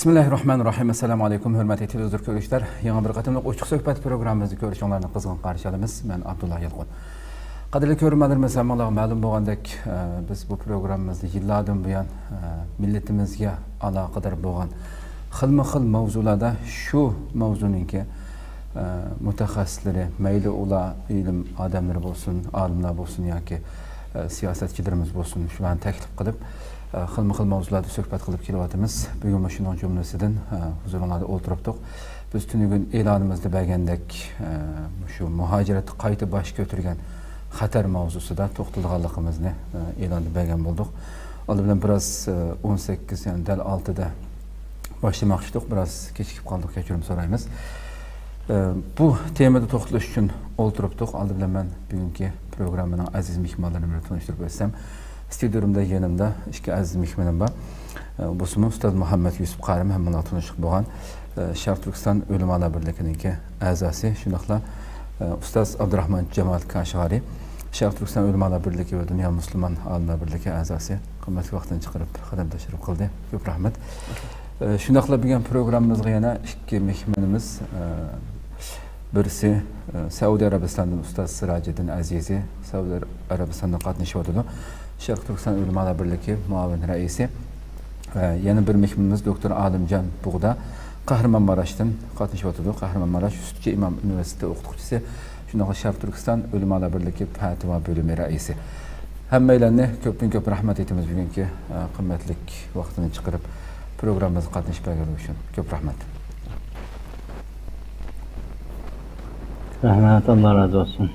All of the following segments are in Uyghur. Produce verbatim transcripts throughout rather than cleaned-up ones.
بىسمىللاھىررەھمانىررەھىم. ئەسسالامۇ ئەلەيكۇم، ھۆرمەتلىك تېلېۋىزور كۆرۈشلەر. يېڭى بىر قېتىملىق ئوچۇق سۆھبەت پروگراممىمىزنى كۆرۈشۈڭلارنى قىزغىن قارشى ئالىمىز. مەن ئابدۇللا يالقۇن. قەدىرلىك كۆرۈرمەنلىرىمىز، ھەممىڭلارغا مەلۇم بولغاندەك، ئە، بىز بۇ پروگراممىمىزنى يىللاردىن بۇيان، ئە، مىللىتىمىزگە ئالاقىدار بولغان خىلمۇ خىل ماۋزۇلاردا شۇ ماۋزۇنىڭكى، ئە، مۇتەخەسسىسلىرى، مەيلى ئۇلار ئىلىم ئادەملىرى بولسۇن، ئالىملار بولسۇن ياكى، ئە، سىياسەتچىلىرىمىز بولسۇن، شۇلارنى تەكلىپ قىلىپ، ئە، خىلمۇ خىل ماۋزۇلاردا سۆھبەت قىلىپ كېلىۋاتىمىز. بۈگۈنمۇ شۇنىڭ جۈملىسىدىن، ئە، ھۇزۇرۇڭلاردا ئولتۇرۇپتۇق. بىز تۈنۈگۈن ئېلانىمىزدا بەرگەندەك، ئە، مۇشۇ مۇھاجىرەتتە قايتا باش كۆتۈرگەن خەتەر ماۋزۇسىدا توختىلىدىغانلىقىمىزنى، ئە، ئېلاندا بەرگەن بولدۇق. ئالدى بىلەن بىراز، ئە، ئون سەككىز، يەنى دەل ئالتىدە باشلىماقچى ئىدۇق، بىراز كېچىكىپ قالدۇق، كەچۈرۈم سورايمىز. ئە، بۇ تېمىدا توختىلىش ئۈچۈن ئولتۇرۇپتۇق. ئالدى بىلەن مەن بۈگۈنكى پروگراممىنىڭ ئەزىز مېھمانلىرىنى بىر تونۇشتۇرۇپ ئۆتسەم، ستۇدىيەمدە يېنىمدا ئىككى ئەزىز مېھمىنىم بار. ئە، بولسىمۇ ئۇستاز مۇھەممەد يۈسۈپ قارىم، ھەممىڭلار تونۇشلۇق بولغان، ئە، شەرقىي تۈركىستان ئۆلىمالار بىرلىكىنىڭكى ئەزاسى، شۇنداقلا، ئە، ئۇستاز ئابدۇراخمان جامال كاشغارى، شەرقىي تۈركىستان ئۆلىمالار بىرلىكى ۋە دۇنيا مۇسۇلمان ئالىملار بىرلىكى ئەزاسى. قىممەتلىك ۋاقتىنى چىقىرىپ قەدەم تەشرىپ قىلدى. كۆپ رەھمەت. ئە، شۇنداقلا بۈگۈن پروگراممىمىزغا يەنە ئىككى مېھمىنىمىز، ئە، بىرسى، ئە، سەئۇدى ئەرەبىستاندىن ئۇستاز سىراجىدىن ئەزىزى، سەئۇدى ئەرەبىستاندىن قاتنىشىۋاتىدۇ. شەرقىي تۈركىستان ئۆلىمالار بىرلىكى مۇئاۋىن رەئىسى. ئە، يەنە بىر مېھمىنىمىز دوكتور ئالىمجان بۇغدا، قەھرىمانماراشتىن قاتنىشىۋاتىدۇ. قەھرىمانماراش سۈتچى ئىمام ئۇنىۋېرسىتېتى ئوقۇتقۇچىسى، شۇنداقلا شەرقىي تۈركىستان ئۆلىمالار بىرلىكى پەتىۋا بۆلۈمى رەئىسى. ھەممەيلەننى كۆپتىن كۆپ رەھمەت ئېيتىمىز بۈگۈنكى، ئە، قىممەتلىك ۋاقتىنى چىقىرىپ پروگراممىمىزغا قاتنىشىپ بەرگەنلىكى ئۈچۈن. كۆپ رەھمەت. رەھمەت، ئاللا رازى بولسۇن.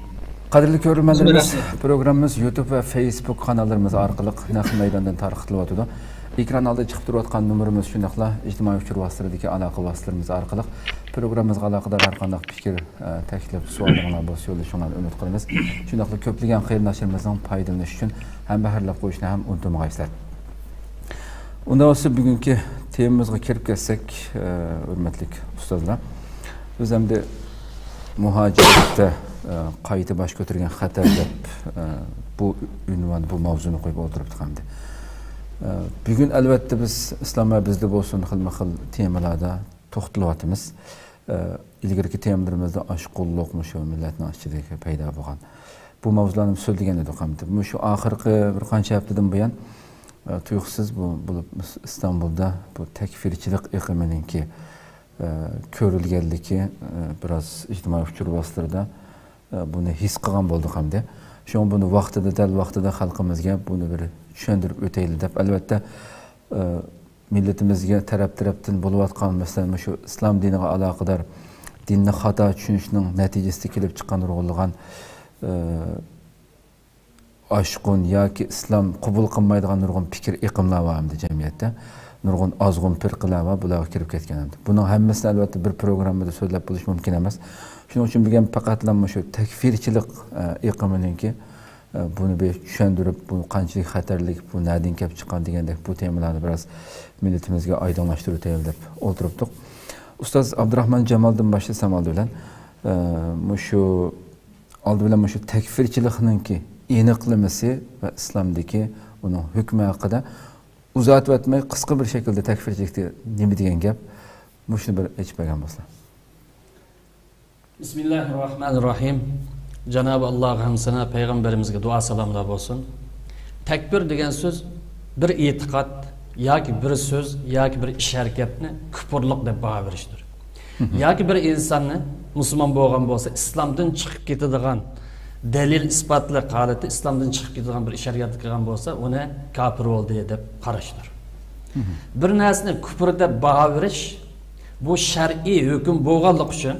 قەدىرلىك كۆرۈرمەنلىرىمىز، رەھمەت. پروگراممىمىز يۇتۇب ۋە فېيسبۇك قاناللىرىمىز ئارقىلىق نەق مەيداندىن تارقىتىلىۋاتىدۇ. ئېكران ئالدىدا چىقىپ تۇرۇۋاتقان نومۇرىمىز، شۇنداقلا ئىجتىمائىي ئۇچۇر ۋاسىتىلىرىدىكى ئالاقە ۋاسىتىلىرىمىز ئارقىلىق پروگراممىمىزغا ئالاقىدار ھەر قانداق پىكىر، ئە، تەكلىپ، سوئاللىرىڭلار بولسا يوللىشىڭلارنى ئۈمىد قىلىمىز. شۇنداقلا كۆپلىگەن قېرىنداشلىرىمىزنىڭ پايدىلىنىشى ئۈچۈن ھەمبەھىرلەپ قويۇشنى ھەم ئۇنتۇمىغايسىلەر. ئۇنداق بولسا بۈگۈنكى تېمىمىزغا كىرىپ كەتسەك، ئە، ھۆرمەتلىك ئۇستازلار. بىز ئەمدى مۇھاجىرەتتە، ئە، قايتا باش كۆتۈرگەن خەتەر دەپ، ئە، بۇ ئۇنۋان، بۇ ماۋزۇنى قويۇپ ئولتۇرۇپتۇق ئەمدى. ئە، بۈگۈن ئەلۋەتتە بىز ئىسلام ۋە بىزدە بولسۇن، خىلمۇ خىل تېمىلاردا توختىلىۋاتىمىز. ئە، ئىلگىرىكى تېمىلىرىمىزدا ئاشقۇنلۇق مۇشۇ مىللەتنىڭ ئىچىدىكى پەيدا بولغان بۇ ماۋزۇلارنى سۆزلىگەن ئىدۇق ئەمدى. مۇشۇ ئاخىرقى بىر قانچە ھەپتىدىن بۇيان، ئە، تۇيۇقسىز بۇ، بولۇپ ئىستانبۇلدا بۇ تەكفىرچىلىك ئېقىمىنىڭكى، ئە، كۆرۈلگەنلىكى، ئە، بىراز ئىجتىمائىي ئۇچۇر ۋاسىتىلىرىدا، ئە، بۇنى ھېس قىلغان بولدۇق ئەمدى. شۇڭا بۇنى ۋاقتىدا، دەل ۋاقتىدا خەلقىمىزگە بۇنى بىر چۈشەندۈرۈپ ئۆتەيلى دەپ، ئەلۋەتتە، ئە، مىللىتىمىزگە تەرەپ-تەرەپتىن بولۇۋاتقان، مەسىلەن، مۇشۇ ئىسلام دىنىغا ئالاقىدار دىننى خاتا چۈشىنىشنىڭ نەتىجىسىدە كېلىپ چىققان نۇرغۇنلىغان، ئە، ئاشقۇن ياكى ئىسلام قوبۇل قىلمايدىغان نۇرغۇن پىكىر ئېقىملار بار ئەمدى جەمئىيەتتە. نۇرغۇن ئازغۇن پىرقىلار بار، بۇلارغا كىرىپ كەتكەن ئەمدى. بۇنىڭ ھەممىسىنى ئەلۋەتتە بىر پروگراممىدا سۆزلەپ بولۇش مۇمكىن ئەمەس. شۇنىڭ ئۈچۈن بۈگۈن پەقەتلا مۇشۇ تەكفىرچىلىك، ئە، ئېقىمىنىڭكى، ئە، بۇنى بىر چۈشەندۈرۈپ، بۇ قانچىلىك خەتەرلىك، بۇ نەدىن كەپ چىققان دېگەندەك بۇ تېمىلارنى بىراز مىللىتىمىزگە ئايدىڭلاشتۇرۇۋېتەيلى دەپ ئولتۇرۇپتۇق. ئۇستاز ئابدۇراخمان جامالدىن باشلىسام ئالدى بىلەن، ئە، مۇشۇ ئالدى بىلەن مۇشۇ تەكفىرچىلىكنىڭكى ئېنىقلىمىسى ۋە ئىسلامدىكى ئۇنىڭ ھۆكمى ھەققىدە ئۇزارتىۋەتمەي، قىسقا بىر شەكىلدە تەكفىرچىلىك نېمە دېگەن گەپ؟ مۇشۇنى بىر ئېچىپ بەرگەن بولسا. بىسمىللاھىررەھمانىررەھىم. جانابى ئاللاغا ھەمسەنا، پەيغەمبىرىمىزگە دۇئا سالاملار بولسۇن. تەكبىر دېگەن سۆز بىر ئېتىقاد ياكى بىر سۆز ياكى بىر ئىش ھەرىكەتنى كۇپۇرلۇق دەپ باھا بېرىشتۇر. مھم. ياكى بىر ئىنساننى مۇسۇلمان بولغان بولسا، ئىسلامدىن چىقىپ كېتىدىغان، دەلىل ئىسپاتلىق ھالەتتە ئىسلامدىن چىقىپ كېتىدىغان بىر ئىش ھەرىكەتكە كىرگەن بولسا، ئۇنى كاپىر بولدى دەپ قاراشتۇر. مھم. بىر نەرسىنى كۇپۇر دەپ باھا بېرىش، بۇ شەرئىي ھۆكۈم بولغانلىقى ئۈچۈن،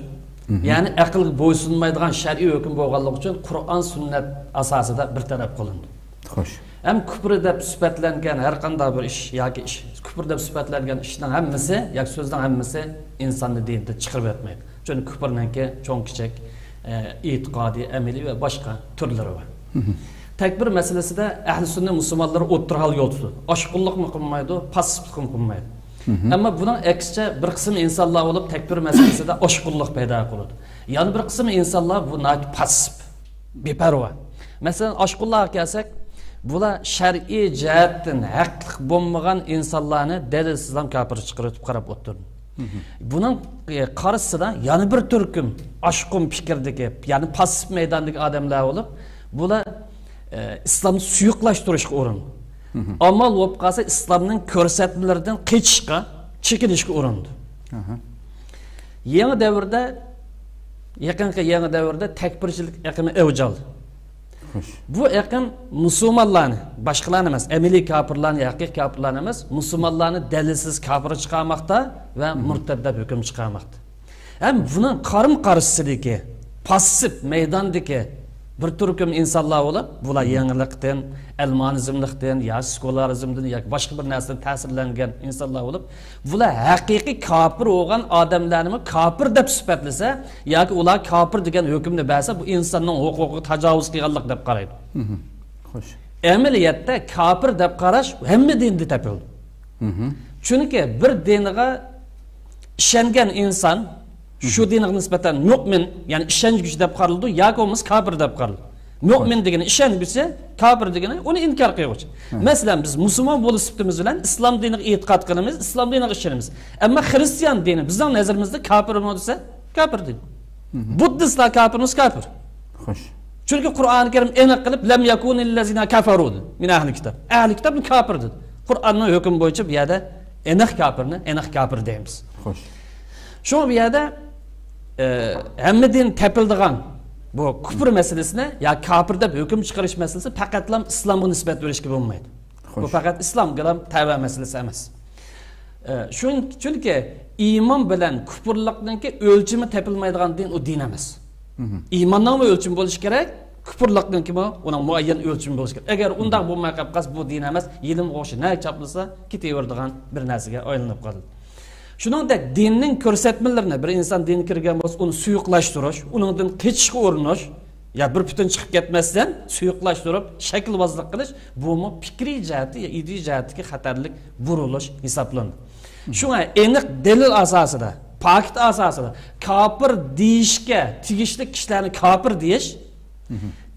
مھم. يەنى ئەقىلگە بويسۇنمايدىغان شەرئىي ھۆكۈم بولغانلىقى ئۈچۈن، قۇرئان، سۈننەت ئاساسىدا بىر تەرەپ قىلىندى. خوش. ھەم كۇپۇر دەپ سۈپەتلەنگەن ھەر قانداق بىر ئىش ياكى ئىش، كۇپۇر دەپ سۈپەتلەنگەن ئىشنىڭ ھەممىسى ياكى سۆزنىڭ ھەممىسى ئىنساننى دىنىدىن چىقىرىپ ئەتمەيدۇ. چۈنكى كۇپۇرنىڭكى چوڭ-كىچىك، ئە، ئېتىقادىي، ئەمەلىي ۋە باشقا تۈرلىرى بار. مھم. تەكبىر مەسىلىسىدە ئەھلى سۈننە مۇسۇلمانلىرى ئوتتۇرا ھال يول تۇتىدۇ. ئاشقۇنلۇقمۇ قىلمايدۇ، پاسسىپلىقمۇ قىلمايدۇ. مھم. ئەمما بۇنىڭ ئەكسىچە بىر قىسىم ئىنسانلار بولۇپ تەكبىر مەسىلىسىدە ئاشقۇنلۇق پەيدا قىلىدۇ. يەنە بىر قىسىم ئىنسانلار بۇ ناھايىتى پاسسىپ، بىپەرۋا. مەسىلەن، ئاشقۇنلارغا كەلسەك، بۇلار شەرئىي جەھەتتىن ھەقلىق بولمىغان ئىنسانلارنى دەلىلسىزلا كاپىر چىقىرىۋېتىپ قاراپ ئولتۇردى. بۇنىڭ، ئە، قارشىسىدا يەنە بىر تۈركۈم ئاشقۇن پىكىردىكى، يەنى پاسسىپ مەيداندىكى ئادەملەر بولۇپ، بۇلار، ئە، ئىسلامنى سۇيۇقلاشتۇرۇشقا ئۇرۇنىدۇ. ئامال بولۇپ قالسا ئىسلامنىڭ كۆرسەتمىلىرىدىن قېچىشقا، چېكىنىشكە ئۇرۇنىدۇ. يېڭى دەۋردە، يېقىنقى يېڭى دەۋردە تەكپىرچىلىك ئېقىمى ئەۋج ئالدى. بۇ ئېقىم مۇسۇلمانلارنى، باشقىلارنى ئەمەس، ئەمەلىي كاپىرلارنى، ھەقىقىي كاپىرلارنى ئەمەس، مۇسۇلمانلارنى دەلىلسىز كاپىر چىقارماقتا ۋە مۇرتەد دەپ ھۆكۈم چىقارماقتا. ھەم بۇنىڭ قارىمۇ قارشىسىدىكى، پاسسىپ مەيداندىكى بىر تۈركۈم ئىنسانلار بولۇپ، بۇلار يېڭىلىقتىن، ئەلمانىزملىقتىن يا سېكۇلارىزمدىن ياكى باشقا بىر نەرسىدىن تەسىرلەنگەن ئىنسانلار بولۇپ، بۇلار ھەقىقىي كاپىر بولغان ئادەملەرنىمۇ كاپىر دەپ سۈپەتلىسە ياكى ئۇلار كاپىر دېگەن ھۆكۈمنى بەرسە، بۇ ئىنساننىڭ ھوقۇقىغا تاجاۋۇز قىلغانلىق دەپ قارايدۇ. خوش. ئەمەلىيەتتە كاپىر دەپ قاراش ھەممە دىندا تېپىلىدۇ. چۈنكى بىر دىنغا ئىشەنگەن ئىنسان، شۇ دىنغا نىسبەتەن مۆمىن، يەنى ئىشەنگۈچى دەپ قارىلىدۇ ياكى بولمىسا كاپىر دەپ قارىلىدۇ. مۆمىن دېگىنى ئىشەنگۈچى، كاپىر دېگىنى ئۇنى ئىنكار قىلغۇچى. مەسىلەن، بىز مۇسۇلمان بولۇش سۈپىتىمىز بىلەن ئىسلام دىنىغا ئېتىقاد قىلىمىز، ئىسلام دىنىغا ئىشىنىمىز. ئەمما خرىستىيان دىنى بىزنىڭ نەزىرىمىزدە كاپىرمۇ دېسە، كاپىر دىن. بۇددىستلار كاپىرمۇ؟ كاپىر. خوش. چۈنكى قۇرئانى كەرىم ئېنىق قىلىپ، لەم يەكۇنىللەزىنە كەفەرۇ دېدى. مىن ئەھلى كىتاب. ئەھلى كىتابمۇ كاپىر دېدى. قۇرئاننىڭ ھۆكمى بويىچە بۇ يەردە ئېنىق كاپىرنى ئېنىق كاپىر دەيمىز. خوش. شۇڭا بۇ يەردە، ئە، ھەممە دىن تېپىلىدىغان بۇ كۇپۇر مەسىلىسىنى يا كاپىر دەپ ھۆكۈم چىقىرىش مەسىلىسى پەقەتلا ئىسلامغا نىسبەت بېرىشكە بولمايدۇ. خوش. بۇ پەقەت ئىسلامغىلا تەۋە مەسىلىسى ئەمەس. ئە، شۇن-، چۈنكى ئىمان بىلەن كۇپۇرلۇقنىڭكى ئۆلچىمى تېپىلمايدىغان دىن ئۇ دىن ئەمەس. ئىماننىڭمۇ ئۆلچىمى بولۇشى كېرەك، كۇپۇرلۇقنىڭكىمۇ ئۇنىڭ مۇئەييەن ئۆلچىمى بولۇشى كېرەك. ئەگەر ئۇنداق بولماي قېلىپ قالسا، بۇ دىن ئەمەس، يېلىم غوشى نەگە چاپلىسا، كېتىۋېرىدىغان بىر نەرسىگە ئايلىنىپ قالىدۇ. شۇنىڭدەك دىننىڭ كۆرسەتمىلىرىنى بىر ئىنسان دىنگە كىرگەن بولسا، ئۇنى سۇيۇقلاشتۇرۇش، ئۇنىڭدىن قېچىشقا ئۇرۇنۇش، يا بىر پۈتۈن چىقىپ كەتمەستىن سۇيۇقلاشتۇرۇپ، شەكىلۋازلىق قىلىش، بۇمۇ پىكرىي جەھەتتە يا ئىدىيە جەھەتتىكى خەتەرلىك بۇرۇلۇش ھېسابلىنىدۇ. شۇڭا ئېنىق دەلىل ئاساسىدا، پاكىت ئاساسىدا كاپىر دېيىشكە تېگىشلىك كىشىلەرنى كاپىر دېيىش،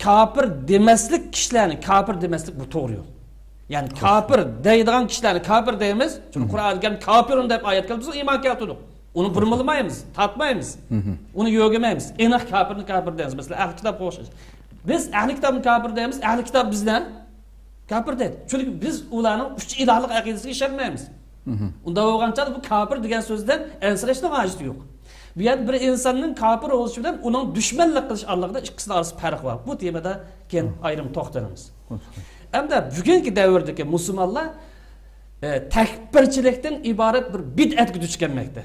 كاپىر دېمەسلىك كىشىلەرنى كاپىر دېمەسلىك بۇ توغرا يول. يەنى كاپىر دەيدىغان كىشىلەرنى كاپىر دەيمىز. چۈنكى قۇرئاندا كەلگەن كاپىرۇن دەپ ئايەت كەلدى، بىز ئۇ ئىمان كەلتۈردۇق. ئۇنى بۇرمىلىمايمىز، تارتمايمىز. ئۇنى يۆگىمەيمىز. ئېنىق كاپىرنى كاپىر دەيمىز. مەسىلەن، ئەھلى كىتابقا ئوخشاش. بىز ئەھلى كىتابنى كاپىر دەيمىز، ئەھلى كىتاب بىزنى كاپىر دەيدۇ. چۈنكى بىز ئۇلارنىڭ ئۈچ ئىلاھلىق ئەقىدىسىگە ئىشەنمەيمىز. ئۇنداق بولغان چاغدا بۇ كاپىر دېگەن سۆزدىن ئەنسىرەشنىڭ ھاجىتى يوق. بۇ يەردە بىر ئىنساننىڭ كاپىر بولۇشى بىلەن ئۇنىڭ دۈشمەنلىك قىلىش ئارىلىقىدا ئىككىسىنىڭ ئارىسىدا پەرق بار. بۇ تېمىدا كېيىن ئايرىم توختىلىمىز. ئەمدى بۈگۈنكى دەۋردىكى مۇسۇلمانلار، ئە، تەكپىرچىلىكتىن ئىبارەت بىر بىدئەتكە دۇچ كەلمەكتە.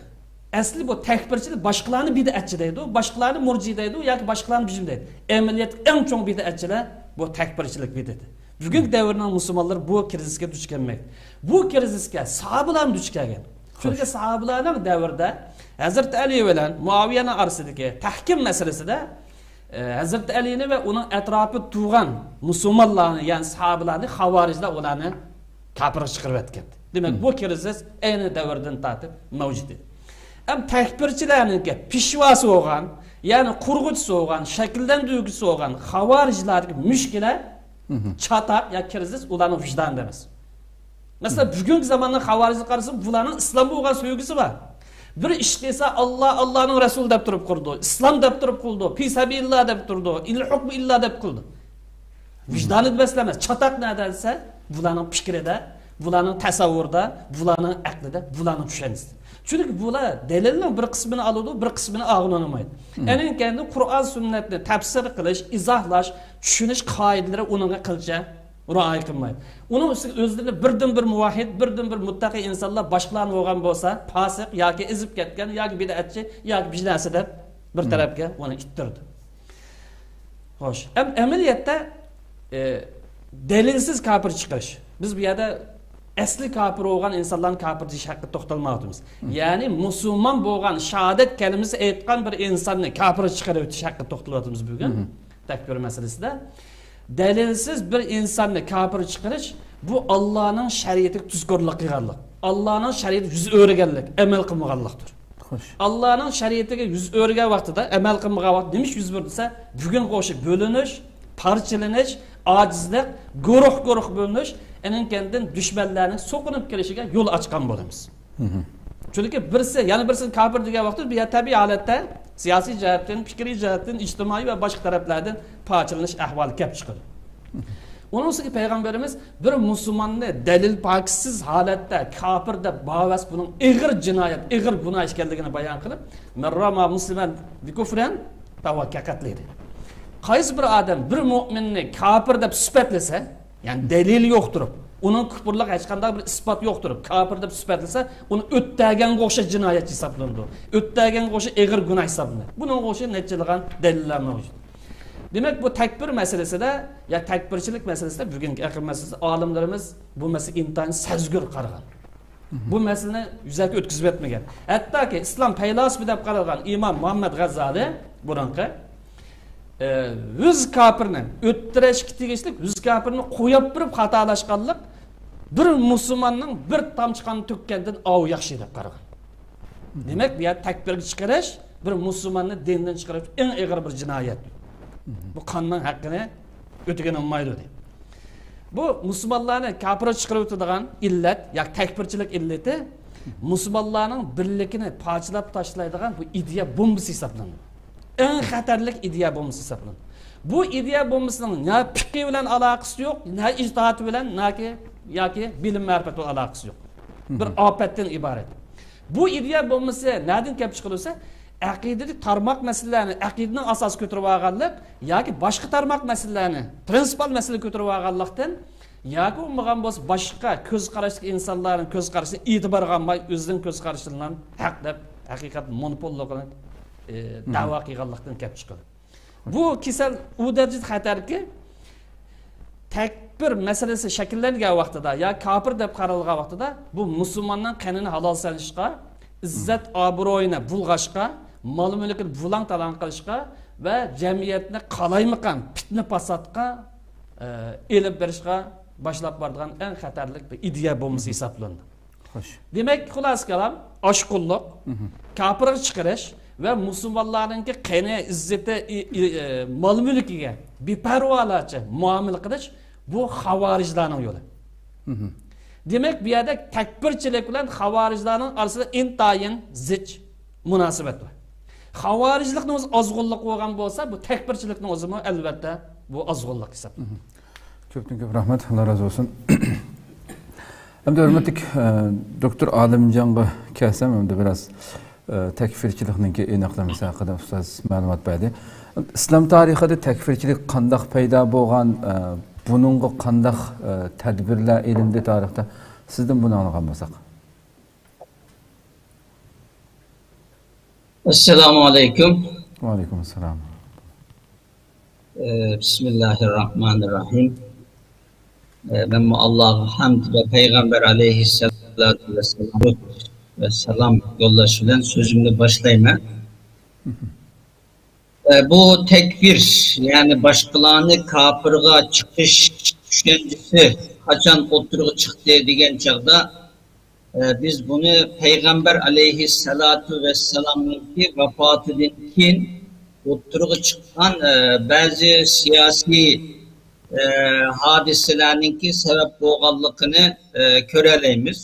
ئەسلى بۇ تەكپىرچىلىك باشقىلارنى بىدئەتچى دەيدۇ، باشقىلارنى مۇرجى دەيدۇ ياكى باشقىلارنى بىجىم دەيدۇ. ئەمەلىيەتتە ئەڭ چوڭ بىدئەتچىلەر بۇ تەكپىرچىلىك بىدئىتى. بۈگۈنكى دەۋرنىڭ مۇسۇلمانلىرى بۇ كىرىزىسكە دۇچ كەلمەكتە. بۇ كىرىزىسكە ساھابىلارمۇ دۇچ كەلگەن. چۈنكى ساھابىلارنىڭ دەۋرىدە ھەزرىتى ئەلى بىلەن مۇئاۋىيەنىڭ ئارىسىدىكى تەھكىم مەسىلىسىدە، ئە، ھەزرىتى ئەلىنى ۋە ئۇنىڭ ئەتراپىدا تۇرغان مۇسۇلمانلارنى، يەنى ساھابىلارنى خاۋارىجلار ئۇلارنى كاپىرغا چىقىرىۋەتكەن. دېمەك، بۇ كىرىزىس ئەينى دەۋردىن تارتىپ مەۋجۇت ئىدى. ئەم تەكپىرچىلەرنىڭكى پېشۋاسى بولغان، يەنى قۇرغۇچىسى بولغان، شەكىللەندۈرگۈچىسى بولغان خاۋارىجلاردىكى مۈشكۈلە، چاتاق يا كىرىزىس ئۇلارنىڭ ۋىجدانىدا ئەمەس. مەسىلەن، بۈگۈنكى زاماننىڭ خاۋارىجىغا قارىسا، بۇلارنىڭ ئىسلامغا بولغان سۆيگۈسى بار. بىر ئىش قىلسا، «ئاللا، ئاللانىڭ رەسۇلى» دەپ تۇرۇپ قىلىدۇ، «ئىسلام» دەپ تۇرۇپ قىلىدۇ، «پى سەبىلىللا» دەپ تۇرىدۇ، «ئىنىل ھۇكمۇ ئىللا» دەپ قىلىدۇ. ۋىجدانىدا مەسىلە ئەمەس. چاتاق نەدە دېسە، بۇلارنىڭ پىكرىدە، بۇلارنىڭ تەسەۋۋۇرىدا، بۇلارنىڭ ئەقلىدە، بۇلارنىڭ چۈشەنچىسىدە. چۈنكى بۇلار دەلىلنىڭ بىر قىسمىنى ئالىدۇ، بىر قىسمىنى ئاغىنىلىمايدۇ. ئەنىڭ كەينىدىن قۇرئان سۈننەتنى تەپسىر قىلىش، ئىزاھلاش، چۈشىنىش قائىدىلىرى ئۇنىڭغا قىلچە رىئايە قىلمايدۇ. ئۇنىڭ ئۈستىگە ئۆزلىرىنى بىردىنبىر مۇۋەھھىد، بىردىنبىر مۇتتەقىي ئىنسانلار باشقىلارنى بولغان بولسا، پاسىق ياكى ئېزىپ كەتكەن ياكى بىدئەتچى ياكى بىر نەرسە دەپ بىر تەرەپكە ئۇنى ئىتتىرىدۇ. خوش، ئەم-، ئەمەلىيەتتە، ئە، دەلىلسىز كاپىر چىقىرىش. بىز بۇ يەردە ئەسلى كاپىر بولغان ئىنسانلارنى كاپىر دېيىش ھەققىدە توختالمايۋاتىمىز. يەنى مۇسۇلمان بولغان، شاھادەت كەلىمىسى ئېيتقان بىر ئىنساننى كاپىر چىقىرىۋېتىش ھەققىدە توختىلىۋاتىمىز بۈگۈن. تەكپىر مەسىلىسىدە. دەلىلسىز بىر ئىنساننى كاپىر چىقىرىش، بۇ ئاللانىڭ شەرىئىتىگە تۇزكورلۇق قىلغانلىق، ئاللانىڭ شەرىئىتىگە يۈز ئۆرۈگەنلىك، ئەمەل قىلمىغانلىقتۇر. خوش. ئاللانىڭ شەرىئىتىگە يۈز ئۆرۈگەن ۋاقتىدا، ئەمەل قىلمىغان ۋاقىتتا نېمە ئىش يۈز بېرىدۇ دېسە، بۈگۈنگە ئوخشاش بۆلۈنۈش، پارچىلىنىش، ئاجىزلىق، گۇرۇھ گۇرۇھ بۆلۈنۈش، ئېنىڭ كەينىدىن دۈشمەنلەرنىڭ سوقۇنۇپ كېلىشىگە يول ئاچقان بولىمىز. چۈنكى بىرسى يەنە بىرسىنى كاپىر دېگەن ۋاقىتتا، بۇ يەر تەبىئىي ھالەتتە سىياسىي جەھەتتىن، پىكرىي جەھەتتىن، ئىجتىمائىي ۋە باشقا تەرەپلەردىن پارچىلىنىش ئەھۋالى كەپ چىقىدۇ. ئۇنىڭ ئۈستىگە پەيغەمبىرىمىز بىر مۇسۇلماننى دەلىل پاكىتسىز ھالەتتە كاپىر دەپ باھا بەرسە، بۇنىڭ ئېغىر جىنايەت، ئېغىر گۇناھ ئىكەنلىكىنى بايان قىلىپ، مەن رامى مۇسلىمەن بىكۇفرىن پەھۇۋە كەقەتلىدى. قايسى بىر ئادەم بىر مۆمىننى كاپىر دەپ سۈپەتلىسە، يەنى دەلىل يوق تۇرۇپ، ئۇنىڭ كۇپۇرلۇق ھېچقانداق بىر ئىسپات يوق تۇرۇپ، كاپىر دەپ سۈپەتلىسە، ئۇنى ئۆتتەگەنگە ئوخشاش جىنايەتچى ھېسابلىنىدۇ. ئۆتتەگەنگە ئوخشاش ئېغىر گۇناھ ھېسابلىنىدۇ. بۇنىڭغا ئوخشاش نەچچىلىغان دەلىللەر مەۋجۇت. دېمەك، بۇ تەكبىر مەسىلىسىدە، يا تەكبىرچىلىك مەسىلىسىدە، بۈگۈنكى ئەقىدە مەسىلىسىدە ئالىملىرىمىز بۇ مەسىلىگە ئىنتايىن سەزگۈر قارىغان. بۇ مەسىلىنى يۈزەكى ئۆتكۈزۈپ ئۆتمىگەن. ھەتتاكى ئىسلام پەيلاسوپى دەپ قارالغان ئىمام مۇھەممەد غەززالى بۇرۇنقى، ئى، ئۆز كاپىرنى ئۆلتۈرۈشكە تېگىشلىك، ئۆز كاپىرنى قويۇپ بېرىپ خاتالاشقانلىق بىر مۇسۇلماننىڭ بىر تامچە قان تۆككەندىن ئاۋۇ ياخشى دەپ قارىغان. دېمەك، بۇ يەردە تەكبىرگە چىقىرىش بىر مۇسۇلماننى دىندىن چىقىرىش ئەڭ ئېغىر بىر جىنايەت. بۇ قاننىڭ ھەققىنى ئۆتىگىلى بولمايدۇ، دەيدۇ. بۇ مۇسۇلمانلارنى كاپىرغا چىقىرىۋېتىدىغان ئىللەت ياكى تەكپىرچىلىك ئىللىتى مۇسۇلمانلارنىڭ بىرلىكىنى پارچىلاپ تاشلايدىغان بۇ ئىدىيە بومبىسى ھېسابلىنىدۇ. ئەڭ خەتەرلىك ئىدىيە بومبىسى ھېسابلىنىدۇ. بۇ ئىدىيە بومبىسىنىڭ نە پىقى بىلەن ئالاقىسى يوق، نە ئىجتىھات بىلەن، ناكى، ياكى بىلىم مەرىپەت بىلەن ئالاقىسى يوق. بىر ئاپەتتىن ئىبارەت. بۇ ئىدىيە بومبىسى نەدىن كەپ چىقىدۇ دېسە، ئەقىدىدىكى تارماق مەسىلىلەرنى، ئەقىدىنىڭ ئاساسى كۆتۈرۈۋالغانلىق ياكى باشقا تارماق مەسىلىلەرنى، پرىنسىپال مەسىلە كۆتۈرۈۋالغانلىقتىن ياكى بولمىغان بولسا باشقا كۆز قاراشتىكى ئىنسانلارنىڭ كۆز قارىشىنى ئېتىبارغا ئالماي، ئۆزىنىڭ كۆز قارىشىدىن ھەق دەپ، ھەقىقەت مونوپوللۇقىنى، ئى، دەۋا قىلغانلىقتىن كەپ چىقىدۇ. بۇ كېسەل ئۇ دەرىجىدە خەتەركى، تەكپىر مەسىلىسى شەكىللەنگەن ۋاقتىدا يا كاپىر دەپ قارالغان ۋاقتىدا، بۇ مۇسۇلماننىڭ قېنىنى ھالال سانىشقا، ئىززەت ئابرۇيىنى بۇلغاشقا، مال مۈلكىنى بۇلاڭ تالاڭ قىلىشقا ۋە جەمئىيەتنى قالايمىقان پىتنە پاساتقا، ئە، ئېلىپ بېرىشقا باشلاپ بارىدىغان ئەڭ خەتەرلىك بىر ئىدىيە بومبىسى ھېسابلىنىدۇ. خوش. دېمەك، خۇلاسە كالام، ئاشقۇنلۇق، كاپىرغا چىقىرىش ۋە مۇسۇلمانلارنىڭكى قېنى، ئىززىتى، ئى-، ئى-، ئى، مال مۈلكىگە بىپەرۋالارچە مۇئامىلە قىلىش، بۇ خاۋارىجلارنىڭ يولى. دېمەك، بۇ يەردە تەكپىرچىلىك بىلەن خاۋارىجلارنىڭ ئارىسىدا ئىنتايىن زىچ مۇناسىۋەت بار. خاۋارىجلىقنىڭ ئۆزى ئازغۇنلۇق بولغان بولسا، بۇ تەكپىرچىلىكنىڭ ئۆزىمۇ، ئەلۋەتتە، بۇ ئازغۇنلۇق ھېسابلىنىدۇ. كۆپتىن كۆپ رەھمەت، ئاللا رازى بولسۇن. ئەمدى ھۆرمەتلىك، ئە، دوكتور ئالىمجانغا كەلسەم، ئەمدى بىراز، ئە، تەكفىرچىلىكنىڭكى ئېنىقلىمىسى ھەققىدە ئۇستاز مەلۇمات بەردى. ئىسلام تارىخىدا تەكفىرچىلىك قانداق پەيدا بولغان، ئە، بۇنىڭغا قانداق، ئە، تەدبىرلەر ئېلىندى تارىختا؟ سىزدىن بۇنى ئاڭلىغان بولساق. ئەسسالامۇ ئەلەيكۇم. ۋەئەلەيكۇم ئەسسالام. ئە، بىسمىللاھىررەھمانىررەھىم. ئە، مەنمۇ ئاللاغا ھەمد ۋە پەيغەمبەر ئەلەيھىسسالاتۇ ۋەسسالام ۋە سالام يوللاش بىلەن سۆزۈمنى باشلايمەن. ئە، بۇ تەكفىر، يەنى باشقىلارنى كاپىرغا چىقىش چۈشەنچىسى قاچان ئوتتۇرىغا چىقتى دېگەن چاغدا، ئە، بىز بۇنى پەيغەمبەر ئەلەيھىسسالاتۇ ۋەسسالامنىڭكى ۋاپاتىدىن كېيىن ئوتتۇرىغا چىققان، ئە، بەزى سىياسىي، ئە، ھادىسىلەرنىڭكى سەۋەب بولغانلىقىنى، ئە، كۆرەلەيمىز.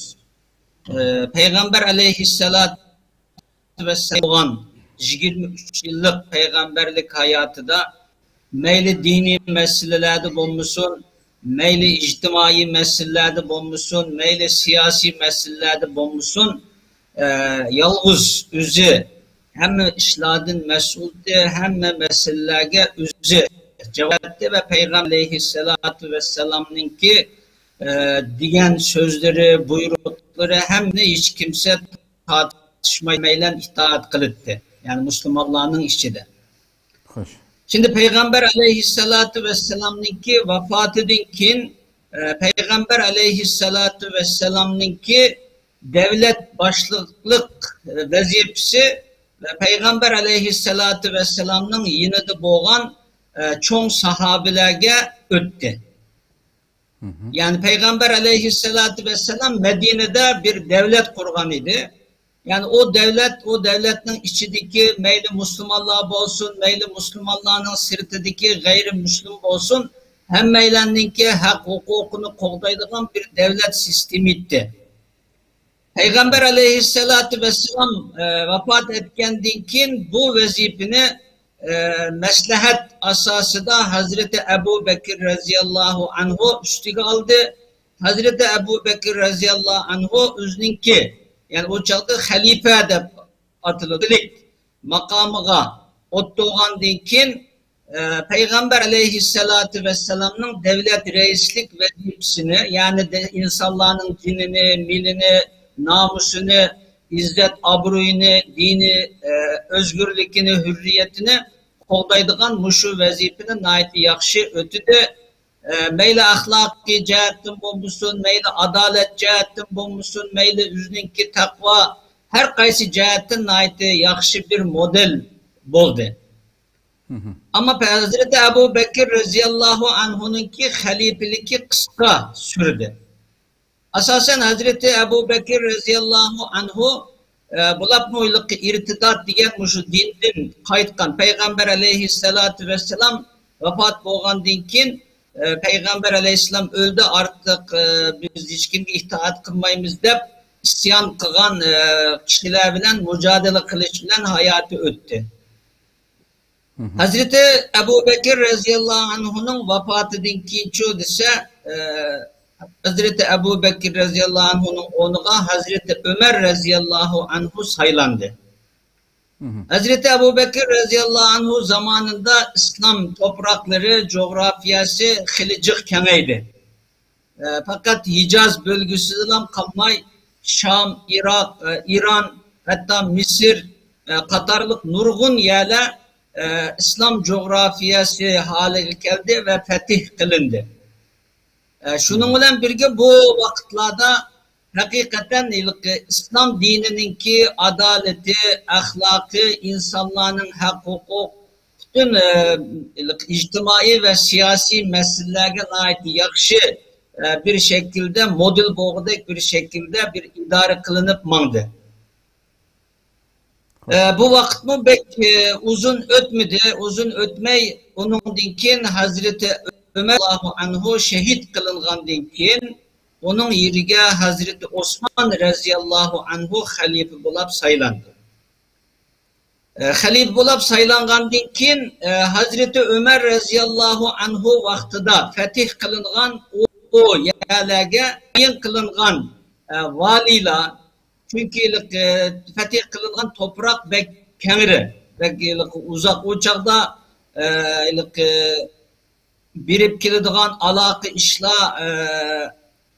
ئە، پەيغەمبەر ئەلەيھىسسالاتۇ ۋەسسالام بولغان يىگىرمە ئۈچ يىللىق پەيغەمبەرلىك ھاياتىدا مەيلى دىنىي مەسىلىلەردە بولمىسۇن، مەيلى ئىجتىمائىي مەسىلىلەردە بولمىسۇن، مەيلى سىياسىي مەسىلىلەردە بولمىسۇن، ئە، يالغۇز ئۆزى ھەممە ئىشلاردىن مەسئۇلتى، ھەممە مەسىلىلەرگە ئۆزى جاۋاب بەردى ۋە پەيغەمبەر ئەلەيھىسسالاتۇ ۋەسسالامنىڭكى، ئە، دېگەن سۆزلىرى، بۇيرۇقلىرى ھەممىنى ھېچ كىمسە تارتىشمايلەن ئىتائەت قىلاتتى. يەنى مۇسۇلمانلارنىڭ ئىچىدە. خوش. شۇنداق پەيغەمبەر ئەلەيھىسسالاتۇ ۋەسسالامنىڭكى ۋاپاتىدىن كېيىن، ئە، پەيغەمبەر ئەلەيھىسسالاتۇ ۋەسسالامنىڭكى دەۋلەت باشلىقلىق، ئە، ۋەزىپىسى ۋە پەيغەمبەر ئەلەيھىسسالاتۇ ۋەسسالامنىڭ يېنىدا بولغان، ئە، چوڭ ساھابىلەرگە ئۆتتى. يەنى پەيغەمبەر ئەلەيھىسسالاتۇ ۋەسسالام مەدىنىدە بىر دەۋلەت قۇرغان ئىدى. يەنى ئۇ دەۋلەت، ئۇ دەۋلەتنىڭ ئىچىدىكى مەيلى مۇسۇلمانلار بولسۇن، مەيلى مۇسۇلمانلارنىڭ سىرتىدىكى غەيرىي مۇسلىم بولسۇن، ھەممەيلەننىڭكى ھەق ھوقۇقىنى قوغدايدىغان بىر دەۋلەت سىستېمى ئىدى. پەيغەمبەر ئەلەيھىسسالاتۇ ۋەسسالام، ئە، ۋاپات ئەتكەندىن كېيىن بۇ ۋەزىپىنى، ئە، مەسلىھەت ئاساسىدا ھەزرىتى ئەبۇ بەكىر رەزىياللاھۇ ئەنھۇ ئۈستىگە ئالدى. ھەزرىتى ئەبۇ بەكىر رەزىياللاھۇ ئەنھۇ ئۆزىنىڭكى، يەنى ئۇ چاغدا خەلىپە دەپ ئاتىلىدۇ، ماقامىغا ئولتۇرغاندىن كېيىن، ئە، پەيغەمبەر ئەلەيھىسسالاتۇ ۋەسسالامنىڭ دەۋلەت رەئىسلىك ۋەزىپىسىنى، يەنى دە-، ئىنسانلارنىڭ جېنىنى، مېلىنى، نامۇسىنى، ئىززەت-ئابرۇيىنى، دىنىي، ئە، ئۆزگۈرلۈكىنى، ھۆررىيىتىنى قوغدايدىغان مۇشۇ ۋەزىپىنى ناھايىتى ياخشى ئۆتىدى. ئە، مەيلى ئەخلاقىي جەھەتتىن بولمىسۇن، مەيلى ئادالەت جەھەتتىن بولمىسۇن، مەيلى ئۆزىنىڭكى تەقۋا، ھەر قايسى جەھەتتىن ناھايىتى ياخشى بىر مودېل بولدى. ئەمما ھەزرىتى ئەبۇ بەكىر رەزىياللاھۇ ئەنھۇنىڭكى خەلىپىلىكى قىسقا سۈردى. ئاساسەن، ھەزرىتى ئەبۇ بەكىر رەزىياللاھۇ ئەنھۇ، ئە، بولۇپمۇ ھېلىقى ئىرتىدات دېگەن مۇشۇ دىندىن قايتقان، پەيغەمبەر ئەلەيھىسسالاتۇ ۋەسسالام ۋاپات بولغاندىن كېيىن، ئە، پەيغەمبەر ئەلەيھىسسالام ئۆلدى، ئارتۇق، ئە، بىز ھېچكىمگە ئىتائەت قىلمايمىز دەپ ئىسيان قىلغان، ئە، كىشىلەر بىلەن مۇجادىلە قىلىش بىلەن ھاياتى ئۆتتى. ھەزرىتى ئەبۇ بەكىر رەزىياللاھۇ ئەنھۇنىڭ ۋاپاتىدىن كېيىنچۇ دېسە، ئە، ھەزرىتى ئەبۇ بەكىر رەزىياللاھۇ ئەنھۇنىڭ ئورنىغا ھەزرىتى ئۆمەر رەزىياللاھۇ ئەنھۇ سايلاندى. ھەزرىتى ئەبۇ بەكىر رەزىياللاھۇ ئەنھۇ زامانىدا ئىسلام توپراقلىرى، جۇغراپىيەسى خېلى جىق كېڭەيدى. ئە، پەقەت ھىجاز بۆلگۈسىدىلا قالماي، شام، ئىراق، ئە، ئىران، ھەتتا مىسىر، ئە، قاتارلىق نۇرغۇن يەرلەر، ئە، ئىسلام جۇغراپىيەسى ھالىگە كەلدى ۋە پەتھ قىلىندى. ئە، شۇنىڭ بىلەن بىرگە بۇ ۋاقىتلاردا ھەقىقەتەن ھېلىقى ئىسلام دىنىنىڭكى ئادالىتى، ئەخلاقى، ئىنسانلارنىڭ ھەق ھوقۇق، پۈتۈن، ئە، ھېلىقى ئىجتىمائىي ۋە سىياسىي مەسىلىلەرگە ناھايىتى ياخشى، ئە، بىر شەكىلدە مودېل بولغۇدەك بىر شەكىلدە بىر ئىدارە قىلىنىپ ماڭدى. ئە، بۇ ۋاقىتمۇ بەك، ئە، ئۇزۇن ئۆتمىدى. ئۇزۇن ئۆتمەي ئۇنىڭدىن كېيىن ھەزرىتى ئۆمەر رەزىياللاھۇ ئەنھۇ شېھىت قىلىنغاندىن كېيىن ئۇنىڭ يېرىگە ھەزرىتى ئوسمان رەزىياللاھۇ ئەنھۇ خەلىپە بولاپ سايلاندى. ئە، خەلىپە بولاپ سايلانغاندىن كېيىن، ئە، ھەزرىتى ئۆمەر رەزىياللاھۇ ئەنھۇ ۋاقتىدا فەتھ قىلىنغان ئۇ، ئۇ يەرلەرگە تەيىن قىلىنغان، ئە، ۋالىيلار، چۈنكى، ئە، فەتھ قىلىنغان توپراق بەك كەڭرى، بەك، ئە، ئۇزاق. ئۇ چاغدا، ئە، بېرىپ كېلىدىغان ئالاقە ئىشلار، ئە،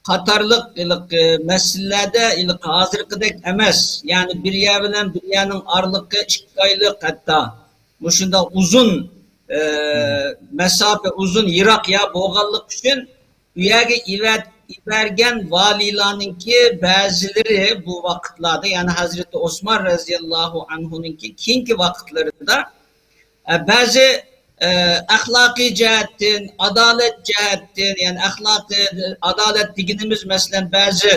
قاتارلىق ھېلىقى مەسىلىلەردە ھېلىقى ھازىرقىدەك ئەمەس. يەنى بىر يەر بىلەن بىر يەرنىڭ ئارىلىقى ئىككى ئايلىق ھەتتا. مۇشۇنداق ئۇزۇن، ئە، مەساپە، ئۇزۇن يىراق يەر بولغانلىقى ئۈچۈن ئۇ يەرگە ئىۋەت-، ئىبەرگەن ۋالىيلارنىڭكى بەزىلىرى بۇ ۋاقىتلاردا، يەنى ھەزرىتى ئوسمان رەزىياللاھۇ ئەنھۇنىڭكى كېيىنكى ۋاقىتلىرىدا ئە، بەزى، ئە، ئەخلاقىي جەھەتتىن، ئادالەت جەھەتتىن، يەنى ئەخلاقىي ئادالەت دېگىنىمىز، مەسىلەن، بەزى،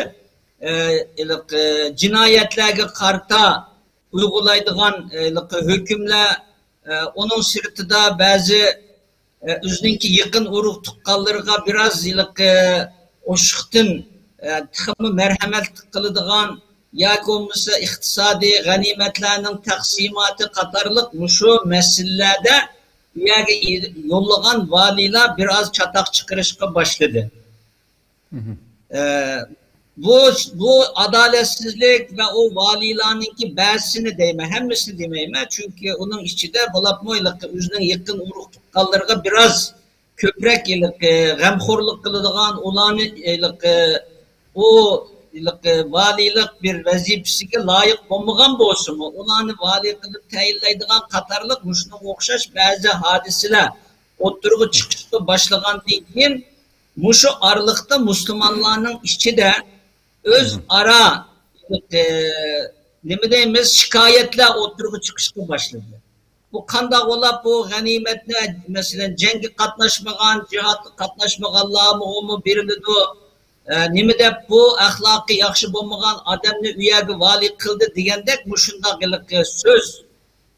ئە، ھېلىقى جىنايەتلەرگە قارىتا ئۇيغۇلايدىغان، ھېلىقى ھۆكۈملەر، ئە، ئۇنىڭ سىرتىدا بەزى ئە، ئۆزىنىڭكى يېقىن ئۇرۇق تۇغقانلىرىغا بىراز ھېلىقى ئوشۇقتىن، ئە، تېخىمۇ مەرھەمەتلىك قىلىدىغان ياكى بولمىسا ئىقتىسادىي غەنىيمەتلەرنىڭ تەقسىماتى قاتارلىق مۇشۇ مەسىلىلەردە ئۇ يەرگە يوللىغان ۋالىيلار بىراز چاتاق چىقىرىشقا باشلىدى. ئە، بۇ، بۇ ئادالەتسىزلىك ۋە ئۇ ۋالىيلارنىڭكى بەزىسىنى دەيمەن، ھەممىسىنى دېمەيمەن، چۈنكى ئۇنىڭ ئىچىدە بولۇپمۇ ھېلىقى ئۆزىنىڭ يېقىن ئۇرۇق تۇغقانلىرىغا بىراز كۆپرەك ھېلىقى غەمخورلۇق قىلىدىغان، ئۇلارنى ھېلىقى، ئۇ ھېلىقى ۋالىيلىق بىر ۋەزىپىسىگە لايىق بولمىغان بولسىمۇ، ئۇلارنى ۋالىي قىلىپ تەيىنلەيدىغان قاتارلىق مۇشۇنىڭغا ئوخشاش بەزى ھادىسىلەر ئوتتۇرىغا چىقىشقا باشلىغاندىن كېيىن، مۇشۇ ئارىلىقتا مۇسۇلمانلارنىڭ ئىچىدە ئۆزئارا، ئە، نېمە دەيمىز، شىكايەتلەر ئوتتۇرىغا چىقىشقا باشلىدى. بۇ قانداق بولۇپ، بۇ غەنىيمەتنى، مەسىلەن، جەڭگە قاتناشمىغان، جىھادقا قاتناشمىغانلارغىمۇ بېرىلىدۇ؟ ئە، نېمە دەپ بۇ ئەخلاقى ياخشى بولمىغان ئادەمنى ئۇ يەرگە ۋالىي قىلدى دېگەندەك مۇشۇنداق ھېلىقى سۆز،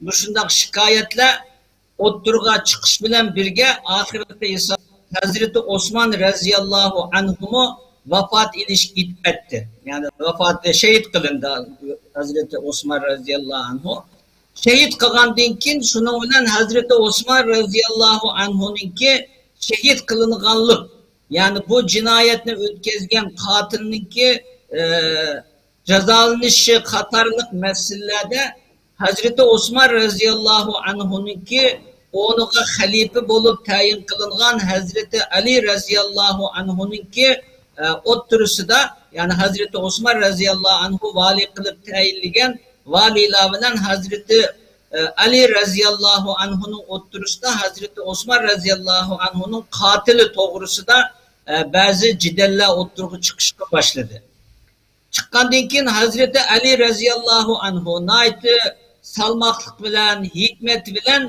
مۇشۇنداق شىكايەتلەر ئوتتۇرىغا چىقىش بىلەن بىرگە، ئاخىرقى ھېساب ھەزرىتى ئوسمان رەزىياللاھۇ ئەنھۇمۇ ۋاپات ئېلىش ئېتىپ ئەتتى. يەنى ۋاپات، شېھىت قىلىندى ھەزرىتى ئوسمان رەزىياللاھۇ ئەنھۇ. شېھىت قىلغاندىن كېيىن، شۇنىڭ بىلەن ھەزرىتى ئوسمان رەزىياللاھۇ ئەنھۇنىڭكى شېھىت قىلىنغانلىق، يەنى بۇ جىنايەتنى ئۆتكۈزگەن قاتىلنىڭكى، ئە، جازالىنىشى قاتارلىق مەسىلىلەردە ھەزرىتى ئوسمان رەزىياللاھۇ ئەنھۇنىڭكى ئورنىغا خەلىپە بولۇپ تەيىن قىلىنغان ھەزرىتى ئەلى رەزىياللاھۇ ئەنھۇنىڭكى، ئە، ئوتتۇرىسىدا، يەنى ھەزرىتى ئوسمان رەزىياللاھۇ ئەنھۇ ۋالىي قىلىپ تەيىنلىگەن ۋالىيلار بىلەن ھەزرىتى، ئە، ئەلى رەزىياللاھۇ ئەنھۇنىڭ ئوتتۇرىسىدا ھەزرىتى ئوسمان رەزىياللاھۇ ئەنھۇنىڭ قاتىلى توغرىسىدا، ئە، بەزى جېدەللەر ئوتتۇرىغا چىقىشقا باشلىدى. چىققاندىن كېيىن ھەزرىتى ئەلى رەزىياللاھۇ ئەنھۇ ناھايىتى سالماقلىق بىلەن، ھېكمەت بىلەن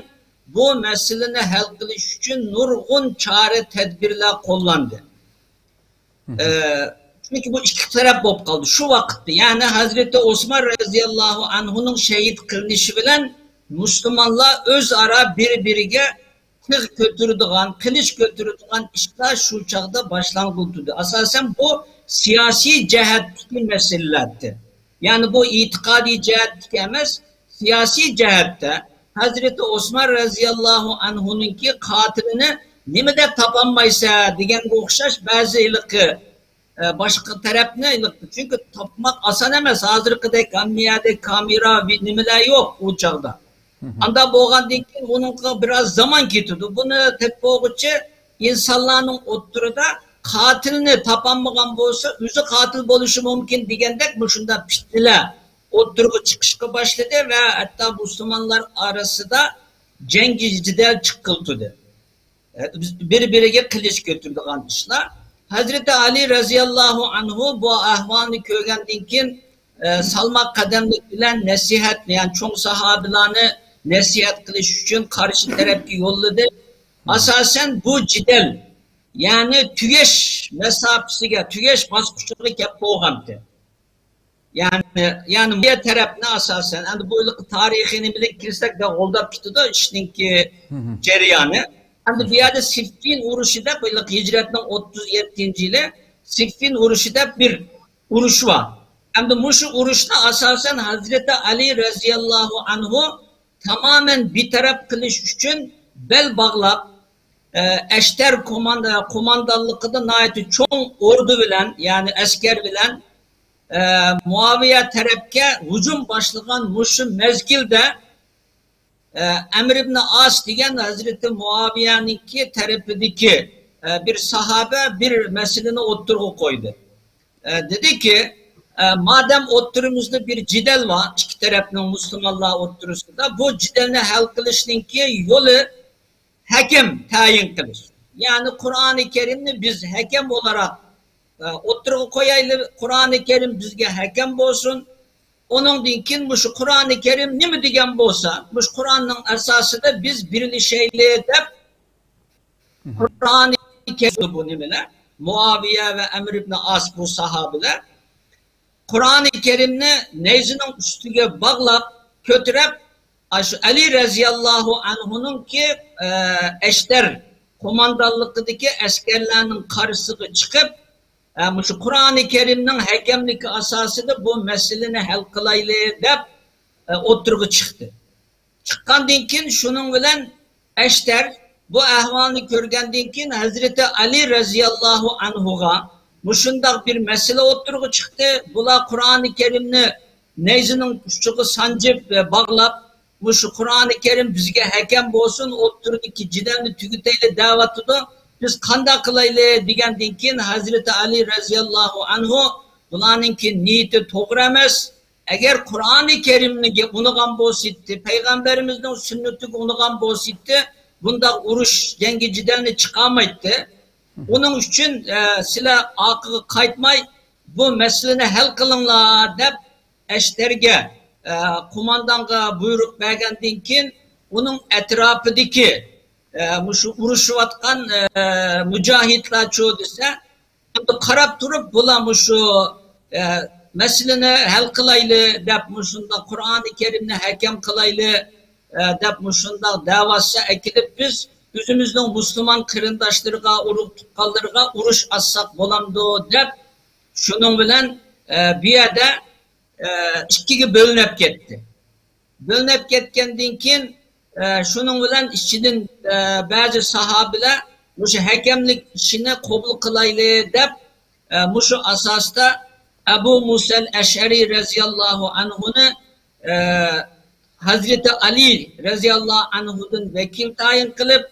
بۇ مەسىلىنى ھەل قىلىش ئۈچۈن نۇرغۇن چارە تەدبىرلەر قوللاندى. ئە، چۈنكى بۇ ئىككى تەرەپ بولۇپ قالدى. شۇ ۋاقىتتا، يەنى ھەزرىتى ئوسمان رەزىياللاھۇ ئەنھۇنىڭ شېھىت قىلىنىشى بىلەن مۇسۇلمانلار ئۆزئارا بىر-بىرىگە تىغ كۆتۈرىدىغان، قىلىچ كۆتۈرىدىغان ئىشلار شۇ چاغدا باشلانغىلى تۇردى. ئاساسەن بۇ سىياسىي جەھەتتىكى مەسىلىلەردى. يەنى بۇ ئېتىقادىي جەھەتتىكى ئەمەس، سىياسىي جەھەتتە ھەزرىتى ئوسمان رەزىياللاھۇ ئەنھۇنىڭكى قاتىلىنى نېمە دەپ تاپالمايسەن دېگەنگە ئوخشاش بەزى ھېلىقى ئە، باشقا تەرەپنى، چۈنكى تاپماق ئاسان ئەمەس. ھازىرقىدەك ھەممە يەردە كامېرا، نېمىلەر يوق ئۇ چاغدا. ئاندا بولغاندىن كېيىن ئۇنىڭغا بىراز زامان كېتىدۇ. بۇنى تېپىپ بولغۇچە ئىنسانلارنىڭ ئوتتۇرىدا قاتىلنى تاپالمىغان بولسا، ئۆزى قاتىل بولۇشى مۇمكىن دېگەندەك مۇشۇنداق پىتنىلەر ئوتتۇرىغا چىقىشقا باشلىدى ۋە ھەتتا مۇسۇلمانلار ئارىسىدا جەڭگى جېدەل چىققىلى تۇردى. بىر-بىرىگە قىلىچ كۆتۈرىدىغان ئىشلار. ھەزرىتى ئەلى رەزىياللاھۇ ئەنھۇ بۇ ئەھۋالنى كۆرگەندىن كېيىن، ئە، سالماق قەدەملىك بىلەن نەسىھەتنى، يەنى چوڭ ساھابىلارنى نەسىھەت قىلىش ئۈچۈن قارشى تەرەپكە يوللىدى. ئاساسەن بۇ جېدەل، يەنى تۈگەش مەساپىسىگە، تۈگەش باسقۇچىغا كەپ بولغانتى. يەنى، يەنى مۇئاۋىيە تەرەپنى ئاساسەن، ئەمدى بۇ ھېلىقى تارىخىي نېمىلىك كىرسەك، بەك غولداپ كېتىدۇ ئىشنىڭكى جەريانى. ئەمدى بۇ يەردە سىففىن ئۇرۇشى دەپ، ھېلىقى ھىجرەتنىڭ ئوتتۇز يەتتىنچى يىلى سىففىن ئۇرۇشى دەپ بىر ئۇرۇش بار. ئەمدى مۇشۇ ئۇرۇشنى ئاساسەن ھەزرىتى ئەلى رەزىياللاھۇ ئەنھۇ تامامەن بىتەرەپ قىلىش ئۈچۈن بەل باغلاپ، ئە، ئەشتەر كوماندا-، قوماندانلىقىدا ناھايىتى چوڭ ئوردا بىلەن، يەنى ئەسكەر بىلەن، ئە، مۇئاۋىيە تەرەپكە ھۇجۇم باشلىغان مۇشۇ مەزگىلدە، ئە، ئەمر ئىبنى ئاس دېگەن ھەزرىتى مۇئاۋىيەنىڭكى تەرىپىدىكى، ئە، بىر ساھابە بىر مەسىلىنى ئوتتۇرىغا قويدى. ئە، دېدىكى، ئە، مادەم ئوتتۇرىمىزدا بىر جېدەل بار، ئىككى تەرەپنىڭ مۇسۇلمانلار ئوتتۇرىسىدا، بۇ جېدەلنى ھەل قىلىشنىڭكى يولى ھەكەم تەيىن قىلىش. يەنى قۇرئانى كەرىمنى بىز ھەكەم ئولاراق، ئە، ئوتتۇرىغا قويايلى، قۇرئانى كەرىم بىزگە ھەكەم بولسۇن. ئۇنىڭدىن كېيىن مۇشۇ قۇرئانى كەرىم نېمە دېگەن بولسا، مۇشۇ قۇرئاننىڭ ئاساسىدا بىز بىرلىشەيلى دەپ، قۇرئانى كەرىم بۇ نېمىلەر؟ مۇئاۋىيە ۋە ئەمر ئىبنى ئاس بۇ ساھابىلەر. قۇرئانى كەرىمنى نەيزىنىڭ ئۈستىگە باغلاپ، كۆتۈرۈپ، ئاشۇ ئەلى رەزىياللاھۇ ئەنھۇنىڭكى، ئە، ئەشتەر قوماندانلىقىدىكى ئەسكەرلەرنىڭ قارشىسىغا چىقىپ، ئە، مۇشۇ قۇرئانى كەرىمنىڭ ھەكەملىكى ئاساسىدا بۇ مەسىلىنى ھەل قىلايلى دەپ، ئە، ئوتتۇرىغا چىقتى. چىققاندىن كېيىن شۇنىڭ بىلەن ئەشتەر بۇ ئەھۋالنى كۆرگەندىن كېيىن ھەزرىتى ئەلى رەزىياللاھۇ ئەنھۇغا مۇشۇنداق بىر مەسىلە ئوتتۇرىغا چىقتى. بۇلار قۇرئانى كەرىمنى نەيزىنىڭ ئۇچىغا سانجىپ، ئە، باغلاپ، مۇشۇ قۇرئانى كەرىم بىزگە ھەكەم بولسۇن، ئوتتۇرىدىكى جېدەلنى تۈگىتەيلى دەۋاتىدۇ. بىز قانداق قىلايلى دېگەندىن كېيىن ھەزرىتى ئەلى رەزىياللاھۇ ئەنھۇ بۇلارنىڭكى نىيىتى توغرا ئەمەس. ئەگەر قۇرئانى كەرىمنى ئۇنىغان بولسىدى، پەيغەمبىرىمىزنىڭ سۈننىتىگە ئۇنىغان بولسىدى، بۇنداق ئۇرۇش، جەڭگى جېدەلنى چىقارمايتتى. ئۇنىڭ ئۈچۈن، ئە، سىلەر ئارقىغا قايتماي، بۇ مەسىلىنى ھەل قىلىڭلار دەپ ئەشتەرگە، ئە، قوماندانغا بۇيرۇق بەرگەندىن كېيىن ئۇنىڭ ئەتراپىدىكى، ئە، مۇشۇ ئۇرۇشۇۋاتقان، ئە، مۇجاھىدلارچۇ دېسە، ئەمدى قاراپ تۇرۇپ، بۇلار مۇشۇ، ئە، مەسىلىنى ھەل قىلايلى دەپ، مۇشۇنداق قۇرئانى كەرىمنى ھەكەم قىلايلى، ئە، دەپ مۇشۇنداق دەۋاتسا، ئەكېلىپ بىز ئۆزىمىزنىڭ مۇسۇلمان قېرىنداشلىرىغا، ئۇرۇق تۇغقانلىرىغا ئۇرۇش ئاچساق بولامدۇ دەپ، شۇنىڭ بىلەن، ئە، بۇ يەردە، ئە، ئىككىگە بۆلۈنۈپ كەتتى. بۆلۈنۈپ كەتكەندىن كېيىن، ئە، شۇنىڭ بىلەن ئىچىدىن، ئە، بەزى ساھابىلەر مۇشۇ ھەكەملىك ئىشىنى قوبۇل قىلايلى دەپ، ئە، مۇشۇ ئاساستا ئەبۇ مۇسەل ئەشئەرى رەزىياللاھۇ ئەنھۇنى، ئە، ھەزرىتى ئەلى رەزىياللاھۇ ئەنھۇدىن ۋەكىل تەيىن قىلىپ،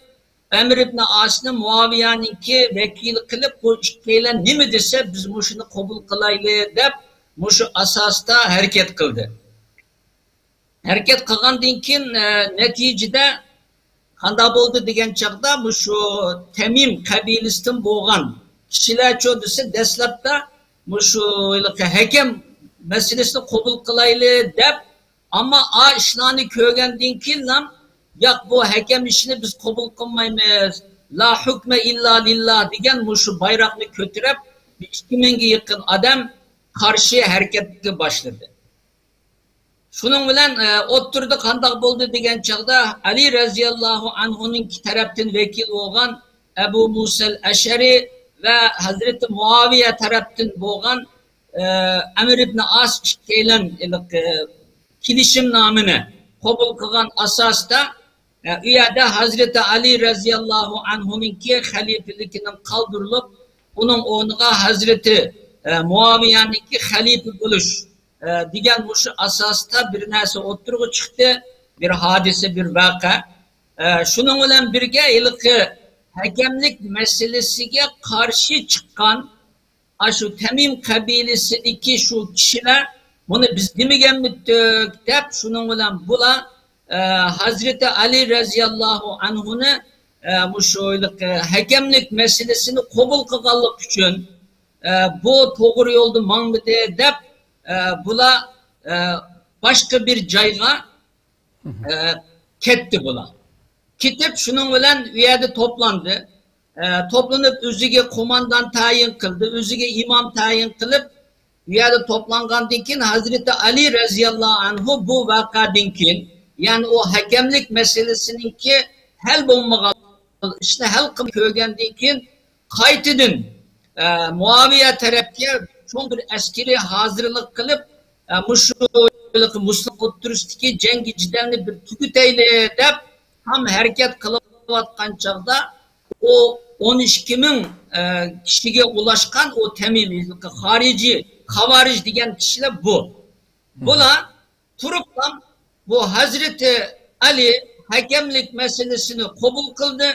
ئەمر ئىبنى ئاسنى مۇئاۋىيەنىڭكى ۋەكىلى قىلىپ، بۇ ئىككىيلەن نېمە دېسە، بىز مۇشۇنى قوبۇل قىلايلى دەپ، مۇشۇ ئاساستا ھەرىكەت قىلدى. ھەرىكەت قىلغاندىن كېيىن، ئە، نەتىجىدە قانداق بولدى دېگەن چاغدا، مۇشۇ تەمىم قەبىلىسىدىن بولغان كىشىلەرچۇ دېسە، دەسلەپتە مۇشۇ ھېلىقى ھەكەم مەسىلىسىنى قوبۇل قىلايلى دەپ، ئەمما ئا ئىشلارنى كۆرگەندىن كېيىنلا، ياق، بۇ ھەكەم ئىشىنى بىز قوبۇل قىلمايمىز، لا ھۇكمە ئىللا لىللا دېگەن مۇشۇ بايراقنى كۆتۈرۈپ، بىر ئىككى مىڭگە يېقىن ئادەم قارشى ھەرىكەتكە باشلىدى. شۇنىڭ بىلەن، ئە، ئوتتۇرىدا قانداق بولدى دېگەن چاغدا، ئەلى رەزىياللاھۇ ئەنھۇنىڭكى تەرەپتىن ۋەكىل بولغان ئەبۇ مۇسەل ئەشئەرى ۋە ھەزرىتى مۇئاۋىيە تەرەپتىن بولغان، ئە، ئەمر ئىبنى ئاس ئىككىيلەن، ئە، كېلىشىمنامىنى قوبۇل قىلغان ئاساستا، ئە، ئۇ يەردە ھەزرىتى ئەلى رەزىياللاھۇ ئەنھۇنىڭكى خەلىپىلىكىنىڭ قالدۇرۇلۇپ، ئۇنىڭ ئورنىغا ھەزرىتى، ئە، مۇئاۋىيەنىڭكى خەلىپە بولۇش، ئە، دېگەن مۇشۇ ئاساستا بىر نەرسە ئوتتۇرىغا چىقتى، بىر ھادىسە، بىر ۋەقە. ئە، شۇنىڭ بىلەن بىرگە، ھېلىقى ھەكەملىك مەسىلىسىگە قارشى چىققان ئاشۇ تەمىم قەبىلىسىدىكى شۇ كىشىلەر، بۇنى بىز دېمىگەنمىدۇق دەپ، شۇنىڭ بىلەن بۇلار، ئە، ھەزرىتى ئەلى رەزىياللاھۇ ئەنھۇنى، ئە، مۇشۇ ھېلىقى ھەكەملىك مەسىلىسىنى قوبۇل قىلغانلىقى ئۈچۈن، ئە، بۇ توغرا يولدا ماڭمىدى دەپ، ئە، بۇلار، ئە، باشقا بىر جايغا، ئە، كەتتى بۇلار. كېتىپ، شۇنىڭ بىلەن ئۇ يەردە توپلاندى. ئە، توپلىنىپ، ئۆزىگە قوماندان تەيىن قىلدى، ئۆزىگە ئىمام تەيىن قىلىپ، ئۇ يەردە توپلانغاندىن كېيىن، ھەزرىتى ئەلى رەزىياللاھۇ ئەنھۇ بۇ ۋەقەدىن كېيىن، يەنى ئۇ ھەكەملىك مەسىلىسىنىڭكى ھەل بولمىغان ئىشنى ھەل قىلىپ كۆرگەندىن كېيىن، قايتىدىن، ئە، مۇئاۋىيە تەرەپكە چوڭ بىر ئەسكىرىي ھازىرلىق قىلىپ، ئە، مۇشۇ مۇسۇلمان ئوتتۇرىسىدىكى جەڭگى جېدەلنى بىر تۈگىتەيلى دەپ، تام ھەرىكەت قىلىۋاتقان چاغدا، ئۇ ئون ئىككى مىڭ، ئە، كىشىگە ئۇلاشقان ئۇ تەمىم، خارىجىي، خاۋارىج دېگەن كىشىلەر بۇ. بۇلار تۇرۇپلا بۇ ھەزرىتى ئەلى ھەكەملىك مەسىلىسىنى قوبۇل قىلدى.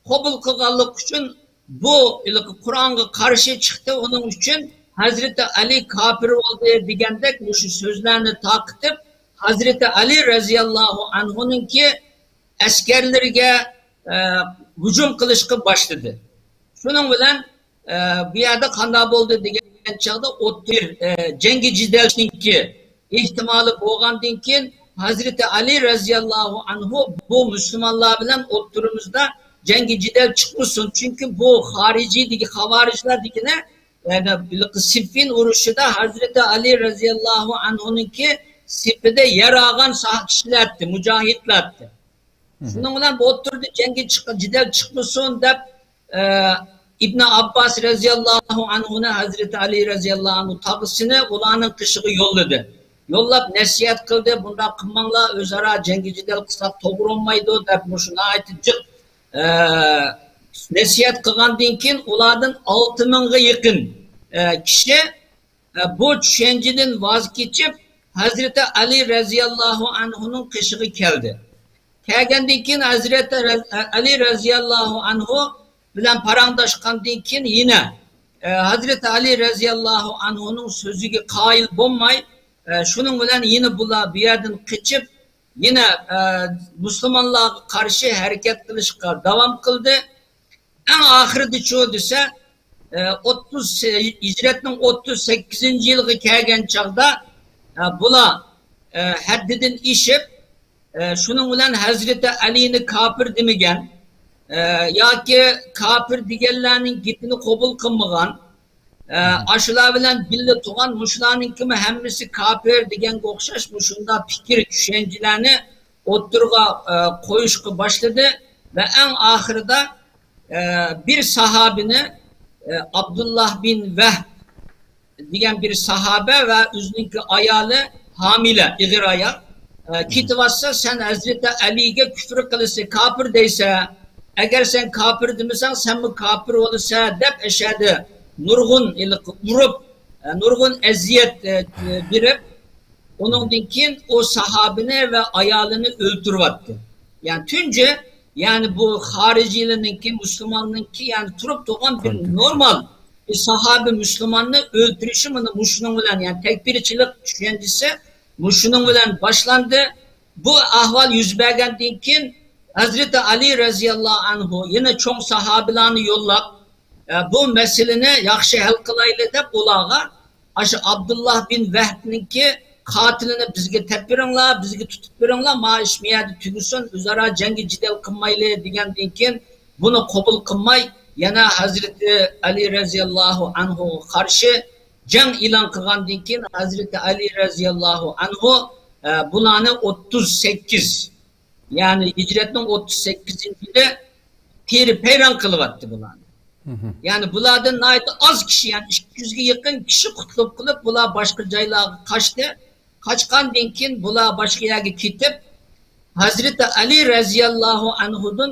قوبۇل قىلغانلىقى ئۈچۈن بۇ ھېلىقى قۇرئانغا قارشى چىقتى. ئۇنىڭ ئۈچۈن ھەزرىتى ئەلى كاپىر بولدى دېگەندەك مۇشۇ سۆزلەرنى تارقىتىپ، ھەزرىتى ئەلى رەزىياللاھۇ ئەنھۇنىڭكى ئەسكەرلىرىگە، ئە، ھۇجۇم قىلىشقا باشلىدى. شۇنىڭ بىلەن، ئە، بۇ يەردە قانداق بولدى دېگەن چاغدا، ئوتتۇرا، ئە، جەڭگى جېدەلنىڭكى ئېھتىمالى بولغاندىن كېيىن، ھەزرىتى ئەلى رەزىياللاھۇ ئەنھۇ بۇ مۇسۇلمانلار بىلەن ئوتتۇرىمىزدا جەڭگى جېدەل چىقمىسۇن، چۈنكى بۇ خارىجىي دېگى-، خاۋارىجلار دېگىنى، يەنى ھېلىقى سىففىن ئۇرۇشىدا ھەزرىتى ئەلى رەزىياللاھۇ ئەنھۇنىڭكى سېپىدە يەر ئالغان سا-، كىشىلەردى، مۇجاھىدلاردى. شۇنىڭ بىلەن بۇ ئوتتۇرىدا جەڭگى چىق-، جېدەل چىقمىسۇن دەپ، ئە، ئىبنى ئابباس رەزىياللاھۇ ئەنھۇنى ھەزرىتى ئەلى رەزىياللاھۇ ئەنھۇ تاغىسىنى ئۇلارنىڭ قېشىغا يوللىدى. يوللاپ نەسىھەت قىلدى، بۇنداق قىلماڭلار، ئۆزئارا جەڭگى جېدەل قىلساق توغرا بولمايدۇ دەپ مۇشۇ ناھايىتى جىق، ئە، نەسىھەت قىلغاندىن كېيىن ئۇلاردىن ئالتە مىڭغا يېقىن، ئە، كىشى ئە، بۇ چۈشەنچىدىن ۋاز كېچىپ، ھەزرىتى ئەلى رەزىياللاھۇ ئەنھۇنىڭ قېشىغا كەلدى. كەلگەندىن كېيىن ھەزرىتى رەز-، ئەلى رەزىياللاھۇ ئەنھۇ بىلەن پاراڭداشقاندىن كېيىن يەنە، ئە، ھەزرىتى ئەلى رەزىياللاھۇ ئەنھۇنىڭ سۆزىگە قايىل بولماي، ئە، شۇنىڭ بىلەن يەنە بۇلار بۇ يەردىن قېچىپ، يەنە، ئە، مۇسۇلمانلارغا قارشى ھەرىكەت قىلىشقا داۋام قىلدى. ئەڭ ئاخىرىدىچۇ دېسە، ئە، ئوتتۇز، ھىجرەتنىڭ ئوتتۇز سەككىزىنچى يىلىغا كەلگەن چاغدا، ئە، بۇلار، ئە، ھەددىدىن ئېشىپ، ئە، شۇنىڭ بىلەن ھەزرىتى ئەلىنى كاپىر دېمىگەن، ئە، ياكى كاپىر دېگەنلەرنىڭ گېپىنى قوبۇل قىلمىغان، ئە، ئاشۇلار بىلەن بىللە تۇرغان، مۇشۇلارنىڭكىمۇ ھەممىسى كاپىر دېگەنگە ئوخشاش مۇشۇنداق پىكىر، چۈشەنچىلەرنى ئوتتۇرىغا، ئە، قويۇشقا باشلىدى. ۋە ئەڭ ئاخىرىدا، ئە، بىر ساھابىنى، ئە، ئابدۇللا بىن ۋەھب دېگەن بىر ساھابە ۋە ئۆزىنىڭكى ئايالى ھامىلە، ئېغىر ئايال، ئە، كېتىۋاتسا، سەن ھەزرىتى ئەلىگە كۈفر قىلىسەن، كاپىر دەيسەن. ئەگەر سەن كاپىر دېمىسەڭ، سەنمۇ كاپىر بولىسەن، دەپ ئەشەدە نۇرغۇن ھېلىقى ئۇرۇپ، ئە، نۇرغۇن ئەزىيەت، ئە، بېرىپ، ئۇنىڭدىن كېيىن ئۇ ساھابىنى ۋە ئايالىنى ئۆلتۈرۈۋەتتى. يەنى تۇنجى، يەنى بۇ خارىجىيلەرنىڭكى، مۇسۇلماننىڭكى، يەنى تۇرۇپ تۇرغان بىر نورمال بىر ساھابە مۇسۇلماننى ئۆلتۈرۈشى مانا مۇشۇنىڭ بىلەن، يەنى تەكپىرچىلىك چۈشەنچىسى مۇشۇنىڭ بىلەن باشلاندى. بۇ ئەھۋال يۈز بەرگەندىن كېيىن ھەزرىتى ئەلى رەزىياللاھۇ ئەنھۇ يەنە چوڭ ساھابىلارنى يوللاپ، ئە، بۇ مەسىلىنى ياخشى ھەل قىلايلى دەپ ئۇلارغا ئاشۇ ئابدۇللا بىن ۋەھبنىڭكى قاتىلىنى بىزگە تېپىپ بېرىڭلار، بىزگە تۇتۇپ بېرىڭلار، ما ئىش مۇ يەردە تۈگىسۇن، ئۆزئارا جەڭگى جېدەل قىلمايلى دېگەندىن كېيىن، بۇنى قوبۇل قىلماي، يەنە ھەزرىتى ئەلى رەزىياللاھۇ ئەنھۇغا قارشى جەڭ ئېلان قىلغاندىن كېيىن، ھەزرىتى ئەلى رەزىياللاھۇ ئەنھۇ، ئە، بۇلارنى ئوتتۇز سەككىز، يەنى ھىجرەتنىڭ ئوتتۇز سەككىزىنچى يىلى تېرە پەيران قىلىۋەتتى بۇلارنى. يەنى بۇلاردىن ناھايىتى ئاز كىشى، يەنى ئىككى يۈزگە يېقىن كىشى قۇتۇلۇپ قېلىپ، بۇلار باشقا جايلارغا قاچتى. قاچقاندىن كېيىن بۇلار باشقا يەرگە كېتىپ، ھەزرىتى ئەلى رەزىياللاھۇ ئەنھۇدىن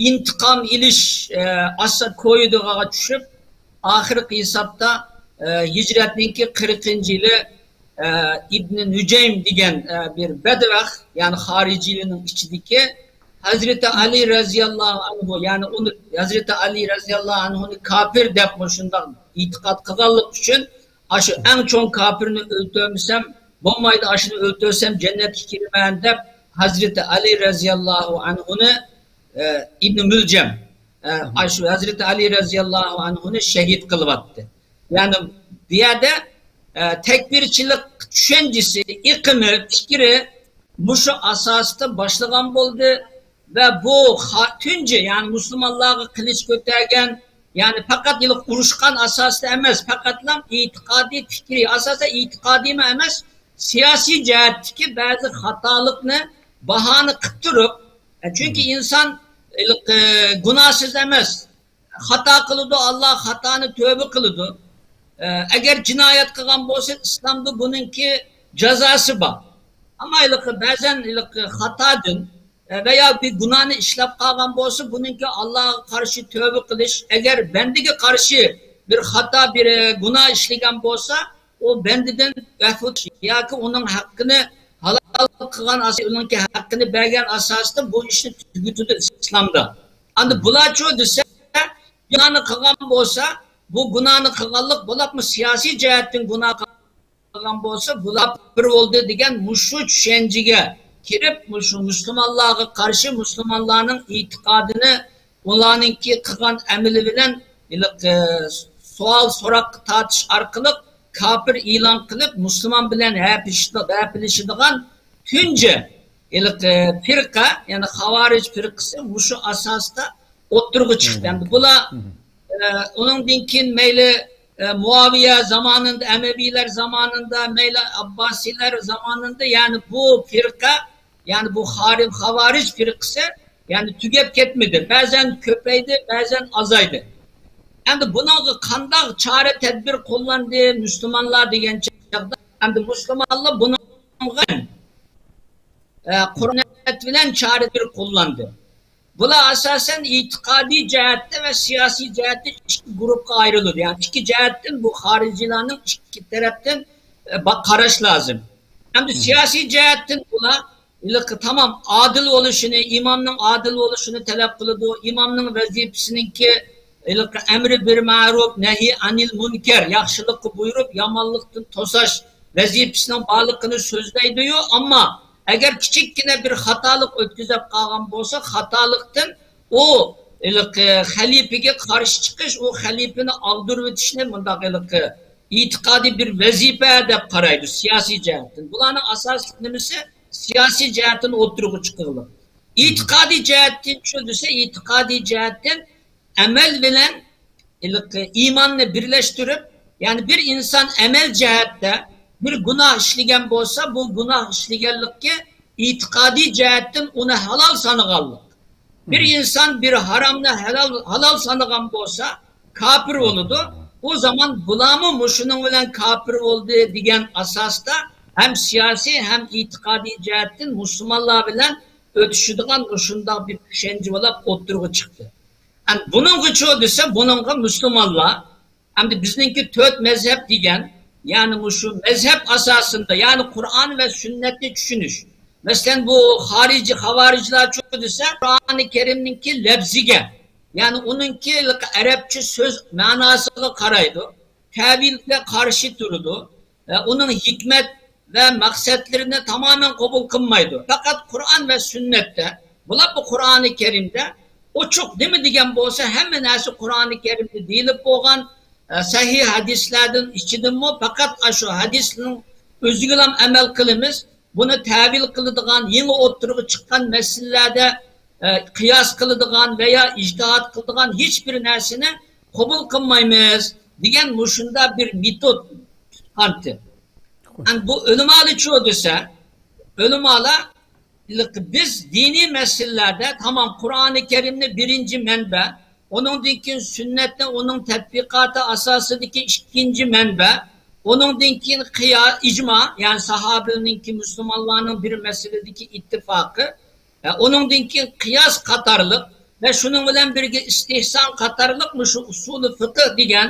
ئىنتىقام ئېلىش، ئە، ئاسا كويىدىغا چۈشۈپ، ئاخىرقى ھېسابتا، ئە، ھىجرەتنىڭكى قىرىقىنچى يىلى، ئە، ئىبنى نۇجەيم دېگەن، ئە، بىر بەدبەخت، يەنى خارىجىيلەرنىڭ ئىچىدىكى ھەزرىتى ئەلى رەزىياللاھۇ ئەنھۇ، يەنى ئۇنى، ھەزرىتى ئەلى رەزىياللاھۇ ئەنھۇنى كاپىر دەپ مۇشۇنداق ئېتىقاد قىلغانلىقى ئۈچۈن، ئاشۇ ئەڭ چوڭ كاپىرنى ئۆلتۈرمىسەم بولمايدۇ، ئاشۇنى ئۆلتۈرسەم جەننەتكە كىرىمەن دەپ، ھەزرىتى ئەلى رەزىياللاھۇ ئەنھۇنى، ئە، ئىبنى مۇلجەم، ئە، ئاشۇ ھەزرىتى ئەلى رەزىياللاھۇ ئەنھۇنى شەھىد قىلىۋەتتى. يەنى بۇ يەردە، ئە، تەكپىرچىلىك چۈشەنچىسى، ئېقىمى، پىكرى مۇشۇ ئاساستا باشلىغان بولدى. ۋە بۇ خا-، تۇنجى، يەنى مۇسۇلمانلارغا قىلىچ كۆتەرگەن، يەنى پەقەت ھېلىقى ئۇرۇشقان ئاساستا ئەمەس، پەقەتلا ئېتىقادىي، پىكرىي ئاساستا، ئېتىقادىيمۇ ئەمەس، سىياسىي جەھەتتىكى بەزى خاتالىقنى باھانە قىلىپ تۇرۇپ، ئە، چۈنكى ئىنسان ھېلىقى گۇناھسىز ئەمەس، خاتا قىلىدۇ، ئاللا خاتانى تۆۋە قىلىدۇ. ئە، ئەگەر جىنايەت قىلغان بولسا، ئىسلامدا بۇنىڭكى جازاسى بار. ئەمما ھېلىقى بەزەن ھېلىقى خاتادىن، ئە، ۋە يا بىر گۇناھنى ئىشلەپ قالغان بولسا، بۇنىڭكى ئاللاغا قارشى تۆۋە قىلىش، ئەگەر بەندىگە قارشى بىر خاتا، بىر، ئە، گۇناھ ئىشلىگەن بولسا، ئۇ بەندىدىن ئەفۇ ياكى ئۇنىڭ ھەققىنى ھالال قىلغان ئاس-، ئۇنىڭكى ھەققىنى بەرگەن ئاساستا بۇ ئىشنى تۈگىتىدۇ ئىسلامدا. ئەمدى بۇلارچۇ دېسە، گۇناھنى قىلغان بولسا، بۇ گۇناھنى قىلغانلىق بولۇپمۇ سىياسىي جەھەتتىن گۇناھ قىلغان بولسا، بۇلار بىر بولدى دېگەن مۇشۇ چۈشەنچىگە كىرىپ، مۇشۇ مۇسۇلمانلارغا قارشى مۇسۇلمانلارنىڭ ئېتىقادىنى ئۇلارنىڭكى قىلغان ئەمىلى بىلەن ھېلىقى سوئال سوراققا تارتىش ئارقىلىق كاپىر ئېلان قىلىپ، مۇسۇلمان بىلەن ھەپىلىشىدىغان تۇنجى ھېلىقى پىرقە، يەنى خاۋارىج پىرقىسى مۇشۇ ئاساستا ئوتتۇرىغا چىقتى. ئەمدى بۇلار، ئە، ئۇنىڭدىن كېيىن مەيلى، ئە، مۇئاۋىيە زامانىدا، ئەمەۋىيلەر زامانىدا، مەيلى ئابباسىيلەر زامانىدا، يەنى بۇ پىرقە، يەنى بۇ خارىم خاۋارىج پىرقىسى، يەنى تۈگەپ كەتمىدى. بەزەن كۆپەيدى، بەزەن ئازايدى. ئەمدى بۇنىڭغا قانداق چارە تەدبىر قوللاندى مۇسۇلمانلار دېگەن چاغدا، ئەمدى مۇسۇلمانلار بۇنىڭغا، ئە، قۇرئان بىلەن چارە تەدبىر قوللاندى. بۇلار ئاساسەن ئېتىقادىي جەھەتتە ۋە سىياسىي جەھەتتە ئىككى گۇرۇپقا ئايرىلىدۇ. يەنى ئىككى جەھەتتىن بۇ خارىجىيلارنىڭ ئىككى تەرەپتىن، ئە، با-، قاراش لازىم. ئەمدى سىياسىي جەھەتتىن بۇلار ھېلىقى تامام ئادىل بولۇشىنى، ئىمامنىڭ ئادىل بولۇشىنى تەلەپ قىلىدۇ. ئىمامنىڭ ۋەزىپىسىنىڭكى ھېلىقى ئەمرى بىر مەرۇپ، نەھى ئەنىل مۇنكەر، ياخشىلىققا بۇيرۇپ، يامانلىقتىن توساش ۋەزىپىسىنىڭ بارلىقىنى سۆزلەيدۇ-يۇ، ئەمما ئەگەر كىچىككىنە بىر خاتالىق ئۆتكۈزۈپ قالغان بولسا، خاتالىقتىن ئۇ ھېلىقى خەلىپىگە قارشى چىقىش، ئۇ خەلىپىنى ئاغدۇرۇۋېتىشنى مۇنداق ھېلىقى ئېتىقادىي بىر ۋەزىپە دەپ قارايدۇ سىياسىي جەھەتتىن. بۇلارنىڭ ئاساسلىق نېمىسى؟ سىياسىي جەھەتتىن ئوتتۇرىغا چىقىرىلىدۇ. ئېتىقادىي جەھەتتىنچۇ دېسە، ئېتىقادىي جەھەتتىن ئەمەل بىلەن ھېلىقى ئىماننى بىرلەشتۈرۈپ، يەنى بىر ئىنسان ئەمەل جەھەتتە بىر گۇناھ ئىشلىگەن بولسا، بۇ گۇناھ ئىشلىگەنلىككە ئېتىقادىي جەھەتتىن ئۇنى ھالال سانىغانلىق. بىر ئىنسان بىر ھارامنى ھالال، ھالال سانىغان بولسا، كاپىر بولىدۇ. ئۇ زامان بۇلارمۇ مۇشۇنىڭ بىلەن كاپىر بولدى دېگەن ئاساستا ھەم سىياسىي، ھەم ئېتىقادىي جەھەتتىن مۇسۇلمانلار بىلەن ئۆتۈشىدىغان مۇشۇنداق بىر چۈشەنچە بولاپ ئوتتۇرىغا چىقتى. ئەمدى بۇنىڭغىچۇ دېسە، بۇنىڭغا مۇسۇلمانلار، ئەمدى بىزنىڭكى تۆت مەزھەپ دېگەن، يەنى مۇشۇ مەزھەپ ئاساسىدا، يەنى قۇرئان ۋە سۈننەتنى چۈشىنىش. مەسىلەن، بۇ خارىجىي، خاۋارىجلارچۇ دېسە، قۇرئانى كەرىمنىڭكى لەپزىگە، يەنى ئۇنىڭكى ئەرەبچە سۆز مەناسىغا قارايدۇ، تەۋىلگە قارشى تۇرىدۇ، ئە، ئۇنىڭ ھېكمەت ۋە مەقسەتلىرىنى تامامەن قوبۇل قىلمايدۇ. پەقەت قۇرئان ۋە سۈننەتتە، بولۇپمۇ قۇرئانى كەرىمدە ئوچۇق نېمە دېگەن بولسا، ھەممە نەرسە قۇرئانى كەرىمدە دېيىلىپ بولغان، ئە، سەھىھ ھەدىسلەردىن ئىچىدىنمۇ پەقەت ئاشۇ ھەدىسنىڭ ئۆزىگىلا ئەمەل قىلىمىز. بۇنى تەۋىل قىلىدىغان، يېڭى ئوتتۇرىغا چىققان مەسىلىلەردە، ئە، قىياس قىلىدىغان ۋەيا ئىجتىھات قىلىدىغان ھېچ بىر نەرسىنى قوبۇل قىلمايمىز دېگەن مۇشۇنداق بىر مېتود تۇتقانتى. ئەمدى بۇ ئۆلىمالارچۇ دېسە، ئۆلىمالار، بىز دىنىي مەسىلىلەردە تامام قۇرئانى كەرىمنى بىرىنچى مەنبە، ئۇنىڭدىن كېيىن سۈننەتنى ئۇنىڭ تەتبىقاتى ئاساسىدىكى ئىككىنچى مەنبە، ئۇنىڭدىن كېيىن قىيا-، ئىجما، يەنى ساھابىنىڭكى، مۇسۇلمانلارنىڭ بىر مەسىلىدىكى ئىتتىپاقى، ئە، ئۇنىڭدىن كېيىن قىياس قاتارلىق ۋە شۇنىڭ بىلەن بىرگە ئىستىھسان قاتارلىق مۇشۇ ئۇسۇلى فىقھ دېگەن،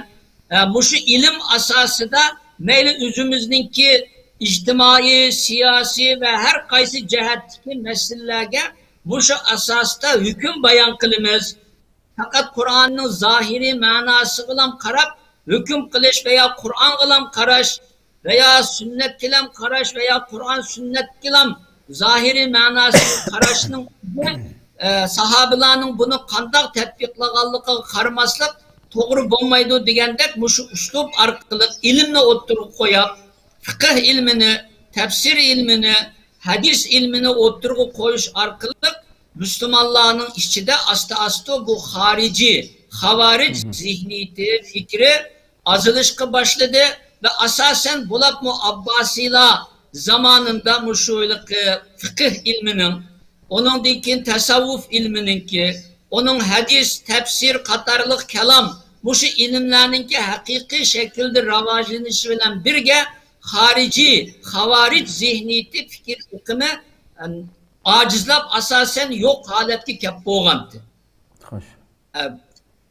ئە، مۇشۇ ئىلىم ئاساسىدا مەيلى ئۆزىمىزنىڭكى ئىجتىمائىي، سىياسىي ۋە ھەر قايسى جەھەتتىكى مەسىلىلەرگە مۇشۇ ئاساستا ھۆكۈم بايان قىلىمىز. پەقەت قۇرئاننىڭ زاھىرىي مەناسىغىلا قاراپ ھۆكۈم قىلىش ۋەيا قۇرئانغىلا قاراش ۋەيا سۈننەتكىلا قاراش ۋەيا قۇرئان سۈننەتكىلا زاھىرىي مەناسىغا قاراشنىڭ ئۆزى، ئە، ساھابىلارنىڭ بۇنى قانداق تەتبىقلىغانلىقىغا قارىماسلىق توغرا بولمايدۇ دېگەندەك مۇشۇ ئۇسلۇب ئارقىلىق ئىلىمنى ئوتتۇرىغا قويۇپ، فىقىھ ئىلمىنى، تەپسىر ئىلمىنى، ھەدىس ئىلمىنى ئوتتۇرىغا قويۇش ئارقىلىق مۇسۇلمانلارنىڭ ئىچىدە ئاستا-ئاستا بۇ خارىجىي، خاۋارىج زېھنىيىتى، پىكرى ئازىلىشقا باشلىدى ۋە ئاساسەن بولۇپمۇ ئابباسىيلار زامانىدا مۇشۇ ھېلىقى فىقىھ ئىلمىنىڭ، ئۇنىڭدىن كېيىن تەسەۋۋۇپ ئىلمىنىڭكى، ئۇنىڭ ھەدىس، تەپسىر قاتارلىق كالام، مۇشۇ ئىلىملەرنىڭكى ھەقىقىي شەكىلدە راۋاجلىنىشى بىلەن بىرگە خارىجىي، خاۋارىج زېھنىيىتى، پىكىر ئېقىمى، ئەم، ئاجىزلاپ، ئاساسەن يوق ھالەتكە كەپ بولغانتى. خوش. ئە،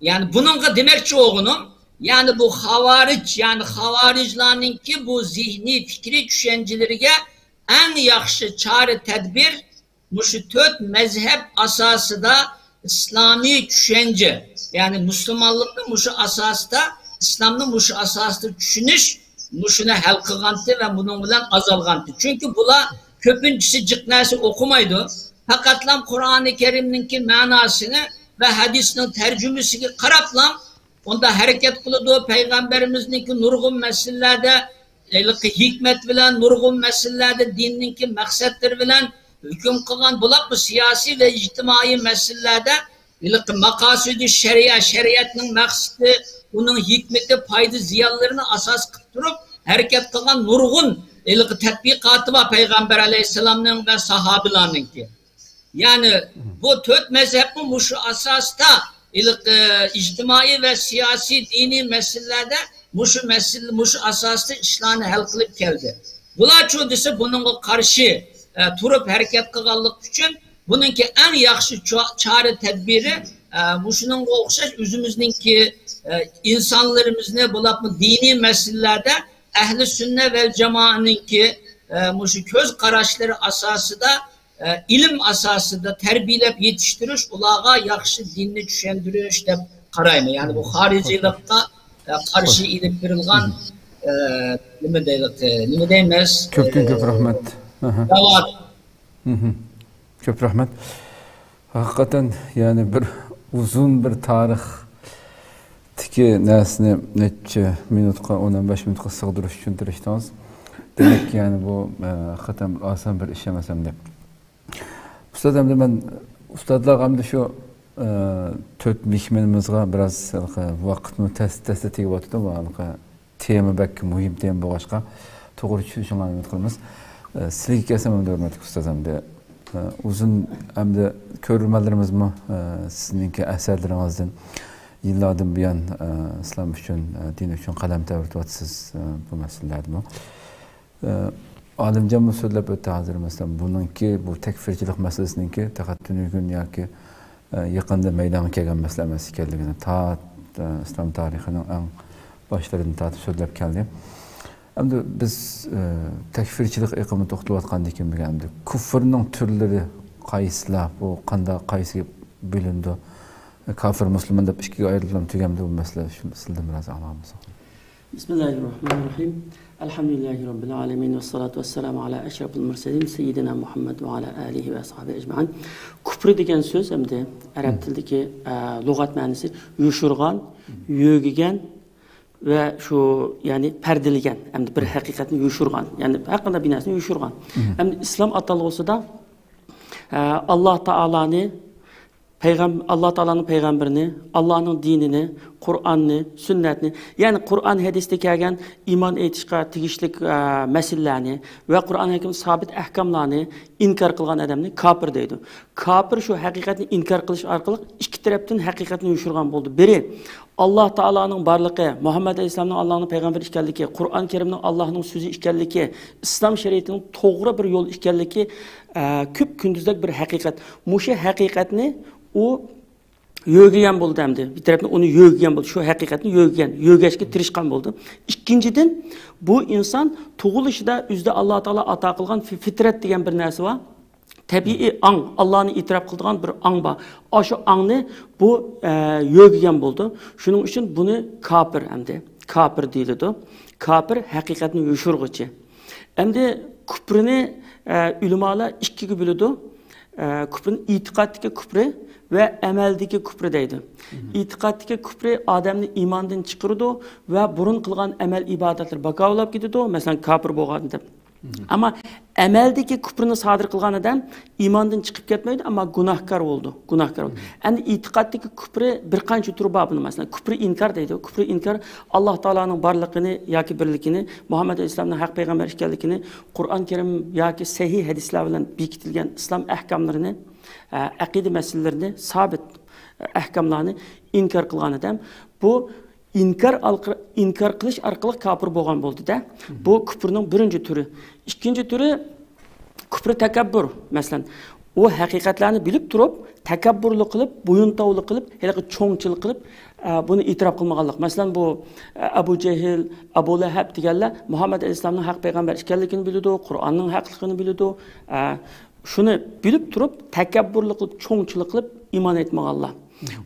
يەنى بۇنىڭغا دېمەكچى بولغىنىم، يەنى بۇ خاۋارىج، يەنى خاۋارىجلارنىڭكى بۇ زېھنىي پىكرىي چۈشەنچىلىرىگە ئەڭ ياخشى چارە تەدبىر مۇشۇ تۆت مەزھەپ ئاساسىدا ئىسلامىي چۈشەنچە، يەنى مۇسۇلمانلىقنى مۇشۇ ئاساستا، ئىسلامنى مۇشۇ ئاساستا چۈشىنىش مۇشۇنى ھەل قىلغانتى ۋە بۇنىڭ بىلەن ئازالغانتى. چۈنكى بۇلار كۆپىنچىسى جىق نەرسە ئوقۇمايدۇ. پەقەتلا قۇرئانى كەرىمنىڭكى مەناسىنى ۋە ھەدىسنىڭ تەرجىمىسىگە قاراپلا ئۇندا ھەرىكەت قىلىدۇ. پەيغەمبىرىمىزنىڭكى نۇرغۇن مەسىلىلەردە ھېلىقى ھېكمەت بىلەن، نۇرغۇن مەسىلىلەردە دىننىڭكى مەقسەتلىرى بىلەن ھۆكۈم قىلغان، بولۇپمۇ سىياسىي ۋە ئىجتىمائىي مەسىلىلەردە ھېلىقى ماقاسىدى شەرىئە، شەرىئەتنىڭ مەقسىتى، ئۇنىڭ ھېكمىتى، پايدا زىيانلىرىنى ئاساس قىلىپ تۇرۇپ ھەرىكەت قىلغان نۇرغۇن ھېلىقى تەتبىقاتى بار پەيغەمبەر ئەلەيھىسسالامنىڭ ۋە ساھابىلارنىڭكى. يەنى بۇ تۆت مەزھەپمۇ مۇشۇ ئاساستا ھېلىقى ئىجتىمائىي ۋە سىياسىي، دىنىي مەسىلىلەردە مۇشۇ مەسىلە، مۇشۇ ئاساستا ئىشلارنى ھەل قىلىپ كەلدى. بۇلارچۇ دېسە، بۇنىڭغا قارشى، ئە، تۇرۇپ ھەرىكەت قىلغانلىقى ئۈچۈن بۇنىڭكى ئەڭ ياخشى چا-، چارە تەدبىرى، ئە، مۇشۇنىڭغا ئوخشاش ئۆزىمىزنىڭكى، ئە، ئىنسانلىرىمىزنى بولۇپمۇ دىنىي مەسىلىلەردە ئەھلى سۈننە ۋەل جامائەنىڭكى، ئە، مۇشۇ كۆز قاراشلىرى ئاساسىدا ئە، ئىلىم ئاساسىدا تەربىيەلەپ يېتىشتۈرۈش، ئۇلارغا ياخشى دىننى چۈشەندۈرۈش دەپ قارايمەن. يەنى بۇ خارىجىيلىققا، ئە، قارشى ئېلىپ بېرىلغان، ئە، نېمە دەيلى، نېمە دەيمىز؟ كۆپتىن كۆپ رەھمەت. ئەھە. داۋا. مھم. كۆپ رەھمەت. ھەقىقەتەن، يەنى بىر ئۇزۇن بىر تارىختىكى نەرسىنى نەچچە مىنۇتقا، ئون، ئون بەش مىنۇتقا سىغدۇرۇش ئۈچۈن تىرىشتىڭىز. دېمەك، يەنى بۇ، ئە، ھەقىقەتەن بىر ئاسان بىر ئىش ئەمەس ئەمدى. ئۇستاز، ئەمدى مەن ئۇستازلارغا ئەمدى شۇ، ئە، تۆت مېھمىنىمىزغا بىراز ۋاقىتمۇ تەس-، تەستە تېگىۋاتىدۇ. بۇ ھېلىقى تېما بەك مۇھىم تېما بولغاچقا، توغرا چۈشىنىشىڭلارنى ئۈمىد قىلىمىز. ئە، سىلىگە كەلسەم ئەمدى، ھۆرمەتلىك ئۇستاز، ئەمدى ئۇزۇن ئەمدى كۆرۈرمەنلىرىمىزمۇ، ئە، سىزنىڭكى ئەسەرلىرىڭىزدىن يىللاردىن بۇيان، ئە، ئىسلام ئۈچۈن، ئە، دىن ئۈچۈن قەلەم تەۋرىتىۋاتىسىز، ئە، بۇ مەسىلىلەردىمۇ. ئە، ئالىمجانمۇ سۆزلەپ ئۆتتى ھازىر، مەسىلەن، بۇنىڭكى، بۇ تەكفىرچىلىك مەسىلىسىنىڭكى پەقەت تۈنۈگۈن ياكى، ئە، يېقىندا مەيدانغا كەلگەن مەسىلە ئەمەس ئىكەنلىكىنى تا، ئە، ئىسلام تارىخىنىڭ ئەڭ باشلىرىدىن تارتىپ سۆزلەپ كەلدى. ئەمدى بىز، ئە، تەكفىرچىلىك ئېقىمى توختىلىۋاتقاندىكىن، بىز ئەمدى كۇفرنىڭ تۈرلىرى قايسىلار، بۇ قانداق، قايسىغا بۆلۈنىدۇ؟ كافىر، مۇسۇلمان دەپ ئىككىگە ئايرىلىدۇ تۈگەمدۇ بۇ مەسىلە؟ شۇ، سىزدىن بىراز ئاڭلىغان بولساق. بسم الله الرحمن الرحيم. الحمد لله رب العالمين والصلاة والسلام على أشرف المرسلين سيدنا محمد وعلى آله وأصحابه أجمعين. كۇفر دېگەن سۆز ئەمدى ئەرەب تىلىدىكى، ئە، لۇغەت مەنىسى يوشۇرغان، يۆگىگەن ۋە شۇ، يەنى پەردىلىگەن، ئەمدى بىر ھەقىقەتنى يوشۇرغان، يەنى ھەر قانداق بىر نەرسىنى يوشۇرغان. ئەمدى ئىسلام ئاتالغۇسىدا، ئە، ئاللا تائالانى، پەيغەم-، ئاللا تائالانىڭ پەيغەمبىرىنى، ئاللانىڭ دىنىنى، قۇرئاننى، سۈننەتنى، يەنى قۇرئان ھەدىستە كەلگەن ئىمان ئېيتىشقا تېگىشلىك، ئە، مەسىلىلەرنى ۋە قۇرئان ھەكىمدە سابىت ئەھكاملارنى ئىنكار قىلغان ئادەمنى كاپىر دەيدۇ. كاپىر شۇ ھەقىقەتنى ئىنكار قىلىش ئارقىلىق ئىككى تەرەپتىن ھەقىقەتنى يوشۇرغان بولدى. بىرى، ئاللا تائالانىڭ بارلىقى، مۇھەممەد ئەلەيھىسسالامنىڭ ئاللانىڭ پەيغەمبىرى ئىكەنلىكى، قۇرئان كەرىمنىڭ ئاللانىڭ سۆزى ئىكەنلىكى، ئىسلام شەرىئىتىنىڭ توغرا بىر يول ئىكەنلىكى، ئە، كۈپ كۈندۈزدەك بىر ھەقىقەت. مۇشۇ ھەقىقەتنى ئۇ يۆگىگەن بولدى ئەمدى. بىر تەرەپتىن ئۇنى يۆگىگەن بولدى. شۇ ھەقىقەتنى يۆگىگەن، يۆگەشكە تىرىشقان بولدى. ئىككىنچىدىن، بۇ ئىنسان تۇغۇلۇشىدا ئۆزىدە ئاللا تائالا ئاتا قىلغان في-، فىترەت دېگەن بىر نەرسە بار. تەبىئىي ئاڭ، ئاللانى ئېتىراپ قىلىدىغان بىر ئاڭ بار. ئاشۇ ئاڭنى بۇ، ئە، يۆگىگەن بولىدۇ. شۇنىڭ ئۈچۈن بۇنى كاپىر ئەمدى. كاپىر دېيىلىدۇ. كاپىر ھەقىقەتنى يوشۇرغۇچى. ئەمدى كۇپرىنى، ئە، ئۆلىمالار ئىككىگە بۆلىدۇ. ئە، كۇپرىنى ئېتىقادتىكى كۇپرى ۋە ئەمەلدىكى كۇپرى دەيدۇ. ئېتىقادتىكى كۇپرى ئادەمنى ئىماندىن چىقىرىدۇ ۋە بۇرۇن قىلغان ئەمەل ئىبادەتلىرى باكاۋلاپ كېتىدۇ، مەسىلەن، كاپىر بولغان دەپ. ئەمما ئەمەلدىكى كۇپرىنى سادىر قىلغان ئادەم ئىماندىن چىقىپ كەتمەيدۇ، ئەمما گۇناھكار بولىدۇ، گۇناھكار بولىدۇ. ئەمدى ئېتىقادتىكى كۇپرى بىر قانچە تۈرى بار بۇنىڭ، مەسىلەن، كۇپرى ئىنكار دەيدۇ. كۇپرى ئىنكار ئاللا تائالانىڭ بارلىقىنى ياكى بىرلىكىنى، مۇھەممەد ئەلەيھىسسالامنىڭ ھەق پەيغەمبەر ئىكەنلىكىنى، قۇرئان كەرىم ياكى سەھىھ ھەدىسلەر بىلەن بېكىتىلگەن ئىسلام ئەھكاملىرىنى، ئە، ئەقىدە مەسىلىلىرىنى، سابىت ئەھكاملارنى ئىنكار قىلغان ئادەم، بۇ ئىنكار ئالقا-، ئىنكار قىلىش ئارقىلىق كاپىر بولغان بولدى-دە. بۇ كۇپرنىڭ بىرىنچى تۈرى. ئىككىنچى تۈرى كۇپرى تەكەببۇر. مەسىلەن، ئۇ ھەقىقەتلەرنى بىلىپ تۇرۇپ، تەكەببۇرلۇق قىلىپ، بويۇنتاۋلىق قىلىپ، ھېلىقى چوڭچىلىق قىلىپ، ئە، بۇنى ئېتىراپ قىلمىغانلىق. مەسىلەن، بۇ، ئە، ئەبۇ جەھىل، ئەبۇ لەھەب دېگەنلەر مۇھەممەد ئەلەيھىسسالامنىڭ ھەق پەيغەمبەر ئىكەنلىكىنى بىلىدۇ، قۇرئاننىڭ ھەقلىقىنى بىلىدۇ. ئە، شۇنى بىلىپ تۇرۇپ، تەكەببۇرلۇق قىلىپ، چوڭچىلىق قىلىپ ئىمان ئېيتمىغانلار.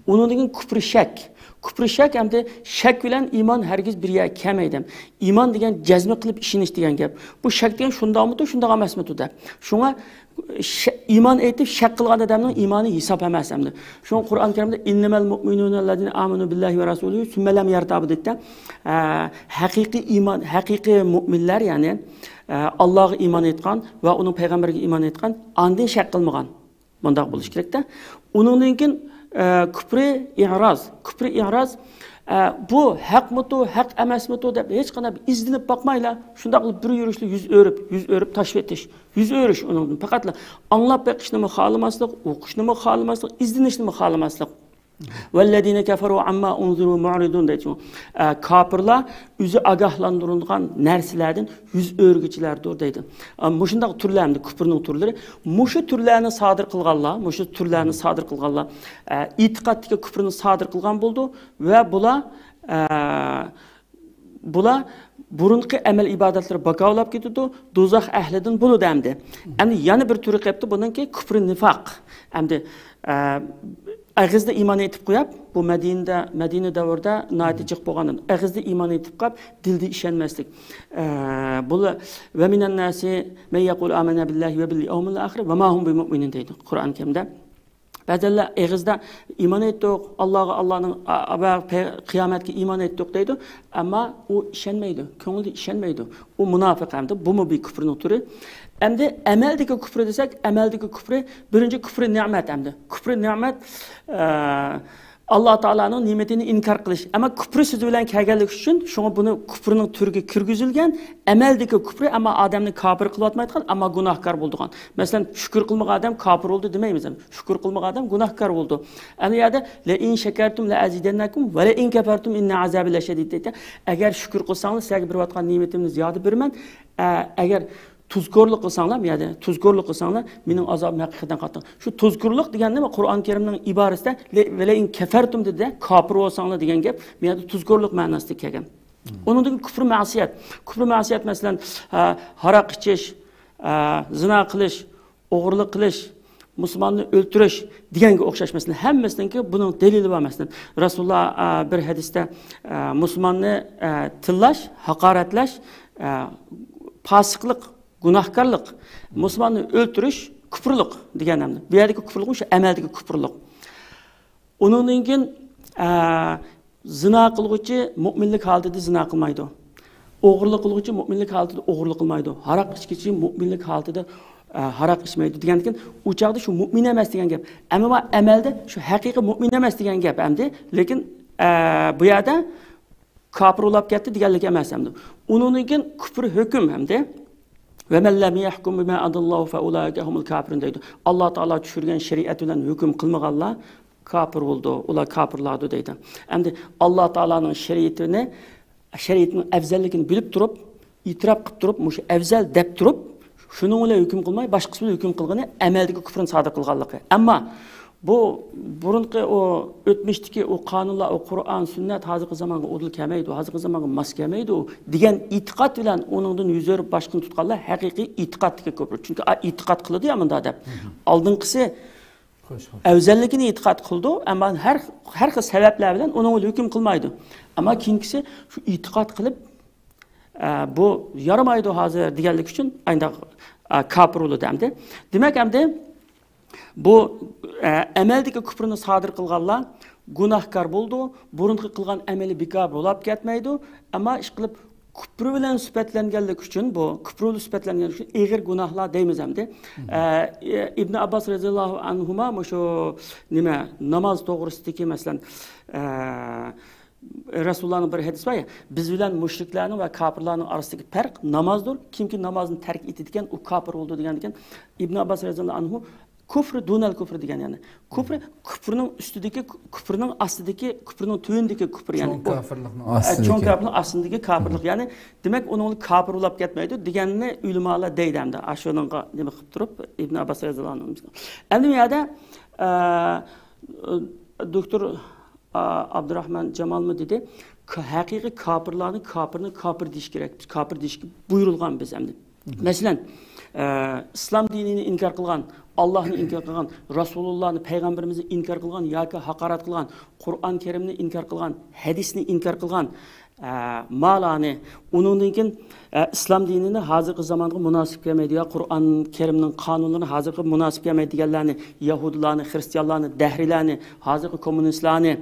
ئۇنىڭدىن كېيىن كۇپرى شەك. كۇپرى شەك ئەمدى شەك بىلەن ئىمان ھەرگىز بىر يەرگە كەلمەيدۇ. ئىمان دېگەن جەزمە قىلىپ ئىشىنىش دېگەن گەپ. بۇ شەك دېگەن شۇنداقمىتۇ، شۇنداق ئەمەسمىتۇ دەپ. شۇڭا شە-، ئىمان ئېيتىپ شەك قىلغان ئادەمنىڭ ئىمانى ھېساب ئەمەس ئەمدى. شۇڭا قۇرئان كەرىمدە، إنما المؤمنون الذين آمنوا بالله ورسوله ثم لم يرتابوا دېدى. ئە، ھەقىقىي ئىمان، ھەقىقىي مۇئمىنلەر، يەنى، ئە، ئاللاغا ئىمان ئېيتقان ۋە ئۇنىڭ پەيغەمبىرىگە ئىمان ئېيتقان، ئاندىن شەك قىلمىغان. مۇنداق بولۇشى كېرەكتە. ئۇنىڭدىن كېيىن، ئە، كۇپرى ئىراز. كۇپرى ئىراز، ئە، بۇ ھەقمىتۇ، ھەق ئەمەسمىتۇ دەپ ھېچقانداق بىر ئىزدىنىپ باقمايلا، شۇنداق قىلىپ بىر يۈرۈشلا يۈز ئۆرۈپ، يۈز ئۆرۈپ تاشلىۋېتىش. يۈز ئۆرۈش ئۇنىڭدىن. پەقەتلا ئاڭلاپ بېقىشنىمۇ خالىماسلىق، ئوقۇشنىمۇ خالىماسلىق، ئىزدىنىشنىمۇ خالىماسلىق. والذين كفروا عما أنذروا معرضون دەيدۇ. ئە، كاپىرلار ئۆزى ئاگاھلاندۇرۇلغان نەرسىلەردىن يۈز ئۆرۈگۈچىلەردۇر دەيدۇ. ئە، مۇشۇنداق تۈرلەر ئەمدى كۇپرنىڭ تۈرلىرى. مۇشۇ تۈرلەرنى سادىر قىلغانلار، مۇشۇ تۈرلەرنى سادىر قىلغانلار، ئە، ئېتىقادتىكى كۇپرنى سادىر قىلغان بولىدۇ ۋە بۇلار، ئە، بۇلار بۇرۇنقى ئەمەل ئىبادەتلىرى باكاۋلاپ كېتىدۇ، دوزاخ ئەھلىدىن بولىدۇ ئەمدى. ئەمدى يەنە بىر تۈرى قېپتۇ بۇنىڭكى، كۇپرى نىفاق. ئەمدى، ئە، ئېغىزدا ئىمان ئېيتىپ قويۇپ، بۇ مەدىنىدە، مەدىنە دەۋرىدە ناھايىتى جىق بولغان. ئېغىزدا ئىمان ئېيتىپ قاپ، دىلدا ئىشەنمەسلىك. ئە، بۇلار، ومن الناس من يقول آمنا بالله وباليوم الآخر وما هم بمؤمنين دەيدۇ قۇرئان كەرىمدە. بەزەنلەر ئېغىزدا ئىمان ئېيتتۇق، ئاللاغا، ئاللانىڭ، ئا، ۋە پەي-، قىيامەتكە ئىمان ئېيتتۇق دەيدۇ، ئەمما ئۇ ئىشەنمەيدۇ، كۆڭلىدە ئىشەنمەيدۇ. ئۇ مۇناپىق ئەمدى، بۇمۇ بىر كۇپرنىڭ تۈرى. ئەمدى ئەمەلدىكى كۇپرى دېسەك، ئەمەلدىكى كۇپرى، بىرىنچى كۇپرى نېمەت ئەمدى. كۇپرى نېمەت، ئە، ئاللا تائالانىڭ نېمىتىنى ئىنكار قىلىش. ئەمما كۇپرى سۆزى بىلەن كەلگەنلىكى ئۈچۈن، شۇڭا بۇنى كۇپرىنىڭ تۈرىگە كىرگۈزۈلگەن، ئەمەلدىكى كۇپرى، ئەمما ئادەمنى كاپىر قىلىۋاتمايدىغان، ئەمما گۇناھكار بولىدىغان. مەسىلەن، شۈكۈر قىلمىغان ئادەم كاپىر بولدى دېمەيمىز. شۈكۈر قىلمىغان ئادەم گۇناھكار بولىدۇ. ئەنە يەردە، لەئىن شەكەرتۇم لەئەزىدەننەكۇم ۋە لەئىن كەفەرتۇم ئىننە ئازابى لەشەدىد دەيدۇ. ئەگەر شۈكۈر قىلساڭلار، سىلەرگە بېرىۋاتقان نېمىتىمنى زىيادە بېرىمەن. ئە، ئەگەر تۇزكورلۇق قىلساڭلار، بۇ يەردە تۇزكورلۇق قىلساڭلار، مېنىڭ ئازابىم ھەقىقەتەن قاتتىق. شۇ تۇزكورلۇق دېگەن نېمە؟ قۇرئان كەرىمنىڭ ئىبارىسىدە، لە-، ۋەلەئىن كەفەرتۇم دېدى، كاپىر بولساڭلار دېگەن گەپ، بۇ يەردە تۇزكورلۇق مەناسىدا كەلگەن. ئۇنىڭدىن كېيىن كۇفر مەسىيەت. كۇفر مەسىيەت، مەسىلەن، ئە، ھاراق ئىچىش، ئە، زىنا قىلىش، ئوغرىلىق قىلىش، مۇسۇلماننى ئۆلتۈرۈش دېگەنگە ئوخشاش، مەسىلەن، ھەممىسىنىڭكى بۇنىڭ دەلىلى بار. مەسىلەن، رەسۇلۇللا، ئە، بىر ھەدىستە، ئە، مۇسۇلماننى، ئە، تىللاش، ھاقارەتلەش، ئە، پاسىقلىق، گۇناھكارلىق، مۇسۇلماننى ئۆلتۈرۈش كۇپۇرلۇق دېگەن ھەمدە. بۇ يەردىكى كۇپۇرلۇق شۇ ئەمەلدىكى كۇپۇرلۇق. ئۇنىڭدىن كېيىن، ئە، زىنا قىلغۇچى مۇئمىنلىك ھالىتىدە زىنا قىلمايدۇ. ئوغرىلىق قىلغۇچى مۇئمىنلىك ھالىتىدە ئوغرىلىق قىلمايدۇ. ھاراق ئىچكۈچى مۇئمىنلىك ھالىتىدە، ئە، ھاراق ئىچمەيدۇ دېگەندىكىن، ئۇ چاغدا شۇ مۇئمىن ئەمەس دېگەن گەپ. ئەمما ئەمەلدە شۇ ھەقىقىي مۇئمىن ئەمەس دېگەن گەپ ئەمدى. لېكىن، ئە، بۇ يەردە كاپىر بولاپ كەتتى دېگەنلىك ئەمەس ئەمدى. ئۇنىڭدىن كېيىن كۇپر ھۆكۈم ئەمدى. ۋە مەن لەم يەھكۇم بىما ئەنزەللاھۇ فەئۇلائىكە ھۇمۇل كاپىرۇن دەيدۇ. ئاللا تائالا چۈشۈرگەن شەرىئەت بىلەن ھۆكۈم قىلمىغانلار كاپىر بولىدۇ، ئۇلار كاپىرلاردۇ دەيدۇ. ئەمدى ئاللا تائالانىڭ شەرىئىتىنى، شەرىئىتىنىڭ ئەۋزەللىكىنى بىلىپ تۇرۇپ، ئېتىراپ قىلىپ تۇرۇپ، مۇشۇ ئەۋزەل دەپ تۇرۇپ، شۇنىڭ بىلەن ھۆكۈم قىلماي، باشقىسى بىلەن ھۆكۈم قىلغىنى ئەمەلدىكى كۇفرىنى سادىر قىلغانلىقى. ئەمما بۇ بۇرۇنقى ئۇ ئۆتمۈشتىكى ئۇ قانۇنلار، ئۇ قۇرئان، سۈننەت ھازىرقى زامانغا ئۇدۇل كەلمەيدۇ، ھازىرقى زامانغا ماس كەلمەيدۇ دېگەن ئېتىقاد بىلەن ئۇنىڭدىن يۈز ئۆرۈپ باشقىنى تۇتقانلار ھەقىقىي ئېتىقادتىكى كۇپر. چۈنكى ئا-، ئېتىقاد قىلىدۇ يا مۇنداق دەپ. ئالدىنقىسى ئەۋزەللىكىنى ئېتىقاد قىلىدۇ، ئەمما ھەر، ھەر خىل سەۋەبلەر بىلەن ئۇنىڭغا ھۆكۈم قىلمايدۇ. ئەمما كېيىنكىسى شۇ ئېتىقاد قىلىپ، ئە، بۇ يارىمايدۇ ھازىر دېگەنلىك ئۈچۈن ئاينداق، ئە، كاپىر بولىدۇ ئەمدى. دېمەك، ئەمدى بۇ، ئە، ئەمەلدىكى كۇپرىنى سادىر قىلغانلار گۇناھكار بولىدۇ، بۇرۇنقى قىلغان ئەمىلى بىكار بولاپ كەتمەيدۇ، ئەمما ئىشقىلىپ كۇپرى بىلەن سۈپەتلەنگەنلىكى ئۈچۈن، بۇ كۇپرى بىلەن سۈپەتلەنگەنلىكى ئۈچۈن ئېغىر گۇناھلار دەيمىز ئەمدى. ئە، ئىبنى ئابباس رەزىياللاھۇ ئەنھۇما مۇشۇ نېمە، ناماز توغرىسىدىكى، مەسىلەن، ئە، رەسۇلۇللانىڭ بىر ھەدىسى بار يا، بىز بىلەن مۇشرىكلارنىڭ ۋە كاپىرلارنىڭ ئارىسىدىكى پەرق نامازدۇر. كىمكى نامازنى تەرك ئېتىدىكەن، ئۇ كاپىر بولىدۇ دېگەندىكىن، ئىبنى ئابباس رەزىياللاھۇ ئەنھۇ كۇفر دۇنەل كۇفر دېگەن، يەنى كۇفر، كۇفرنىڭ ئۈستىدىكى، كۇفرنىڭ ئاستىدىكى، كۇفرنىڭ تۆۋىنىدىكى كۇفر، يەنى چوڭ ئۇ، كاپىرلىقنىڭ ئە، ئاستىدىكى. چوڭ كاپىرلىق ئاستىدىكى كاپىرلىق، يەنى دېمەك، ئۇنىڭ كاپىر بولاپ كەتمەيدۇ دېگەننى ئۆلىمالار دەيدۇ ئەمدى. ئاشۇنىڭغا نېمە قىلىپ تۇرۇپ، ئىبنى ئابباس رەزىياللاھۇ ئەنھۇ. ئەمدى بۇ يەردە، ئە، دوكتور ئا-، ئابدۇراخمان جامالمۇ دېدى، ك-، ھەقىقىي كاپىرلارنى، كاپىرنى كاپىر دېيىش كېرەك. بىز كاپىر دېيىشكە بۇيرۇلغان بىز ئەمدى. مەسىلەن، ئە، ئىسلام دىنىنى ئىنكار قىلغان، ئاللاھنى ئىنكار قىلغان، رەسۇلۇللانى، پەيغەمبىرىمىزنى ئىنكار قىلغان ياكى ھاقارەت قىلغان، قۇرئان كەرىمنى ئىنكار قىلغان، ھەدىسنى ئىنكار قىلغان، ئە، مالانى، ئۇنىڭدىن كېيىن، ئە، ئىسلام دىنىنى ھازىرقى زامانغا مۇناسىپ كەلمەيدۇ يا قۇرئان كەرىمنىڭ قانۇنلىرىنى ھازىرقى مۇناسىپ كەلمەيدۇ دېگەنلەرنى، يەھۇدىيلارنى، خرىستىيانلارنى، دەھرىيلەرنى، ھازىرقى كوممۇنىستلارنى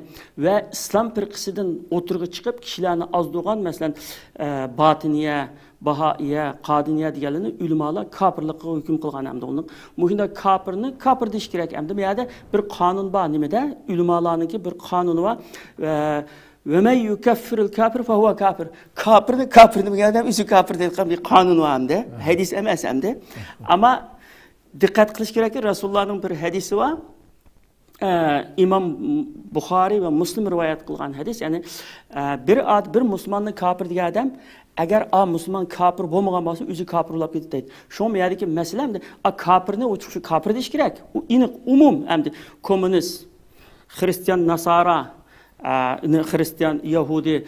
ۋە ئىسلام پىرقىسىدىن ئوتتۇرىغا چىقىپ، كىشىلەرنى ئازدۇرغان، مەسىلەن، ئە، باتىنىيە، باھائىيە، قادىنىيە دېگەنلەرنى ئۆلىمالار كاپىرلىققا ھۆكۈم قىلغان ئەمدى ئۇنىڭ. مۇشۇنداق كاپىرنى كاپىر دېيىش كېرەك ئەمدى. بۇ يەردە بىر قانۇن بار، نېمىدە؟ ئۆلىمالارنىڭكى بىر قانۇنى بار. ۋە، ۋە مەن يۇكەففىرىل كاپىر فەھۇۋە كاپىر. كاپىرنى كاپىر دېمىگەن ئادەم ئۆزى كاپىر دەيدىغان بىر قانۇن بار ئەمدى. ھەدىس ئەمەس ئەمدى. ئەمما دىققەت قىلىش كېرەككى، رەسۇلۇللانىڭ بىر ھەدىسى بار. ئە، ئىمام بۇخارىي ۋە مۇسلىم رىۋايەت قىلغان ھەدىس، يەنى، ئە، بىر ئاد-، بىر مۇسۇلماننى كاپىر دېگەن ئادەم، ئەگەر ئا مۇسۇلمان كاپىر بولمىغان بولسا، ئۆزى كاپىر بولاپ كېتىدۇ دەيدۇ. شۇڭا بۇ يەردىكى مەسىلە ئەمدى، ئا، كاپىرنى ئۇ شۇ كاپىر دېيىش كېرەك. ئۇ ئېنىق، ئومۇم ئەمدى كوممۇنىست، خرىستىيان، ناسارا، ئە، خرىستىيان، يەھۇدىي،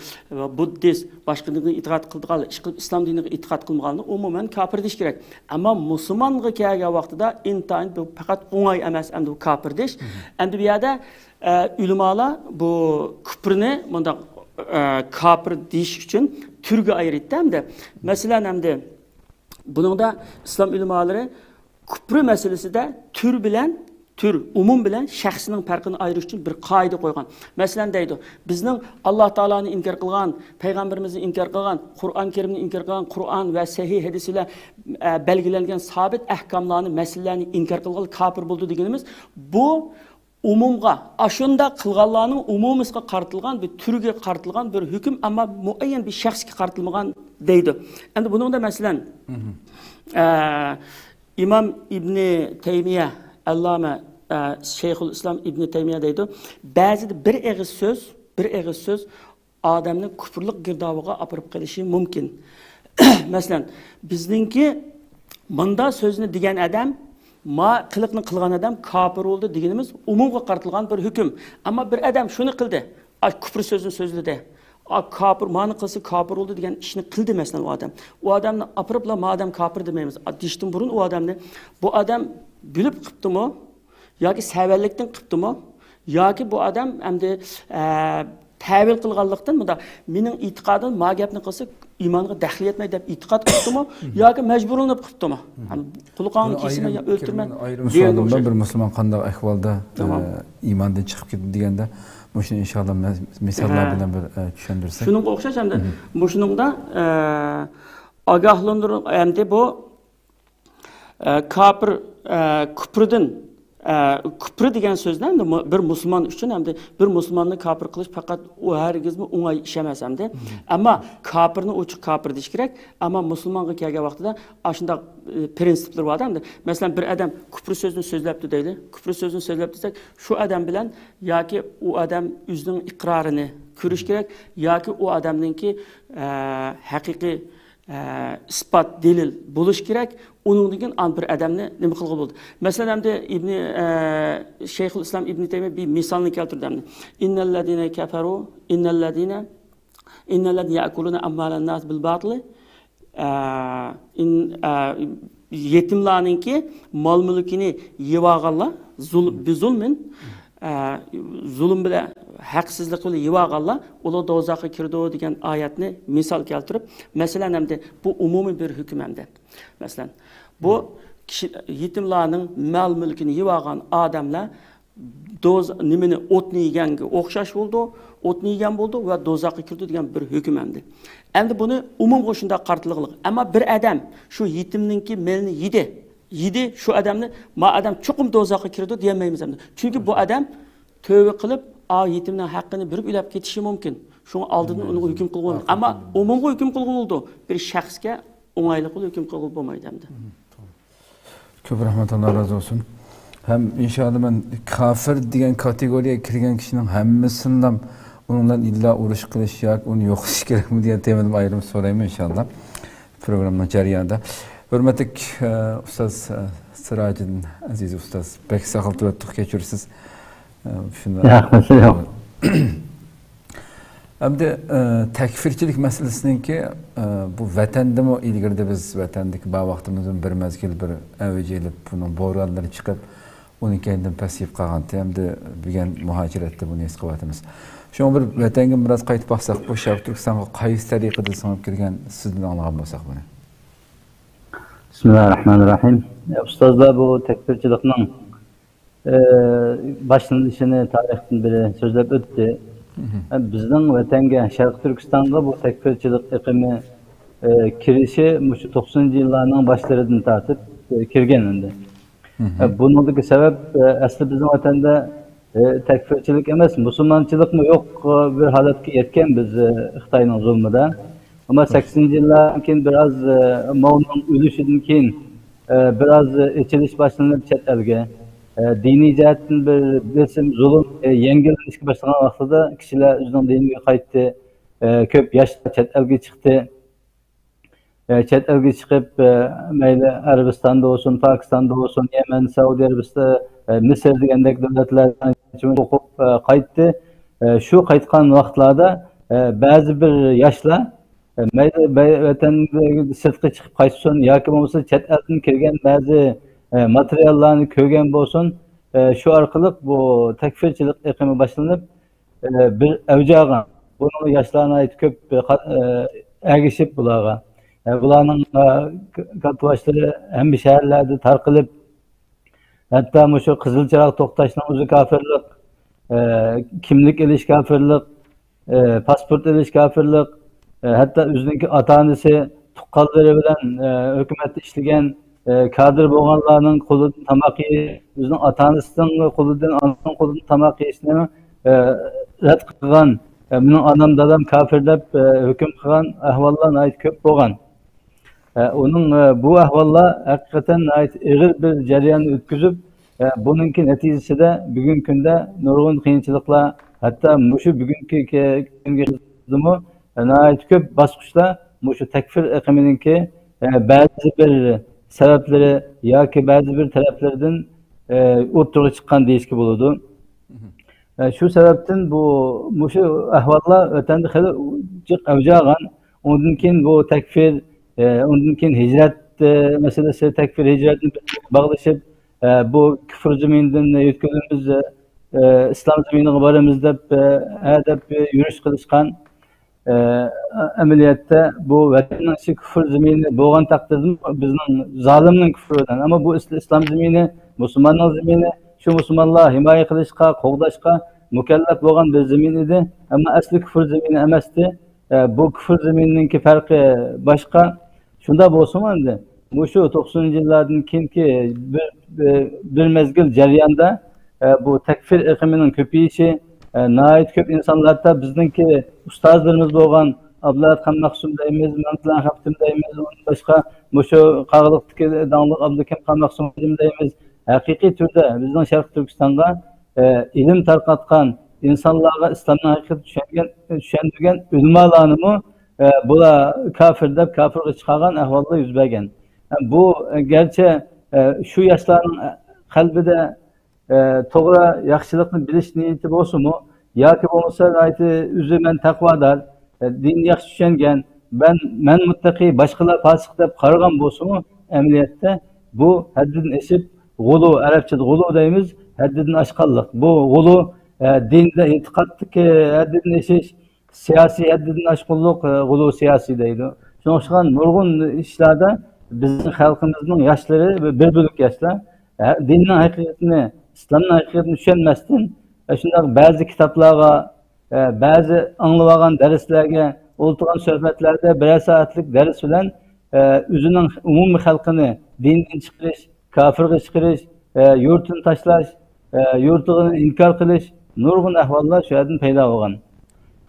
بۇددىست، باشقا دىنغا ئېتىقاد قىلىدىغان، ئىشقىلىپ ئىسلام دىنىغا ئېتىقاد قىلمىغاننى ئومۇمەن كاپىر دېيىش كېرەك. ئەمما مۇسۇلمانغا كەلگەن ۋاقتىدا ئىنتايىن بۇ پەقەت ئوڭاي ئەمەس ئەمدى بۇ كاپىر دېيىش. ئەمدى بۇ يەردە، ئە، ئۆلىمالار بۇ كۇپرنى مۇنداق، ئە، كاپىر دېيىش ئۈچۈن تۈرگە ئايرىيتتى ئەمدى. مەسىلەن، ئەمدى بۇنىڭدا ئىسلام ئۆلىمالىرى كۇپرى مەسىلىسىدە تۈر بىلەن، تۈر، ئومۇم بىلەن شەخسنىڭ پەرقىنى ئايرىش ئۈچۈن بىر قائىدە قويغان. مەسىلەن، دەيدۇ، بىزنىڭ ئاللا تائالانى ئىنكار قىلغان، پەيغەمبىرىمىزنى ئىنكار قىلغان، قۇرئان كەرىمنى ئىنكار قىلغان، قۇرئان ۋە سەھىھ ھەدىس بىلەن، ئە، بەلگىلەنگەن سابىت ئەھكاملارنى، مەسىلىلەرنى ئىنكار قىلغان كاپىر بولىدۇ دېگىنىمىز، بۇ ئومۇمغا، ئاشۇنداق قىلغانلارنىڭ ئومۇمىسىغا قارىتىلغان بىر تۈرگە قارىتىلغان بىر ھۆكۈم، ئەمما مۇئەييەن بىر شەخسكە قارىتىلمىغان دەيدۇ. ئەمدى بۇنىڭدا مەسىلەن، ئە، ئىمام ئىبنى تەيمىيە، ئەللامە، ئە، شەيخۇل ئىسلام ئىبنى تەيمىيە دەيدۇ، بەزىدە بىر ئېغىز سۆز، بىر ئېغىز سۆز ئادەمنى كۇپۇرلۇق گىردابىغا ئاپىرىپ قېلىشى مۇمكىن. مەسىلەن، بىزنىڭكى مۇندا سۆزنى دېگەن ئادەم، ما قىلىقنى قىلغان ئادەم كاپىر بولدى دېگىنىمىز ئومۇمغا قارىتىلغان بىر ھۆكۈم. ئەمما بىر ئادەم شۇنى قىلدى، ئا، كۇپر سۆزنى سۆزلىدى، ئا، كاپىر، مانى قىلسا كاپىر بولدى دېگەن ئىشنى قىلدى، مەسىلەن، ئۇ ئادەم. ئۇ ئادەمنى ئاپىرىپلا ما ئادەم كاپىر دېمەيمىز. ئا، دېيىشتىن بۇرۇن ئۇ ئادەمنى، بۇ ئادەم بىلىپ قىپتىمۇ؟ ياكى سەۋەنلىكتىن قىپتىمۇ؟ ياكى بۇ ئادەم ئەمدى، ئە، تەۋىل قىلغانلىقتىن، مۇنداق، مېنىڭ ئېتىقادىم ما گەپنى قىلسا ئىمانغا دەخلى يەتمەي دەپ ئېتىقاد قىپتىمۇ؟ ياكى مەجبۇرلىنىپ قىپتىمۇ؟ قۇلىقىڭنى كېسىمەن يا ئۆلتۈرىمەن دېگەن ئوخشاش. بىر مۇسۇلمان قانداق ئەھۋالدا، ئە، ئىماندىن چىقىپ كېتىدۇ دېگەندە، مۇشۇنى ئىنشاللا مە-، مىساللار بىلەن بىر، ئە، چۈشەندۈرسەك. شۇنىڭغا ئوخشاش ئەمدى مۇشۇنىڭدا، ئە، ئاگاھلاندۇرۇش ئەمدى بۇ ئە، كاپىر، ئە، كۇپرىدىن، ئە، كۇپرى دېگەن سۆزنى ئەمدى مۇ-، بىر مۇسۇلمان ئۈچۈن ئەمدى بىر مۇسۇلماننى كاپىر قىلىش پەقەت ئۇ ھەرگىزمۇ ئوڭاي ئىش ئەمەس ئەمدى. ئەمما كاپىرنى ئوچۇق كاپىر دېيىش كېرەك. ئەمما مۇسۇلمانغا كەلگەن ۋاقتىدا ئاشۇنداق، ئە، پرىنسىپلىرى بار ئەمدى. مەسىلەن، بىر ئادەم كۇپرى سۆزنى سۆزلەپتۇ دەيلى. كۇپرى سۆزنى سۆزلەپ دېسەك، شۇ ئادەم بىلەن ياكى ئۇ ئادەم ئۆزىنىڭ ئىقرارىنى كۆرۈش كېرەك، ياكى ئۇ ئادەمنىڭكى، ئە، ھەقىقىي ئە، ئىسپات، دەلىل بولۇش كېرەك. ئۇنىڭدىن كېيىن ئان بىر ئادەمنى نېمە قىلغىلى بولىدۇ؟ مەسىلەن، ئەمدى ئىبنى، ئە، شەيخۇل ئىسلام ئىبنى تەيمىيە بىر مىسالنى كەلتۈردى ئەمدى. «إن الذين كفروا، إن الذين، إن الذين يأكلون أموال الناس بالباطل». ئە، ئىن-، ئە، يېتىملارنىڭكى مال مۈلكىنى يېۋالغانلار، زۇل-، بىزۇلم، ئە، زۇلۇم بىلەن، ھەقسىزلىق بىلەن يېۋالغانلار، ئۇلار دوزاخقا كىرىدۇ دېگەن ئايەتنى مىسال كەلتۈرۈپ، مەسىلەن، ئەمدى بۇ ئومۇمىي بىر ھۆكۈم ئەمدى. مەسىلەن، بۇ كىشى، يېتىملارنىڭ مال مۈلكىنى يېۋالغان ئادەملەر دوز-، نېمىنى، ئوتنى يېگەنگە ئوخشاش بولىدۇ، ئوتنى يېگەن بولىدۇ ۋە دوزاخقا كىرىدۇ دېگەن بىر ھۆكۈم ئەمدى. ئەمدى بۇنى ئومۇمغا شۇنداق قارىتىلغىلىق. ئەمما بىر ئادەم شۇ يېتىمنىڭكى مېلىنى يېدى، يېدى، شۇ ئادەمنى، ما ئادەم چوقۇم دوزاخقا كىرىدۇ دېيەلمەيمىز ئەمدى. چۈنكى بۇ ئادەم تۆۋە قىلىپ، ئا، يېتىمنىڭ ھەققىنى بېرىپ ئۆلۈپ كېتىشى مۇمكىن. شۇڭا ئالدىدىن ئۇنىڭغا ھۆكۈم قىلغىلى بولمايدۇ. ئەمما ئومۇمغا ھۆكۈم قىلغىلى بولىدۇ. بىر شەخسكە ئوڭايلىق بىلەن ھۆكۈم قىلغىلى بولمايدۇ ئەمدى. كۆپ رەھمەت، ئاللا رازى بولسۇن. ھەم ئىنشائاللا مەن كافىر دېگەن كاتېگورىيەگە كىرگەن كىشىنىڭ ھەممىسىنىلا ئۇنىڭ بىلەن ئىللا ئۇرۇش قىلىش ياكى ئۇنى يوقىتىش كېرەكمۇ دېگەن تېمىدىمۇ ئايرىم سورايمەن ئىنشائاللا پروگراممىنىڭ جەريانىدا. ھۆرمەتلىك، ئە، ئۇستاز، ئە، سىراجىدىن ئەزىز ئۇستاز، بەك ساقلىتىۋەتتۇق، كەچۈرىسىز. ئە، شۇنداق. ياق، مەسىلە يوق. ئەمدى، ئە، تەكفىرچىلىك مەسىلىسىنىڭكى، ئە، بۇ ۋەتەندىمۇ ئىلگىرىدە بىز ۋەتەندىكى بار ۋاقتىمىزدىمۇ بىر مەزگىل بىر ئەۋج ئېلىپ، بۇنىڭ بورانلىرى چىقىپ، ئۇنىڭ كەينىدىن پەسىيىپ قالغانتى. ئەمدى بۈگۈن مۇھاجىرەتتە بۇنى ھېس قىلىۋاتىمىز. شۇڭا بىر ۋەتەنگە بىراز قايتىپ باقساق، بۇ شەرقىي تۈركىستانغا قايسى تەرىقىدە سىڭىپ كىرگەن، سىزدىن ئاڭلىغان بولساق بۇنى. بىسمىللاھىررەھمانىررەھىم. ئۇستازلار بۇ تەكفىرچىلىقنىڭ ئى، باشلىنىشىنى تارىختىن بېرى سۆزلەپ ئۆتتى. مھم. ئە، بىزنىڭ ۋەتەنگە، شەرقىي تۈركىستانغا بۇ تەكفىرچىلىق ئېقىمى، ئى، كىرىشى مۇشۇ توقسىنىنچى يىللارنىڭ باشلىرىدىن تارتىپ، ئى، كىرگەن ئەمدى. مھم. ئە، بۇنىڭدىكى سەۋەب، ئە، ئەسلى بىزنىڭ ۋەتەندە، ئى، تەكفىرچىلىك ئەمەس، مۇسۇلمانچىلىقمۇ يوق، ئى، بىر ھالەتكە يەتكەن بىز، ئى، خىتاينىڭ زۇلمىدا. ئەمما سەكسىنىنچى يىللاردىن كېيىن بىراز، ئە، ماۋنىڭ ئۆلۈشىدىن كېيىن، ئە، بىراز، ئە، ئېچىلىش باشلىنىپ چەت ئەلگە. ئە، دىنىي جەھەتتىن بىر بېسىم، زۇلۇم، ئە، يەڭگىللىشىشكە باشلىغان ۋاقتىدا كىشىلەر ئۆزىنىڭ دىنىگە قايتتى. ئە، كۆپ ياشلار چەت ئەلگە چىقتى. ئە، چەت ئەلگە چىقىپ، ئە، مەيلى ئەرەبىستاندا بولسۇن، پاكىستاندا بولسۇن، يەمەن، سەئۇدى ئەرەبىستان، ئە، مىسىر دېگەندەك دۆلەتلەردە ئوقۇپ، ئە، قايتتى. ئە، شۇ قايتقان ۋاقىتلاردا، ئە، بەزى بىر ياشلار مەيلى بە-، ۋەتەندىن سىرتقا چىقىپ قايتسۇن ياكى بولمىسا چەت ئەلدىن كىرگەن بەزى، ئە، ماتېرىياللارنى كۆرگەن بولسۇن، ئە، شۇ ئارقىلىق بۇ تەكفىرچىلىق ئېقىمى باشلىنىپ، ئە، بىر ئەۋج ئالغان. بۇنىڭغا ياشلار ناھايىتى كۆپ، ئە، قا-، ئە، ئەگىشىپ بۇلارغا. ئە، بۇلارنىڭ، ئە، ك-، كاتتىباشلىرى ھەممە شەھەرلەردە تارقىلىپ، ھەتتا مۇشۇ قىزىل چىراغ توختاشنىڭ ئۆزى كاپىرلىق، ئە، كىملىك ئېلىش كاپىرلىق، ئە، پاسپورت ئېلىش كاپىرلىق، ئە، ھەتتا ئۆزىنىڭكى ئاتا-ئانىسى، تۇغقانلىرى بىلەن، ئە، ھۆكۈمەتتە ئىشلىگەن، ئە، كادىر بولغانلارنىڭ قولىدىن تاماق يېيىش، ئۆزىنىڭ ئاتا-ئانىسىنىڭ قولىدىن، ئانىسىنىڭ قولىدىن تاماق يېيىشنى، ئە، رەت قىلغان، ئە، مېنىڭ ئانام، دادام كاپىر دەپ، ئە، ھۆكۈم قىلغان ئەھۋاللار ناھايىتى كۆپ بولغان. ئە، ئۇنىڭ، ئە، بۇ ئەھۋاللار ھەقىقەتەن ناھايىتى ئېغىر بىر جەرياننى ئۆتكۈزۈپ، ئە، بۇنىڭكى نەتىجىسىدە بۈگۈنكى كۈندە نۇرغۇن قىيىنچىلىقلار، ھەتتا مۇشۇ بۈگۈنكى كە-، كۈنگە ناھايىتى كۆپ باسقۇچلار مۇشۇ تەكفىر ئېقىمىنىڭكى، ئە، بەزى بىر سەۋەبلىرى ياكى بەزى بىر تەرەپلىرىدىن، ئە، ئوتتۇرىغا چىققان دېيىشكە بولىدۇ. ئە، شۇ سەۋەبتىن بۇ، مۇشۇ ئەھۋاللار ۋەتەندە خېلى جىق ئەۋج ئالغان. ئۇندىن كېيىن بۇ تەكفىر، ئە، ئۇندىن كېيىن ھىجرەت، ئە، مەسىلىسى، تەكفىر ھىجرەتنى باغلىشىپ، ئە، بۇ كۇفر زېمىنىدىن يۆتكىلىمىز، ئە، ئىسلام زېمىنىغا بارىمىز دەپ، ئە، ھە دەپ يۈرۈش قىلىشقان. ئە، ئەمەلىيەتتە بۇ ۋەتەننىڭ ئىچى كۇفر زېمىنى بولغان تەقدىردىمۇ، بىزنىڭ زالىمنىڭ كۇفرى بىلەن. ئەمما بۇ ئىس-، ئىسلام زېمىنى، مۇسۇلماننىڭ زېمىنى، شۇ مۇسۇلمانلار ھىمايە قىلىشقا، قوغداشقا مۇكەللەپ بولغان بىر زېمىن ئىدى. ئەمما ئەسلى كۇفر زېمىنى ئەمەستى. ئە، بۇ كۇفر زېمىنىنىڭكى پەرقى باشقا. شۇنداق بولسىمۇ ئەمدى مۇشۇ توقسىنىنچى يىللاردىن كېيىنكى بىر، بىر، بىر مەزگىل جەرياندا، ئە، بۇ تەكفىر ئېقىمىنىڭ كۆپىيىشى، ئە، ناھايىتى كۆپ ئىنسانلار، ھەتتا بىزنىڭكى ئۇستازلىرىمىز بولغان ئابلەت خان مەخسۇم دەيمىز، مەمتىلان خەپتىم دەيمىز، ئۇندىن باشقا مۇشۇ قاغىلىقتىكى داڭلىق ئابلىكىم خان مەخسۇم دەيمىز، ھەقىقىي تۈردە بىزنىڭ شەرقىي تۈركىستانغا، ئە، ئىلىم تارقاتقان، ئىنسانلارغا ئىسلامنىڭ ھەقىقىتىنى چۈشەنگەن، چۈشەندۈرگەن ئۆلىمالارنىمۇ، ئە، بۇلار كاپىر دەپ كاپىرغا چىقارغان ئەھۋاللار يۈز بەرگەن. ئە، بۇ، ئە، گەرچە، ئە، شۇ ياشلارنىڭ، ئە، قەلبىدە، ئە، توغرا ياخشىلىقنى بىلىش نىيىتى بولسىمۇ، ياكى بولمىسا ناھايىتى ئۆزى مەن تەقۋادار، ئە، دىننى ياخشى چۈشەنگەن، مەن، مەن مۇتتەقى، باشقىلار پاسىق دەپ قارىغان بولسىمۇ، ئەمەلىيەتتە بۇ ھەددىدىن ئېشىپ، غۇلۇ، ئەرەبچىدە غۇلۇ دەيمىز، ھەددىدىن ئاشقانلىق. بۇ غۇلۇ، ئە، دىندا ئېتىقادتىكى ھەددىدىن ئېشىش، سىياسىي ھەددىدىن ئاشقۇنلۇق، ئە، غۇلۇ سىياسىي دەيدۇ. شۇنىڭغا ئوخشىغان نۇرغۇن ئىشلاردا بىزنىڭ خەلقىمىزنىڭ ياشلىرى، بىر بۆلەك ياشلار، ھە، دىننىڭ ھەقىقىتىنى، ئىسلامنىڭ ھەقىقىتىنى چۈشەنمەستىن، ئە، شۇنداق بەزى كىتابلارغا، ئە، بەزى ئاڭلىۋالغان دەرسلەرگە، ئولتۇرغان سۆھبەتلەردە بىرەر سائەتلىك دەرس بىلەن، ئە، ئۆزىنىڭ ئومۇمىي خەلقىنى دىندىن چىقىرىش، كاپىرغا چىقىرىش، ئە، يۇرتىنى تاشلاش، ئە، يۇرتىغا ئىنكار قىلىش، نۇرغۇن ئەھۋاللار شۇ يەردىن پەيدا بولغان.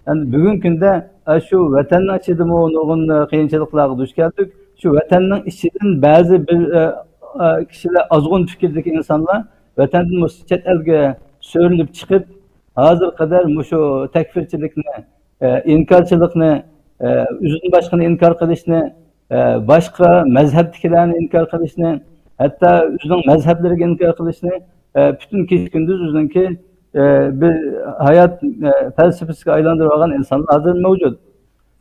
ئەمدى بۈگۈنكى كۈندە، ئە، شۇ ۋەتەننىڭ ئىچىدىمۇ نۇرغۇن، ئە، قىيىنچىلىقلارغا دۇچ كەلدۇق. شۇ ۋەتەننىڭ ئىچىدىن بەزى بىر، ئە، ئە، كىشىلەر، ئازغۇن پىكىردىكى ئىنسانلار ۋەتەندىن بولسا چەت ئەلگە سۆرىلىپ چىقىپ، ھازىرغا قەدەر مۇشۇ تەكفىرچىلىكنى، ئە، ئىنكارچىلىقنى، ئە، ئۆزىدىن باشقىنى ئىنكار قىلىشنى، ئە، باشقا مەزھەپتىكىلەرنى ئىنكار قىلىشنى، ھەتتا ئۆزىنىڭ مەزھەپلىرىگە ئىنكار قىلىشنى، ئە، پۈتۈن كېچە-كۈندۈز ئۆزىنىڭكى، ئە، بىر ھايات، ئە، پەلسەپىسىگە ئايلاندۇرۇۋالغان ئىنسانلار ھازىر مەۋجۇت.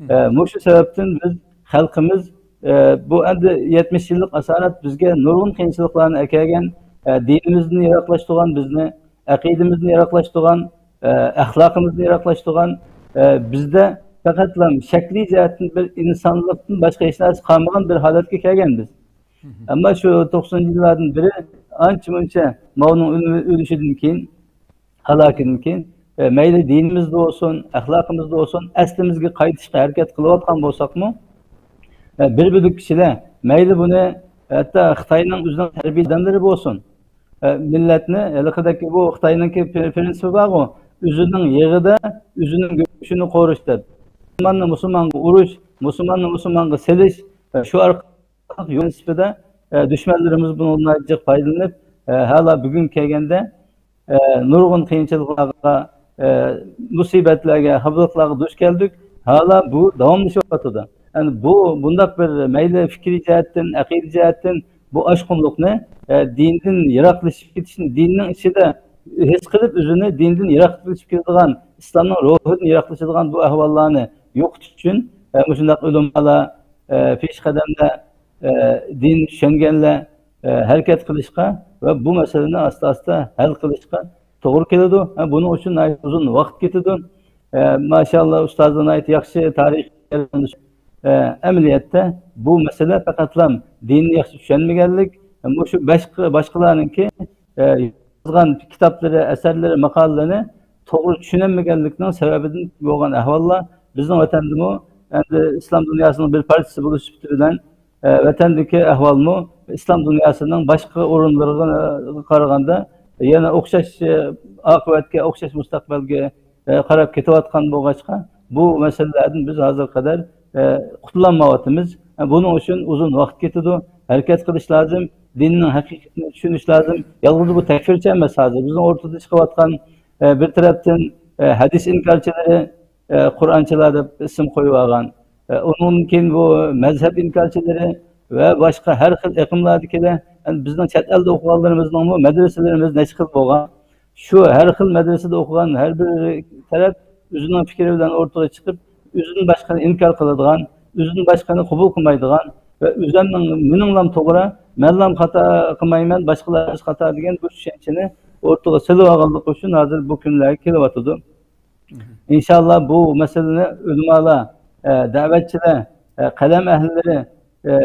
ئە، مۇشۇ سەۋەبتىن بىز خەلقىمىز، ئە، بۇ ئەمدى يەتمىش يىللىق ئاسارەت بىزگە نۇرغۇن قىيىنچىلىقلارنى ئەكەلگەن، ئە، دىنىمىزدىن يىراقلاشتۇرغان بىزنى، ئەقىدىمىزدىن يىراقلاشتۇرغان، ئە، ئەخلاقىمىزدىن يىراقلاشتۇرغان، ئە، بىزدە پەقەتلا شەكلىي جەھەتتىن بىر ئىنسانلىقتىن باشقا ھېچ نەرسە قالمىغان بىر ھالەتكە كەلگەن بىز. ئەمما شۇ توقسىنىنچى يىللاردىن بېرى ئانچە-مۇنچە ماۋنىڭ ئۆلۈمى، ئۆلۈشىدىن كېيىن، ھالاكىدىن كېيىن، ئە، مەيلى دىنىمىزدا بولسۇن، ئەخلاقىمىزدا بولسۇن، ئەسلىمىزگە قايتىشقا ھەرىكەت قىلىۋاتقان بولساقمۇ، ئە، بىر بۆلەك كىشىلەر مەيلى بۇنى ھەتتا خىتاينىڭ ئۆزىنىڭ تەربىيە ئادەملىرى بولسۇن، ئە، مىللەتنى ھېلىقىدەك بۇ خىتاينىڭكى پرىنسىپى بارغۇ، ئۆزىنىڭ يېغىدا ئۆزىنىڭ گۆشىنى قورۇش دەپ. مۇسۇلماننى مۇسۇلمانغا ئۇرۇش، مۇسۇلماننى مۇسۇلمانغا سېلىش، ئە، شۇ ئارقىلىق يول نىسبىتىدە، ئە، دۈشمەنلىرىمىز بۇنىڭدىن جىق پايدىلىنىپ، ئە، ھالا بۈگۈن كەلگەندە، ئە، نۇرغۇن قىيىنچىلىقلارغا، ئە، مۇسىبەتلەرگە، خاپىلىقلارغا دۇچ كەلدۇق. ھالا بۇ داۋاملىشىۋاتىدۇ. يەنى بۇ، بۇنداق بىر مەيلى پىكرىي جەھەتتىن، ئەقىدە جەھەتتىن بۇ ئاشقۇنلۇقنى، ئە، دىندىن يىراقلىشىپ كېتىشنى، دىننىڭ ئىچىدە ھېس قىلىپ ئۆزىنى دىندىن يىراقلىشىپ كېتىدىغان، ئىسلامنىڭ روھىدىن يىراقلىشىدىغان بۇ ئەھۋاللارنى يوقىتىش ئۈچۈن، ئە، مۇشۇنداق ئۆلىمالار، ئە، پېشقەدەملەر، ئە، دىن چۈشەنگەنلەر، ئە، ھەرىكەت قىلىشقا ۋە بۇ مەسىلىنى ئاستا-ئاستا ھەل قىلىشقا توغرا كېلىدۇ. ھە، بۇنىڭ ئۈچۈن ناھايىتى ئۇزۇن ۋاقىت كېتىدۇ. ئە، ماشائاللا، ئۇستازلار ناھايىتى ياخشى تارىخ. ئە، ئەمەلىيەتتە بۇ مەسىلە پەقەتلا دىننى ياخشى چۈشەنمىگەنلىك، مۇشۇ باشقا، باشقىلارنىڭكى، ئە، يازغان كىتابلىرى، ئەسەرلىرى، ماقالىلىرىنى توغرا چۈشىنەلمىگەنلىكنىڭ سەۋەبىدىن بولغان ئەھۋاللار بىزنىڭ ۋەتەندىمۇ ئەمدى ئىسلام دۇنياسىنىڭ بىر پارچىسى بولۇش سۈپىتى بىلەن، ئە، ۋەتەندىكى ئەھۋالمۇ، ئىسلام دۇنياسىنىڭ باشقا ئورۇنلىرىغا قارىغاندا يەنە ئوخشاش، ئە، ئاقىۋەتكە، ئوخشاش مۇستەقبەلگە، ئە، قاراپ كېتىۋاتقان بولغاچقا، بۇ مەسىلىلەردىن بىز ھازىرغا قەدەر، ئە، قۇتۇلالمايۋاتىمىز. ئە، بۇنىڭ ئۈچۈن ئۇزۇن ۋاقىت كېتىدۇ، ھەرىكەت قىلىش لازىم، دىننىڭ ھەقىقىتىنى چۈشىنىش لازىم. يالغۇز بۇ تەكفىرچى ئەمەس، ھازىر بىزنىڭ ئورتىدا چىقىۋاتقان، ئە، بىر تەرەپتىن، ئە، ھەدىس ئىنكارچىلىرى، ئە، قۇرئانچىلار دەپ ئىسىم قويۇۋالغان. ئە، ئۇنىڭدىن كېيىن بۇ مەزھەپ ئىنكارچىلىرى ۋە باشقا ھەر خىل ئېقىملاردىكىلەر، ئەمدى بىزنىڭ چەت ئەلدە ئوقۇغانلىرىمىزنىڭمۇ مەدرىسىلىرىمىز نەچچە خىل بولغان. شۇ ھەر خىل مەدرىسىدە ئوقۇغان ھەر بىر تەرەپ ئۆزىنىڭ پىكرى بىلەن ئورتىغا چىقىپ، ئۆزىدىن باشقىنى ئىنكار قىلىدىغان، ئۆزىدىن باشقىنى قوبۇل قىلمايدىغان ۋە ئۆزۈمنىڭ، مېنىڭلام توغرا، مەنلام خاتا قىلمايمەن، باشقىلار خاتا دېگەن بۇ چۈشەنچىنى ئورتىغا سېلىۋالغانلىقى ئۈچۈن ھازىر بۇ كۈنلەرگە كېلىۋاتىدۇ. ئىنشاللا بۇ مەسىلىنى ئۆلىمالار، ئە، دەۋەتچىلەر، ئە، قەلەم ئەھلىلىرى، ئە،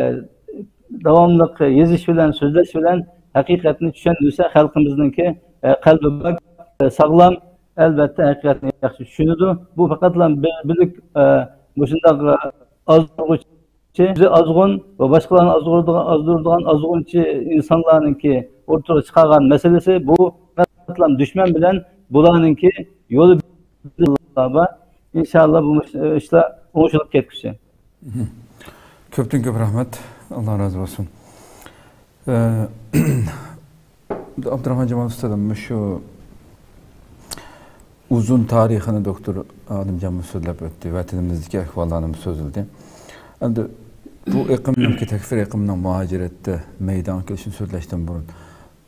داۋاملىق يېزىش بىلەن، سۆزلەش بىلەن ھەقىقەتنى چۈشەندۈرسە، خەلقىمىزنىڭكى، ئە، قەلبى پاك، ئە، ساغلام، ئەلۋەتتە ھەقىقەتنى ياخشى چۈشىنىدۇ. بۇ پەقەتلا بىر بۆلەك، ئە، مۇشۇنداق، ئە، ئازدۇرغۇچى، ئۆزى ئازغۇن ۋە باشقىلارنى ئازدۇرىدىغان، ئازدۇرىدىغان ئازغۇنچى ئىنسانلارنىڭكى ئوتتۇرىغا چىقارغان مەسىلىسى بۇ پەقەتلا دۈشمەن بىلەن بۇلارنىڭكى يولى بار. ئىنشاللا بۇ ئىشلار ئوڭشىلىپ كەتكۈسى. كۆپتىن كۆپ رەھمەت. ئاللا رازى بولسۇن. ئە، ئابدۇراخمان جامال ئۇستازىم، مۇشۇ ئۇزۇن تارىخىنى دوكتور ئالىمجانمۇ سۆزلەپ ئۆتتى، ۋەتىنىمىزدىكى ئەھۋاللارنىمۇ سۆزلىدى. ئەمدى بۇ ئېقىمنىڭكى، تەكفىر ئېقىمنىڭ مۇھاجىرەتتە مەيدانغا كېلىشىنى سۆزلەشتىن بۇرۇن،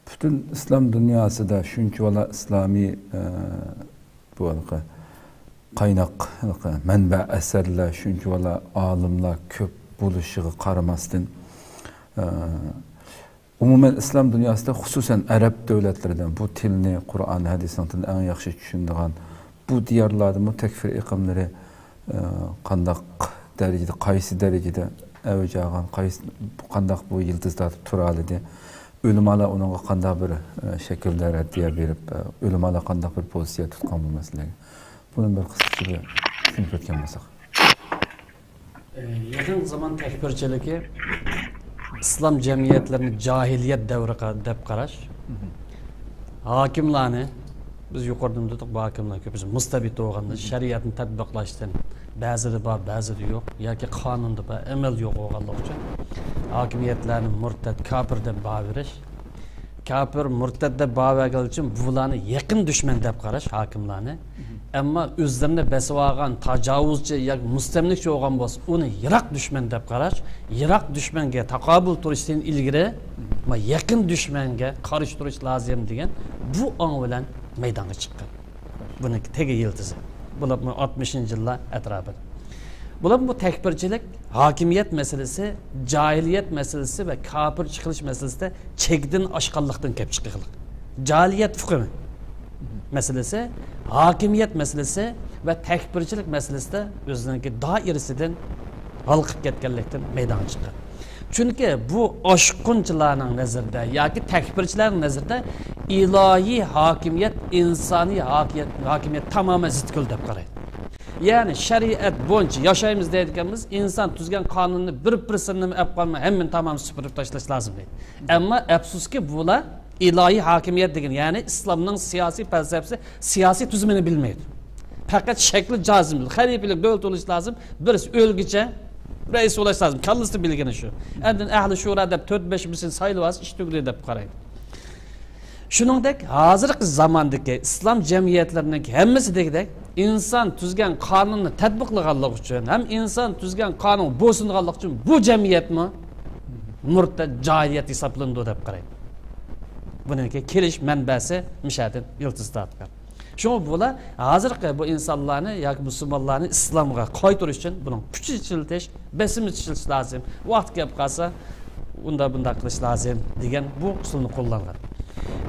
پۈتۈن ئىسلام دۇنياسىدا شۇنچىۋالا ئىسلامىي، ئە، بۇ ھېلىقى قايناق، ھېلىقى مەنبە ئەسەرلەر، شۇنچىۋالا ئالىملار كۆپ بولۇشىغا قارىماستىن، ئە، ئومۇمەن ئىسلام دۇنياسىدا، خۇسۇسەن ئەرەب دۆلەتلىرىدە بۇ تىلنى، قۇرئان، ھەدىسنىڭ تىلىنى ئەڭ ياخشى چۈشىنىدىغان بۇ دىيارلاردىمۇ تەكفىر ئېقىملىرى، ئە، قانداق دەرىجىدە، قايسى دەرىجىدە ئەۋج ئالغان، قايسى، قانداق بۇ يىلتىز تارتىپ تۇرالىدى؟ ئۆلىمالار ئۇنىڭغا قانداق بىر، ئە، شەكىلدە رەددىيە بېرىپ، ئە، ئۆلىمالار قانداق بىر پوزىتسىيە تۇتقان بۇ مەسىلىگە؟ بۇنى بىر قىسقىچە بىر چۈشىنىپ ئۆتكەن بولساق. يېقىنقى زامان تەكفىرچىلىكى ئىسلام جەمئىيەتلىرىنى جاھىلىيەت دەۋرى دەپ قاراش، ھاكىملارنى، بىز يۇقىرىدىمۇ دېدۇق، بۇ ھاكىملار كۆپىنچە مۇستەبىت بولغاندا، شەرىئەتنى تەتبىقلاشتىن بەزىدە بار، بەزىدە يوق، ياكى قانۇندا بار، ئەمەلدە يوق بولغانلىقى ئۈچۈن ھاكىمىيەتلەرنى مۇرتەت، كاپىر دەپ باھا بېرىش، كاپىر، مۇرتەت دەپ باھا بەرگەنلىكى ئۈچۈن بۇلارنى يېقىن دۈشمەن دەپ قاراش، ھاكىملارنى. ئەمما ئۆزلىرىنى بېسىۋالغان تاجاۋۇزچى ياكى مۇستەملىكىچى بولغان بولسا، ئۇنى يىراق دۈشمەن دەپ قاراش، يىراق دۈشمەنگە تاقابىل تۇرۇشتىن ئىلگىرى، ما، يېقىن دۈشمەنگە قارشى تۇرۇش لازىم دېگەن بۇ ئاڭ بىلەن مەيدانغا چىققان. بۇنىڭكى تېگى يىلتىزى. بولۇپمۇ ئاتمىشىنچى يىللار ئەتراپىدا. بولۇپمۇ بۇ تەكپىرچىلىك، ھاكىمىيەت مەسىلىسى، جاھىلىيەت مەسىلىسى ۋە كاپىر چېقىلىش مەسىلىسىدە چەكدىن ئاشقانلىقتىن كېلىپ چىققانلىق. جاھىلىيەت ئۇقۇمى مەسىلىسى، ھاكىمىيەت مەسىلىسى ۋە تەكپىرچىلىك مەسىلىسىدە ئۆزىنىڭكى دائىرىسىدىن ھالقىپ كەتكەنلىكتىن مەيدانغا چىققان. چۈنكى بۇ ئاشقۇنچىلارنىڭ نەزىرىدە ياكى تەكپىرچىلەرنىڭ نەزىرىدە ئىلاھىي ھاكىمىيەت ئىنسانىي ھاكىيەت-، ھاكىمىيەت تامامەن زىت كۆل دەپ قارايدۇ. يەنى شەرىئەت بويىچە ياشايمىز دەيدىكەنمىز، ئىنسان تۈزگەن قانۇننى بىر پىرسېنتنىمۇ ئەپ قالماي، ھەممىنى تامامەن سۈپۈرۈپ تاشلاش لازىم دەيدۇ. ئەمما ئەپسۇسكى، بۇلار ئىلاھىي ھاكىمىيەت دېگەن، يەنى ئىسلامنىڭ سىياسىي پەلسەپىسى، سىياسىي تۈزۈمىنى بىلمەيدۇ. پەقەت شەكلى جازىم، خەلىپىلىك دۆلىتى بولۇش لازىم، بىرسى ئۆلگۈچە رەئىس بولاش لازىم. كاللىسىدا بىلگىنى شۇ. ئاندىن ئەھلى شورا دەپ تۆت بەش بىرسىنى سايلىۋالسا ئىش تۈگىدى دەپ قارايدۇ. شۇنىڭدەك ھازىرقى زاماندىكى ئىسلام جەمئىيەتلىرىنىڭ ھەممىسى دېگۈدەك ئىنسان تۈزگەن قانۇننى تەتبىقلىغانلىقى ئۈچۈن ھەم ئىنسان تۈزگەن قانۇنغا بويسۇنىدىغانلىقى ئۈچۈن بۇ جەمئىيەتمۇ مۇرتەت جاھىلىيەت ھېسابلىنىدۇ دەپ قارايدۇ. بۇنىڭكى كېلىش مەنبەسى مۇشۇ يەردىن يىلتىز تارتقان. شۇڭا بۇلار ھازىرقى بۇ ئىنسانلارنى ياكى مۇسۇلمانلارنى ئىسلامغا قايتۇرۇش ئۈچۈن بۇنىڭ كۈچ ئىشلىتىش، بېسىم ئىشلىتىش لازىم. ۋاقتى كېلىپ قالسا، ئۇنداق بۇنداق قىلىش لازىم دېگەن بۇ ئۇسۇلنى قوللانغان.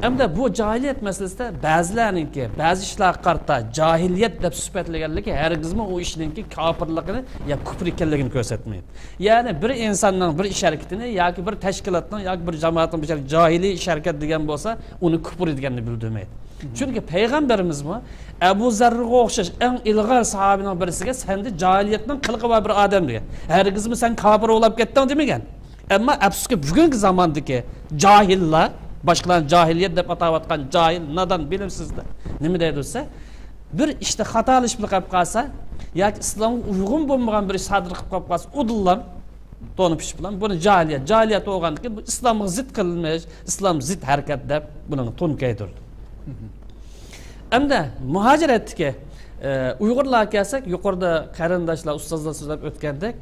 ئەمدى بۇ جاھىلىيەت مەسىلىسىدە بەزىلەرنىڭكى بەزى ئىشلارغا قارىتا جاھىلىيەت دەپ سۈپەتلىگەنلىكى ھەرگىزمۇ ئۇ ئىشنىڭكى كاپىرلىقىنى يا كۇپر ئىكەنلىكىنى كۆرسەتمەيدۇ. يەنى بىر ئىنساننىڭ بىر ئىش ھەرىكىتىنى ياكى بىر تەشكىلاتنىڭ ياكى بىر جامائەتنىڭ بىر ئىش ھەرىكىتى جاھىلىي ئىش ھەرىكەت دېگەن بولسا، ئۇنى كۇپۇر دېگەننى بىلدۈرمەيدۇ. چۈنكى پەيغەمبىرىمىزمۇ ئەبۇ زەررىگە ئوخشاش ئەڭ ئىلغار ساھابىنىڭ بىرسىگە، سەندە جاھىلىيەتنىڭ قىلىقى بار بىر ئادەم دېگەن. ھەرگىزمۇ سەن كاپىر ئوۋلاپ كەتتىڭ دېمىگەن. ئەمما ئەپسۇسكى، بۈگۈنكى زاماندىكى جاھىللار، باشقىلارنى جاھىلىيەت دەپ ئاتاۋاتقان جاھىل، نادان، بىلىمسىزلەر نېمە دەيدۇ دېسە، بىر ئىشتا خاتالىشىپ قېلىپ قالسا ياكى ئىسلامغا ئۇيغۇن بولمىغان بىر ئىش سادىر قىلىپ قېلىپ قالسا، ئۇدۇللا تونۇپ ئىش بىلەن بۇنى جاھىلىيەت، جاھىلىيەت بولغاندىكىن بۇ ئىسلامغا زىت قىلمىش، ئىسلام زىت ھەرىكەت دەپ بۇنىڭغا تون كىيدۈرىدۇ. ئەمدى مۇھاجىرەتتىكى، ئە، ئۇيغۇرلارغا كەلسەك، يۇقىرىدا قېرىنداشلار، ئۇستازلار سۆزلەپ ئۆتكەندەك،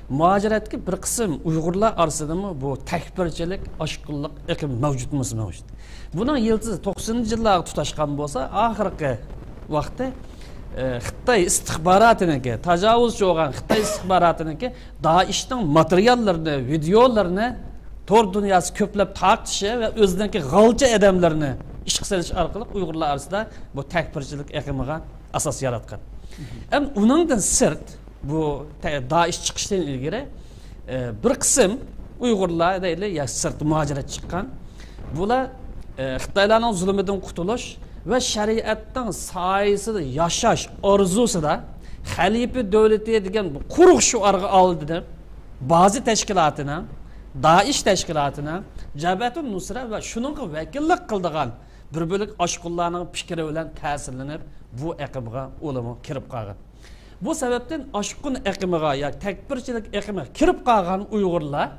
مۇھاجىرەتتىكى بىر قىسىم ئۇيغۇرلار ئارىسىدىمۇ بۇ تەكپىرچىلىك، ئاشقۇنلۇق ئېقىمى مەۋجۇتمۇ مەۋجۇت. بۇنىڭ يىلتىزى توقسىنىنچى يىللارغا تۇتاشقان بولسا، ئاخىرقى ۋاقتى، ئە، خىتاي ئىستىخباراتىنىڭكى، تاجاۋۇزچى بولغان خىتاي ئىستىخباراتىنىڭكى دائىشنىڭ ماتېرىياللىرىنى، ۋىدېئولىرىنى تور دۇنياسى كۆپلەپ تارقىتىشى ۋە ئۆزىنىڭكى غالچە ئادەملىرىنى ئىشقا سېلىش ئارقىلىق ئۇيغۇرلار ئارىسىدا بۇ تەكپىرچىلىك ئېقىمىغا ئاساس ياراتقان. ئەمما ئۇنىڭدىن سىرت، بۇ تە-، دائىش چىقىشتىن ئىلگىرى، ئە، بىر قىسىم ئۇيغۇرلار دەيلى، يا سىرتقا مۇھاجىرەت چىققان، بۇلار، ئە، خىتايلارنىڭ زۇلۇمىدىن قۇتۇلۇش ۋە شەرىئەتنىڭ سايىسىدا ياشاش ئارزۇسىدا خەلىپە دۆلىتى دېگەن بۇ قۇرۇق شوئارغا ئالدىنىپ، بازى تەشكىلاتىنىڭ، دائىش تەشكىلاتىنىڭ، جەبھەتۇن نۇسرە ۋە شۇنىڭغا ۋەكىللىك قىلىدىغان بىر بۆلەك ئاشقۇنلارنىڭ پىكرى بىلەن تەسىرلىنىپ، بۇ ئېقىمغا ئۇلىمۇ كىرىپ قالغان. بۇ سەۋەبتىن ئاشقۇن ئېقىمىغا ياكى تەكپىرچىلىك ئېقىمىغا كىرىپ قالغان ئۇيغۇرلار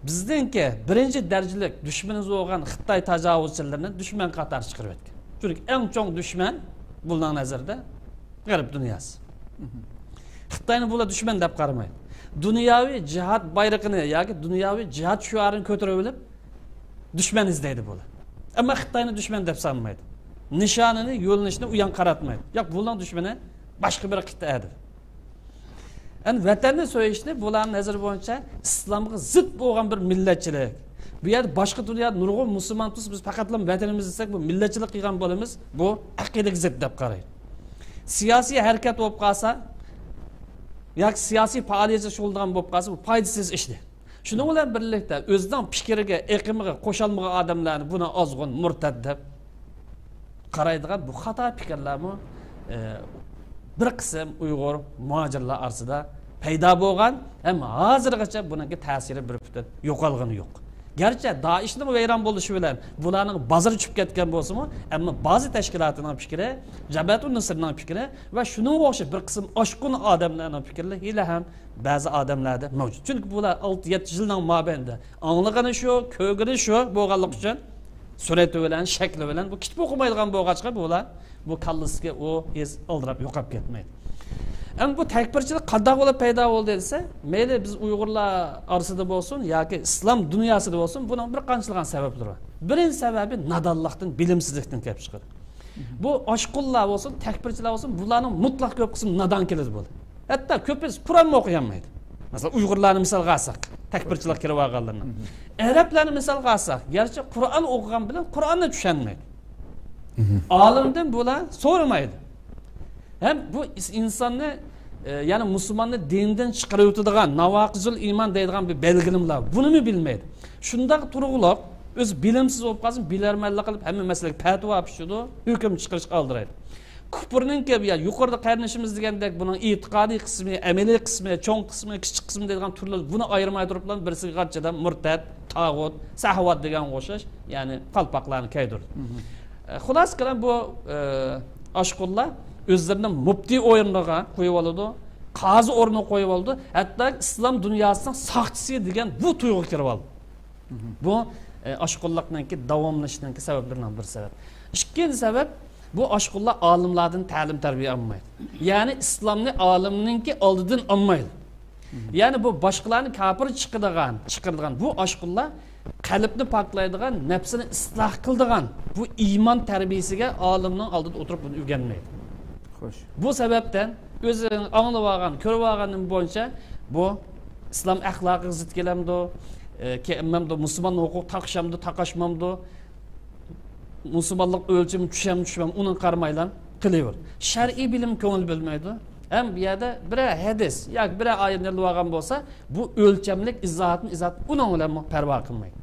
بىزنىڭكى بىرىنچى دەرىجىلىك دۈشمىنىمىز بولغان خىتاي تاجاۋۇزچىلىرىنى دۈشمەن قاتارىغا چىقىرىۋەتكەن. چۈنكى ئەڭ چوڭ دۈشمەن بۇلارنىڭ نەزىرىدە غەرب دۇنياسى. خىتاينى بۇلار دۈشمەن دەپ قارىمايدۇ. دۇنياۋى جىھاد بايرىقىنى ياكى دۇنياۋى جىھاد شوئارىنى كۆتۈرۈۋېلىپ، دۈشمەن ئىزدەيدۇ بۇلار. ئەمما خىتاينى دۈشمەن دەپ سانىمايدۇ. نىشانىنى، يۆنىلىشىنى ئۇ يانغا قاراتمايدۇ. ياق، بۇلارنىڭ دۈشمىنى باشقا بىر قىتئەدە. ئەمدى ۋەتەننى سۆيۈشنى بۇلارنىڭ نەزىرى بويىچە ئىسلامغا زىت بولغان بىر مىللەتچىلىك. بۇ يەردە باشقا دۇنيادا نۇرغۇن مۇسۇلمان تۇرسا، بىز پەقەتلا ۋەتىنىمىز دېسەك، بۇ مىللەتچىلىك قىلغان بولىمىز، بۇ ئەقىدىگە زىت دەپ قارايدۇ. سىياسىي ھەرىكەت بولۇپ قالسا ياكى سىياسىي پائالىيەتتە شۇغۇللىنىدىغان بولۇپ قالسا، بۇ پايدىسىز ئىش دېدى. شۇنىڭ بىلەن بىرلىكتە، ئۆزىنىڭ پىكرىگە، ئېقىمىغا قوشالمىغان ئادەملەرنى بۇنى ئازغۇن، مۇرتەت دەپ قارايدىغان بۇ خاتا پىكىرلەرمۇ، ئە، بىر قىسىم ئۇيغۇر مۇھاجىرلار ئارىسىدا پەيدا بولغان ھەم ھازىرغىچە بۇنىڭكى تەسىرى بىر پۈتۈن يوقالغىنى يوق. گەرچە دائىشنىڭ ۋەيران بولۇشى بىلەن بۇلارنىڭ بازىرى چۈشۈپ كەتكەن بولسىمۇ، ئەمما بازى تەشكىلاتىنىڭ پىكرى، جەبھەتۇن نۇسرىنىڭ پىكرى ۋە شۇنىڭغا ئوخشاش بىر قىسىم ئاشقۇن ئادەملەرنىڭ پىكىرلىرى ھېلىھەم بەزى ئادەملەردە مەۋجۇت. چۈنكى بۇلار ئالتە يەتتە يىلنىڭ مابەينىدە ئاڭلىغىنى شۇ، كۆرگىنى شۇ بولغانلىقى ئۈچۈن سۈرىتى بىلەن، شەكلى بىلەن بۇ كىتاب ئوقۇمايدىغان بولغاچقا، بۇلار بۇ كاللىسىدىكى ئۇ ھېس ئالدىراپ يوقاپ كەتمەيدۇ. ئەمما بۇ تەكپىرچىلىك قانداق بولۇپ پەيدا بولدى دېسە، مەيلى بىز ئۇيغۇرلار ئارىسىدا بولسۇن ياكى ئىسلام دۇنياسىدا بولسۇن، بۇنىڭ بىر قانچىلىغان سەۋەبلىرى بار. بىرىنچى سەۋەبى نادانلىقتىن، بىلىمسىزلىكتىن كېلىپ چىقىدۇ. بۇ ئاشقۇنلار بولسۇن، تەكپىرچىلەر بولسۇن، بۇلارنىڭ مۇتلەق كۆپ قىسمى نادان كېلىدۇ بۇلار. ھەتتا كۆپىسى قۇرئانمۇ ئوقۇيالمايدۇ. مەسىلەن، ئۇيغۇرلارنى مىسالغا ئالساق، تەكپىرچىلىققا كىرىۋالغانلىرىنى. ئەرەبلەرنى مىسالغا ئالساق، گەرچە قۇرئان ئوقۇغان بىلەن قۇرئاننى چۈشەنمەيدۇ. ئالىمدىن بۇلار سورىمايدۇ. ھەم بۇ ئىس-، ئىنساننى، ئە، يەنى مۇسۇلماننى دىندىن چىقىرىۋېتىدىغان، ناۋاقىزۇل ئىمان دەيدىغان بىر بەلگىلىمىلەر، بۇنىمۇ بىلمەيدۇ. شۇنداق تۇرغۇلۇق، ئۆزى بىلىمسىز بولۇپ قالسا، بىلەرمەنلىك قىلىپ، ھەممە مەسىلىگە پەتىۋا پىشىدۇ، ھۆكۈم چىقىرىشقا ئالدىرايدۇ. كۇپۇرنىڭكى، يا يۇقىرىدا قېرىندىشىمىز دېگەندەك، بۇنىڭ ئېتىقادىي قىسمى، ئەمەلىي قىسمى، چوڭ قىسمى، كىچىك قىسمى دەيدىغان تۈرلەر، بۇنى ئايرىماي تۇرۇپلا، بىرسىگە قارىچىدا مۇرتەت، تاغۇت، سەھۋات دېگەنگە ئوخشاش، يەنى قالپاقلارنى كىيدۈردى. ئە، خۇلاسە كالام، بۇ، ئە، ئاشقۇنلار ئۆزلىرىنى مۇپتى ئورنىغا قويۇۋالىدۇ، قازى ئورنىغا قويۇۋالىدۇ، ھەتتا ئىسلام دۇنياسىنىڭ ساقچىسى دېگەن بۇ تۇيغۇغا كىرىۋالىدۇ. بۇ، ئە، ئاشقۇنلۇقنىڭكى داۋاملىشىشىنىڭكى سەۋەبلىرىنىڭ بىر سەۋەب. ئىككىنچى سەۋەب، بۇ ئاشقۇنلار ئالىملاردىن تەلىم تەربىيە ئالمايدۇ. يەنى ئىسلامنى ئالىمنىڭكى ئالدىدىن ئالمايدۇ. يەنى بۇ باشقىلارنى كاپىر چىقىدىغان، چىقىرىدىغان بۇ ئاشقۇنلار قەلبنى پاكلايدىغان، نەپسىنى ئىسلاھ قىلىدىغان بۇ ئىمان تەربىيىسىگە ئالىمنىڭ ئالدىدا ئولتۇرۇپ بۇنى ئۆگەنمەيدۇ. خوش. بۇ سەۋەبتىن ئۆزى ئاڭلىۋالغان، كۆرۈۋالغىنىم بويىچە بۇ ئىسلام ئەخلاقىغا زىت كېلەمدۇ، ئە، كەلمەمدۇ، مۇسۇلمان ھوقۇق تاقىشامدۇ، تاقاشمامدۇ، مۇسۇلمانلىق ئۆلچىمى چۈشەم، چۈشمەم، ئۇنىڭغا قارىمايلا قىلىۋېرىدۇ. شەرئىي بىلىم كۆڭۈل بۆلمەيدۇ. ھەم بۇ يەردە بىرەر ھەدىس ياكى بىرەر ئايەتنى ئېلىۋالغان بولسا، بۇ ئۆلچەملىك ئىزاھاتمۇ ئىزاھات، ئۇنىڭ بىلەنمۇ پەرۋا قىلمايدۇ.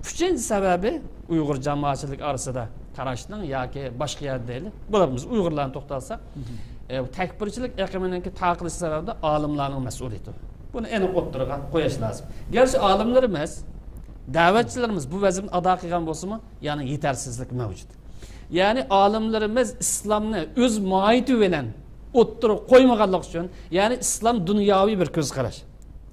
ئۈچىنچى سەۋەبى، ئۇيغۇر جامائەتچىلىك ئارىسىدا قاراشنىڭ ياكى باشقا يەردە دەيلى، بولۇپمىز ئۇيغۇرلارنى توختالساق، ئە، تەكپىرچىلىك ئېقىمىنىڭكى تارقىلىشى سەۋەبىدە ئالىملارنىڭ مەسئۇلىيىتى بار. بۇنى ئېنىق ئوتتۇرىغا قويۇش لازىم. گەرچە ئالىملىرىمىز، دەۋەتچىلىرىمىز بۇ ۋەزىپىنى ئادا قىلغان بولسىمۇ، يەنە يېتەرسىزلىك مەۋجۇت. يەنى ئالىملىرىمىز ئىسلامنى ئۆز ماھىيىتى بىلەن ئوتتۇرىغا قويمىغانلىقى ئۈچۈن، يەنى ئىسلام دۇنياۋى بىر كۆز قاراش.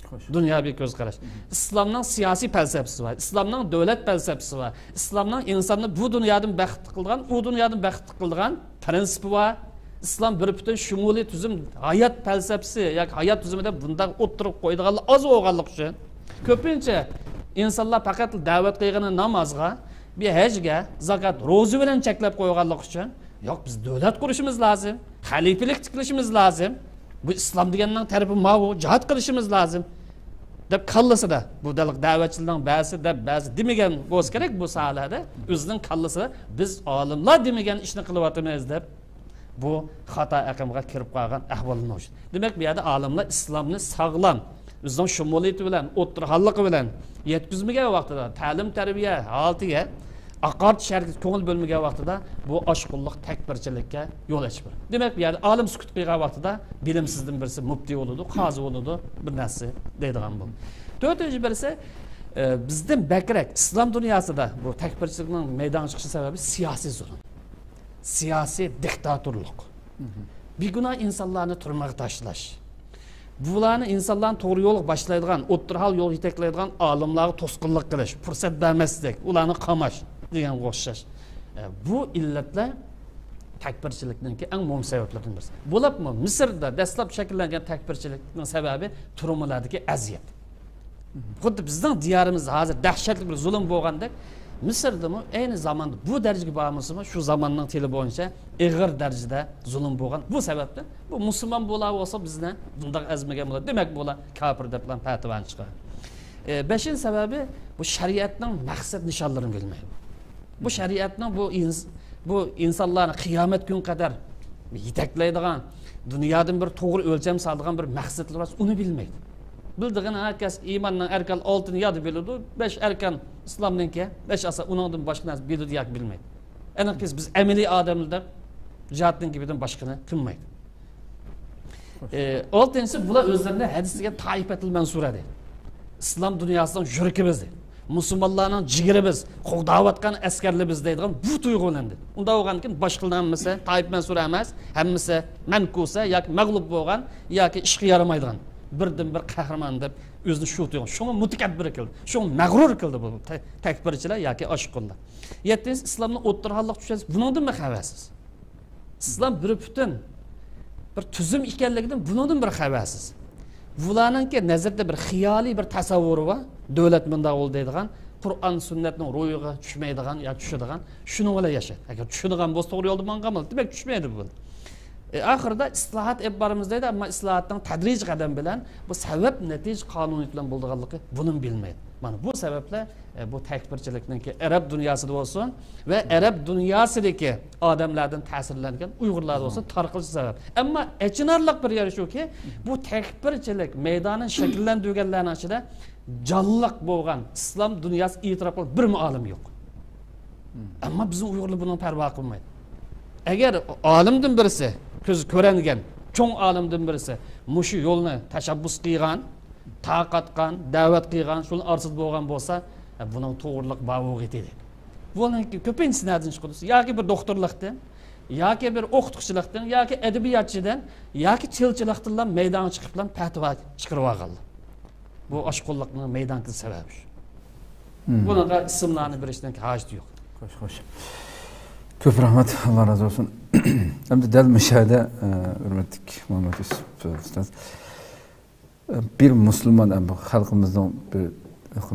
خوش. دۇنياۋى كۆز قاراش. ئىسلامنىڭ سىياسىي پەلسەپىسى بار، ئىسلامنىڭ دۆلەت پەلسەپىسى بار، ئىسلامنىڭ ئىنساننى بۇ دۇنيادىن بەختلىك قىلىدىغان، ئۇ دۇنيادىن بەختلىك قىلىدىغان پرىنسىپى بار. ئىسلام بىر پۈتۈن شۇمۇلىي تۈزۈم، ھايات پەلسەپىسى ياكى ھايات تۈزۈمى دەپ بۇنداق ئوتتۇرىغا قويىدىغانلار ئاز بولغانلىقى ئۈچۈن، كۆپىنچە ئىنسانلار پەقەت دەۋەت قىلغىنى نامازغا، بىر ھەجگە، زاكات، روزا بىلەن چەكلەپ قويغانلىقى ئۈچۈن، ياق، بىز دۆلەت قۇرۇشىمىز لازىم، خەلىپىلىك تىكلىشىمىز لازىم، بۇ ئىسلام دېگەننىڭ تەرىپى ماۋۇ، جىھاد قىلىشىمىز لازىم، دەپ كاللىسىدا، بۇ دەل-، دەۋەتچىلەرنىڭ بەزىسى دەپ، بەزى دېمىگەن بولسا كېرەك، بۇ ساھەلەردە ئۆزىنىڭ كاللىسىدا بىز ئالىملار دېمىگەن ئىشنى قىلىۋاتىمىز دەپ، بۇ خاتا ئېقىمغا كىرىپ قالغان ئەھۋال مەۋجۇت. دېمەك، بۇ يەردە ئالىملار ئىسلامنى ساغلام، ئۆزىنىڭ شۇمۇلىيىتى بىلەن، ئوتتۇرا ھاللىقى بىلەن يەتكۈزمىگەن ۋاقتىدا، تەلىم-تەربىيە ھالىتىگە ئاقارتىش ھەرگىز كۆڭۈل بۆلمىگەن ۋاقتىدا، بۇ ئاشقۇنلۇق، تەكپىرچىلىككە يول ئېچىش بار. دېمەك، بۇ يەردە ئالىم سۈكۈت قىلغان ۋاقتىدا بىلىمسىزدىن بىرسى مۇپتى بولىدۇ، قازى بولىدۇ، بىر نەرسە دەيدىغان بۇ. تۆتىنچى بىرسى، ئە، بىزدىن بەكرەك ئىسلام دۇنياسىدا بۇ تەكپىرچىلىكنىڭ مەيدانغا چىقىشى سەۋەبى سىياسىي زۇلۇم، سىياسىي دىكتاتورلۇق، بىگۇناھ ئىنسانلارنى تۈرمىگە تاشلاش، بۇلارنى، ئىنسانلارنى توغرا يولغا باشلايدىغان، ئوتتۇرا ھال يولغا يېتەكلەيدىغان ئالىملارغا توسقۇنلۇق قىلىش، پۇرسەت بەرمەسلىك، ئۇلارنى قاماش دېگەنگە ئوخشاش. ئە، بۇ ئىللەتلەر تەكپىرچىلىكنىڭكى ئەڭ مۇھىم سەۋەبلىرىدىن بىرسى. بولۇپمۇ مىسىردا دەسلەپ شەكىللەنگەن تەكپىرچىلىكنىڭ سەۋەبى تۈرمىلەردىكى ئەزىيەت. خۇددى بىزنىڭ دىيارىمىزدا ھازىر دەھشەتلىك بىر زۇلۇم بولغاندەك، مىسىردىمۇ ئەينى زاماندا بۇ دەرىجىگە بارمىسىمۇ، شۇ زاماننىڭ تىلى بويىچە ئېغىر دەرىجىدە زۇلۇم بولغان. بۇ سەۋەبتىن بۇ مۇسۇلمان بولا بولسا بىزنى بۇنداق ئەزمىگەن بولىدۇ. دېمەك، بۇلار كاپىر دەپلا پەتىۋانى چىقارغان. ئە، بەشىنچى سەۋەبى، بۇ شەرىئەتنىڭ مەقسەت نىشانلىرىنى بىلمەيدۇ. بۇ شەرىئەتنىڭ بۇ ئىنس-، بۇ ئىنسانلارنى قىيامەت كۈنى قەدەر يېتەكلەيدىغان، دۇنيادىن بىر توغرا ئۆلچەم سالىدىغان بىر مەقسەتلىرى بار، ئۇنى بىلمەيدۇ. بىلىدىغىنى ھەر كەس ئىماننىڭ ئەركان ئالتىنى يادا بىلىدۇ، بەش ئەركان ئىسلامنىڭكى، بەش ئاساس، ئۇنىڭدىن باشقا نەرسە بىلىدۇ ياكى بىلمەيدۇ. ئەنە بىز، بىز ئەمەلىي ئادەملەر دەپ جىھادنىڭ گېپىدىن باشقىنى قىلمايدۇ. ئە، ئالتىنچىسى، بۇلار ئۆزلىرىنى ھەدىس دېگەن تائىپەتىل مەنسۇرە دەيدۇ. ئىسلام دۇنياسىنىڭ يۈرىكى بىز دەيدۇ. مۇسۇلمانلارنىڭ جىگىرى بىز، قوغداۋاتقان ئەسكەرلىرى بىز دەيدىغان بۇ تۇيغۇ بىلەن دەيدۇ. ئۇنداق بولغاندىكىن باشقىلارنىڭ ھەممىسى تائىپە مەنسۇرە ئەمەس، ھەممىسى مەنكۇسە ياكى مەغلۇپ بولغان ياكى ئىشقا يارىمايدىغان، بىردىن بىر قەھرىمان دەپ ئۆزىنى شۇ تۇيغۇ. شۇڭا مۇتەكەببىر قىلدى، شۇڭا مەغرۇر قىلدى بۇ تە-، تەكبىرچىلەر ياكى ئاشقۇنلار. يەتتىنچىسى، ئىسلامنى ئوتتۇرا ھاللىققا چۈشۈرسە، بۇنىڭدىنمۇ خەۋەرسىز. ئىسلام بىر پۈتۈن، بىر تۈزۈم ئىكەنلىكىدىن بۇنىڭدىن بىر خەۋەرسىز. بۇلارنىڭكى نەزىرىدە بىر خىيالىي بىر تەسەۋۋۇرى بار، دۆلەت مۇنداق بولدى دەيدىغان، قۇرئان سۈننەتنىڭ روھىغا چۈشمەيدىغان يا چۈشىدىغان، شۇنىڭ بىلەن ياشايدۇ. ئەگەر چۈشىدىغان بولسا توغرا يولدا ماڭغان بولىدۇ، دېمەك چۈشمەيدۇ بۇ. ئە، ئاخىرىدا ئىسلاھات ئېلىپ بارىمىز دەيدۇ، ئەمما ئىسلاھاتنىڭ تەدرىجىي قەدەم بىلەن بۇ سەۋەب نەتىجە قانۇنىيىتى بىلەن بولىدىغانلىقى بۇنىمۇ بىلمەيدۇ. مانا بۇ سەۋەبلەر، ئە، بۇ تەكبىرچىلىكنىڭكى ئەرەب دۇنياسىدا بولسۇن ۋە ئەرەب دۇنياسىدىكى ئادەملەردىن تەسىرلەنگەن ئۇيغۇرلاردا بولسۇن تارقىلىشى سەۋەب. ئەمما ئەچىنارلىق بىر يېرى شۇكى، بۇ تەكبىرچىلىك مەيدانىنى شەكىللەندۈرگەنلەرنىڭ ئىچىدە جانلىق بولغان، ئىسلام دۇنياسى ئېتىراپ قىلغان بىرمۇ ئالىم يوق. ئەمما بىزنىڭ ئۇيغۇرلار بۇنىڭغا پەرۋا قىلمايدۇ. ئەگەر ئالىمدىن بىرسى، كۆزى كۆرەنگەن چوڭ ئالىمدىن بىرسى مۇشۇ يولنى تەشەببۇس قىلغان، تارقاتقان، دەۋەت قىلغان، شۇنىڭ ئارىسىدا بولغان بولسا، بۇنىڭ توغرىلىق بارغۇ ئېتىدى. بۇنىڭ كۆپىنچىسى نەدىن چىقىدۇ؟ ياكى بىر دوختۇرلىقتىن، ياكى بىر ئوقۇتقۇچىلىقتىن، ياكى ئەدەبىياتچىدىن، ياكى تىلچىلىقتىنلا مەيدانغا چىقىپلا پەتىۋا چىقىرىۋالغانلار. بۇ ئاشقۇنلۇقنىڭ مەيدانغا كېلىش سەۋەبى شۇ. بۇنىڭغا ئىسىملارنى بېرىشنىڭ ھاجىتى يوق. خوش، خوش. كۆپ رەھمەت، ئاللا رازى بولسۇن. ئەمدى دەل مۇشۇ يەردە، ئە، ھۆرمەتلىك مۇھەممەد يۈسۈپ ئۇستاز، ئە، بىر مۇسۇلمان، ئە، بۇ خەلقىمىزنىڭ بىر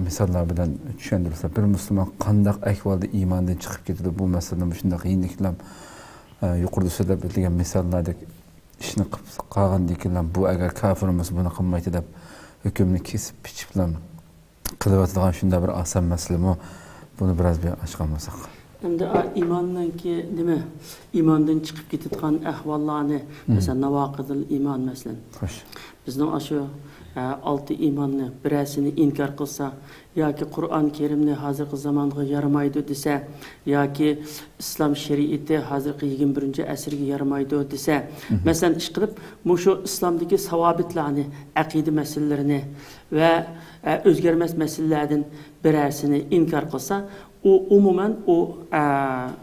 مىساللار بىلەن چۈشەندۈرسە، بىر مۇسۇلمان قانداق ئەھۋالدا ئىماندىن چىقىپ كېتىدۇ؟ بۇ مەسىلىنى مۇشۇنداق يېنىكلەپ، ئە، يۇقىرىدا سۆزلەپ ئۆتۈلگەن مىساللاردەك ئىشنى قىلىپ قالغاندىن كېيىن، بۇ ئەگەر كاپىر بولسا بۇنى قىلمايتتى دەپ ھۆكۈمنى كېسىپ پىچىپلا قىلىۋاتىدىغان شۇنداق بىر ئاسان مەسىلىمۇ؟ بۇنى بىراز بىر ئاچقان بولساق. ئەمدى ئا، ئىماننىڭكى نېمە؟ ئىماندىن چىقىپ كېتىدىغان ئەھۋاللارنى، مەسىلەن، ناۋاقىدىل ئىمان، مەسىلەن. خوش. بىزنىڭ ئاشۇ ئە، ئالتە ئىماننى بىرەرسىنى ئىنكار قىلسا ياكى قۇرئان كەرىمنى ھازىرقى زامانغا يارىمايدۇ دېسە ياكى ئىسلام شەرىئىتى ھازىرقى يىگىرمە بىرىنچى ئەسىرگە يارىمايدۇ دېسە، مەسىلەن، ئىشقىلىپ مۇشۇ ئىسلامدىكى ساۋابىتلارنى، ئەقىدە مەسىلىلىرىنى ۋە، ئە، ئۆزگەرمەس مەسىلىلەردىن بىرەرسىنى ئىنكار قىلسا، ئۇ ئومۇمەن ئۇ، ئە،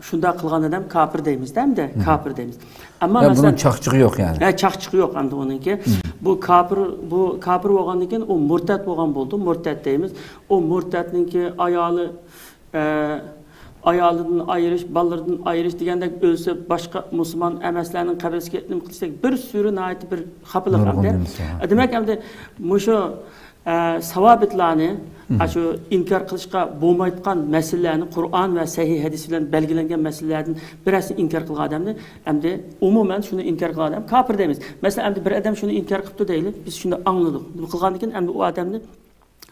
شۇنداق قىلغان ئادەم كاپىر دەيمىز-دە، ئەمدى كاپىر دەيمىز. ئەمما يا بۇنىڭ مەسىلەن، چاقچىقى يوق يەنى. ھە، چاقچىقى يوق ئەمدى ئۇنىڭكى. بۇ كاپىر، بۇ كاپىر بولغاندىن كېيىن ئۇ مۇرتەت بولغان بولىدۇ. مۇرتەت دەيمىز. ئۇ مۇرتەتنىڭكى ئايالى، ئە، ئايالىدىن ئايرىش، بالىلىرىدىن ئايرىش دېگەندەك ئۆلسە باشقا مۇسۇلمان ئەمەسلەرنىڭ قەبرىسىگە نېمە قىلىشتەك بىر سۈرى ناھايىتى بىر خاپىلىق نۇرغۇن ئەمدى. نېمىسى بار. دېمەك ئەمدى مۇشۇ ئە، ساۋابىتلارنى، ئاشۇ ئىنكار قىلىشقا بولمايدىغان مەسىلىلەرنى قۇرئان ۋە سەھىھ ھەدىس بىلەن بەلگىلەنگەن مەسىلىلەردىن بىرەرسىنى ئىنكار قىلغان ئادەمنى ئەمدى ئومۇمەن شۇنى ئىنكار قىلغان ئادەم كاپىر دەيمىز. مەسىلەن، ئەمدى بىر ئادەم شۇنى ئىنكار قىپتۇ دەيلى، بىز شۇنى ئاڭلىدۇق. نېمە قىلغاندىن كېيىن ئەمدى ئۇ ئادەمنى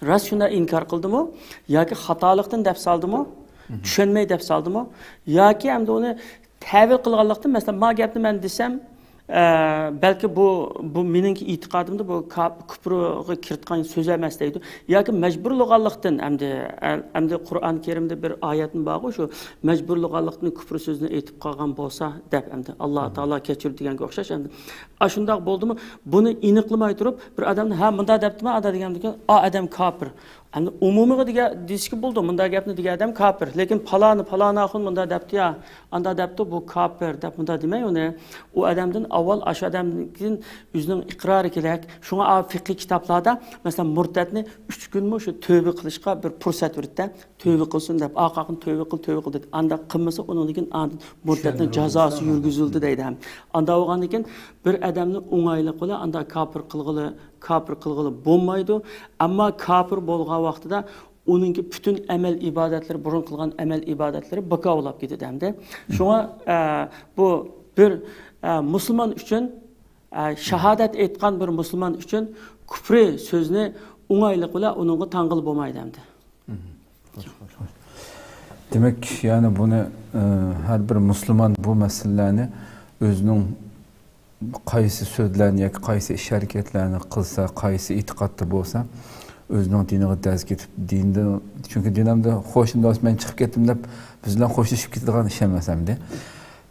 راست شۇنداق ئىنكار قىلدىمۇ ياكى خاتالىقتىن دەپ سالدىمۇ، چۈشەنمەي دەپ سالدىمۇ ياكى ئەمدى ئۇنى تەۋىل قىلغانلىقتىن، مەسىلەن، ما گەپنى مەن دېسەم، ئە، بەلكى بۇ، بۇ مېنىڭكى ئېتىقادىمدا بۇ كاپ-، كۇپرغا كىرىدىغان سۆز ئەمەس دەيدۇ. ياكى مەجبۇرلىغانلىقتىن، ئەمدى، ئە، ئەمدى قۇرئان كەرىمدە بىر ئايەتمۇ بارغۇ، شۇ مەجبۇرلىغانلىقتىن كۇپر سۆزىنى ئېيتىپ قالغان بولسا دەپ، ئەمدى ئاللا تائالا كەچۈر دېگەنگە ئوخشاش. ئەمدى ئاشۇنداق بولدىمۇ؟ بۇنى ئېنىقلىماي تۇرۇپ، بىر ئادەمنى، ھە، مۇنداق دەپتىمەن، ئانداق دېگەندىكىن، ئا ئادەم كاپىر. ئەمدى ئومۇمىيغا دېگە-، دېيىشكە بولىدۇ، مۇنداق گەپنى دېگەن ئادەم كاپىر. لېكىن پالانى، پالان ئاخۇن مۇنداق دەپتۇ يا، ئانداق دەپتۇ، بۇ كاپىر دەپ مۇنداق دېمەي ئۇنى. ئۇ ئادەمدىن ئاۋۋال ئاشۇ ئادەمدىن كېيىن ئۆزىنىڭ ئىقرارى كېرەك. شۇڭا ئا فىقھىي كىتابلاردا، مەسىلەن، مۇرتەتنى ئۈچ كۈنمۇ شۇ تۆبە قىلىشقا بىر پۇرسەت بېرىدىدە، تۆبە قىلسۇن دەپ، ئا قاقىنى تۆبە قىل، تۆبە قىل دەپ. ئانداق قىلمىسا، ئۇنىڭدىن كېيىن ئاندىن مۇرتەتنىڭ جازاسى يۈرگۈزۈلدى دەيدۇ ھەم. ئانداق بولغاندىن كېيىن بىر ئادەمنى ئوڭايلىق بىلەن ئانداق كاپىر قىلغىلى كاپىر قىلغىلى بولمايدۇ. ئەمما كاپىر بولغان ۋاقتىدا ئۇنىڭكى پۈتۈن ئەمەل ئىبادەتلىرى، بۇرۇن قىلغان ئەمەل ئىبادەتلىرى بىكارلاپ كېتىدۇ ئەمدى. شۇڭا، ئە، بۇ بىر، ئە، مۇسۇلمان ئۈچۈن، ئە، شاھادەت ئېيتقان بىر مۇسۇلمان ئۈچۈن كۇپرى سۆزنى ئوڭايلىق بىلەن ئۇنىڭغا تاڭغىلى بولمايدۇ ئەمدى. خوش، خوش، خوش. دېمەك، يەنى بۇنى، ئە، ھەر بىر مۇسۇلمان بۇ مەسىلىلەرنى ئۆزىنىڭ قايسى سۆزلەرنى ياكى قايسى ئىش-ھەرىكەتلەرنى قىلسا، قايسى ئېتىقادتا بولسا، ئۆزىنىڭ دىنىغا دەز كېتىپ، دىندا، چۈنكى دىن ئەمدى خوش، ئۇنداق بولسا مەن چىقىپ كەتتىم دەپ بىز بىلەن خوشلىشىپ كېتىدىغان ئىش ئەمەس ئەمدى.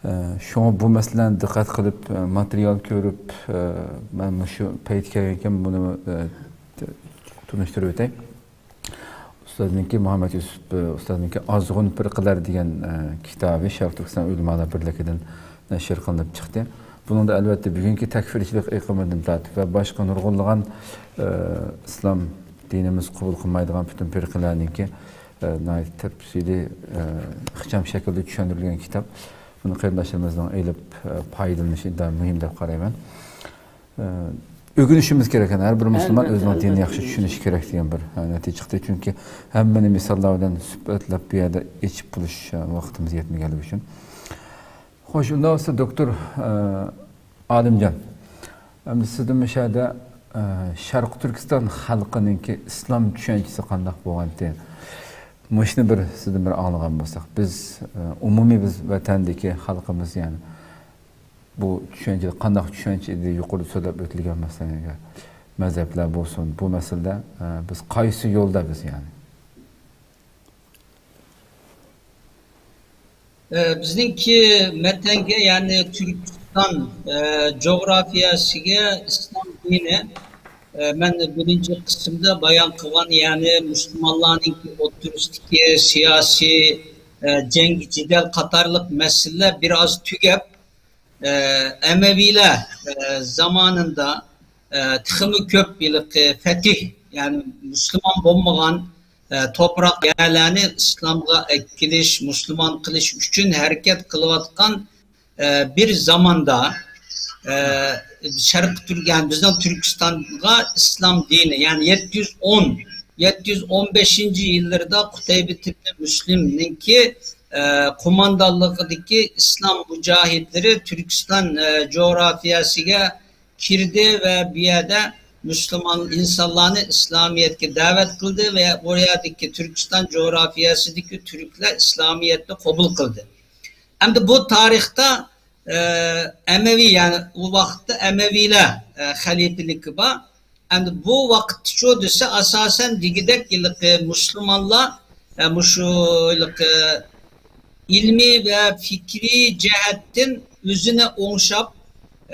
ئە، شۇڭا بۇ مەسىلىلەرنى دىققەت قىلىپ، ئە، ماتېرىيال كۆرۈپ، ئە، مەن مۇشۇ پەيت كەلگەنكەن بۇنى، ئە، تونۇشتۇرۇپ ئۆتەي. ئۇستازنىڭكى، مۇھەممەد يۈسۈپ، ئە، ئۇستازنىڭكى ئازغۇن پىرقىلەر دېگەن، ئە، كىتابى شەرقىي تۈركىستان ئۆلىمالار بىرلىكىدىن نەشر قىلىنىپ چىقتى. بۇنىڭدا ئەلۋەتتە بۈگۈنكى تەكفىرچىلىك ئېقىمىدىن تارتىپ ۋە باشقا نۇرغۇنلىغان، ئە، ئىسلام دىنىمىز قوبۇل قىلمايدىغان پۈتۈن پىرقىلەرنىڭكى، ئە، ناھايىتى تەپسىلىي، ئە، ئىخچام شەكىلدە چۈشەندۈرۈلگەن كىتاب. بۇنى قېرىنداشلىرىمىزنىڭ ئېلىپ، ئە، پايدىلىنىشى ئىنتايىن مۇھىم دەپ قارايمەن. ئە، ئۆگىنىشىمىز كېرەك. يەنى ھەر بىر مۇسۇلمان ئەلۋەتتە، ئۆزىنىڭ دىنىنى ئەلۋەتتە ياخشى ئۆگىنىش. چۈشىنىشى كېرەك دېگەن بىر، ئە، نەتىجە چىقتى. چۈنكى ھەممىنى مىساللار بىلەن سۈپەتلەپ بۇ يەردە ئېچىپ بولۇش، ئە، ۋاقتىمىز يەتمىگەنلىكى ئۈچۈن. خوش، ئۇنداق بولسا، دوكتور، ئە، ئالىمجان، ئەمدى سىزدىن مۇشۇ يەردە، ئە، شەرقىي تۈركىستان خەلقىنىڭكى ئىسلام چۈشەنچىسى قانداق بولغانتى؟ مۇشۇنى بىر سىزدىن بىر ئاڭلىغان بولساق، بىز، ئە، ئومۇمىي بىز ۋەتەندىكى خەلقىمىز، يەنى بۇ چۈشەنچە قانداق چۈشەنچە ئىدى؟ يۇقىرىدا سۆزلەپ ئۆتۈلگەن مەسىلىگە مەزھەپلەر بولسۇن، بۇ مەسىلىدە، ئە، بىز قايسى يولدا بىز، يەنى؟ ئە، بىزنىڭكى ۋەتەنگە، يەنى تۈركىستان، ئە، جۇغراپىيەسىگە ئىسلام دىنى، ئە، مەن بىرىنچى قىسىمدا بايان قىلغان، يەنى مۇسۇلمانلارنىڭكى ئوتتۇرىسىدىكى سىياسىي، ئە، جەڭ، جېدەل قاتارلىق مەسىلىلەر بىر ئاز تۈگەپ، ئە، ئەمەۋىيلەر، ئە، زامانىدا، ئە، تېخىمۇ كۆپ ھېلىقى فەتىھ، يەنى مۇسۇلمان بولمىغان، ئە، توپراق يەرلەرنى ئىسلامغا ئەكېلىش، مۇسۇلمان قىلىش ئۈچۈن ھەرىكەت قىلىۋاتقان، ئە، بىر زاماندا، ئە، شەرقىي تۈرك-، يەنى بىزنىڭ تۈركىستانغا ئىسلام دىنى، يەنى يەتتە يۈز ئون، يەتتە يۈز ئون بەشىنچى يىللىرىدا قۇتەيبە ئىبنى مۇسلىمنىڭكى، ئە، قوماندانلىقىدىكى ئىسلام مۇجاھىدلىرى تۈركىستان، ئە، جۇغراپىيەسىگە كىردى ۋە بۇ يەردە مۇسۇلمان ئىنسانلارنى ئىسلامىيەتكە دەۋەت قىلدى ۋە ئۇ يەردىكى تۈركىستان جۇغراپىيەسىدىكى تۈركلەر ئىسلامىيەتنى قوبۇل قىلدى. ئەمدى بۇ تارىختا، ئە، ئەمەۋى، يەنى ئۇ ۋاقىتتا ئەمەۋىلەر، ئە، خەلىپىلىكى بار. ئەمدى بۇ ۋاقىتتىچۇ دېسە، ئاساسەن دېگۈدەك ھېلىقى مۇسۇلمانلار، ئە، مۇشۇ ھېلىقى ئىلمىي ۋە پىكرىي جەھەتتىن ئۆزىنى ئوڭشاپ،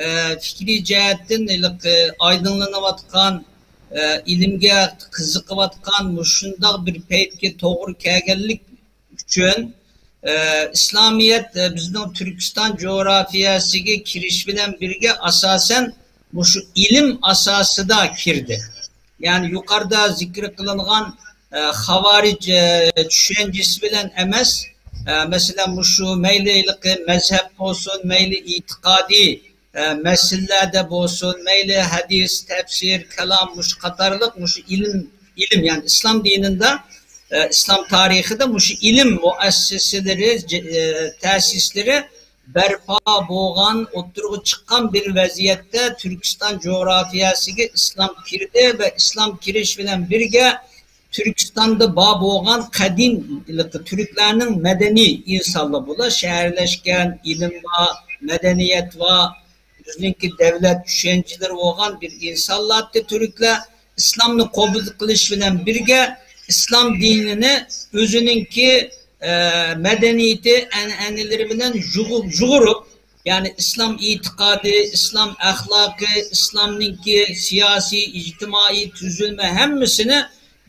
ئە، پىكرىي جەھەتتىن ھېلىقى ئايدىڭلىنىۋاتقان، ئە، ئىلىمگە قىزىقىۋاتقان، مۇشۇنداق بىر پەيتكە توغرا كەلگەنلىك ئۈچۈن، ئە، ئىسلامىيەت، ئە، بىزنىڭ تۈركىستان جۇغراپىيەسىگە كىرىش بىلەن بىرگە ئاساسەن مۇشۇ ئىلىم ئاساسىدا كىردى. يەنى يۇقىرىدا زىكىر قىلىنغان، ئە، خاۋارىج، ئە، چۈشەنچىسى بىلەن ئەمەس، ئە، مەسىلەن، مۇشۇ مەيلى ھېلىقى مەزھەپ بولسۇن، مەيلى ئېتىقادىي، ئە، مەسىلىلەردە بولسۇن، مەيلى ھەدىس، تەپسىر، كالام، مۇشۇ قاتارلىق مۇشۇ ئىلىم، ئىلىم، يەنى ئىسلام دىنىدا، ئە، ئىسلام تارىخىدا مۇشۇ ئىلىم مۇئەسسىسىلىرى، ئە، تەسىسلىرى بەرپا بولغان، ئوتتۇرىغا چىققان بىر ۋەزىيەتتە تۈركىستان جۇغراپىيەسىگە ئىسلام كىردى ۋە ئىسلام كىرىش بىلەن بىرگە تۈركىستاندا بار بولغان قەدىم تۈركلەرنىڭ مەدەنىي ئىنسانلار، بۇلار شەھەرلەشكەن، ئىلىم بار، مەدەنىيەت بار، ئۆزىنىڭكى دەۋلەت چۈشەنچىلىرى بولغان بىر ئىنسانلارتى تۈركلەر. ئىسلامنى قوبۇل قىلىش بىلەن بىرگە ئىسلام دىنىنى ئۆزىنىڭكى، ئە، مەدەنىيىتى، ئەنئەنىلىرى بىلەن يۇغۇ-، يۇغۇرۇپ، يەنى ئىسلام ئېتىقادى، ئىسلام ئەخلاقى، ئىسلامنىڭكى سىياسىي، ئىجتىمائىي تۈزۈلمە ھەممىسىنى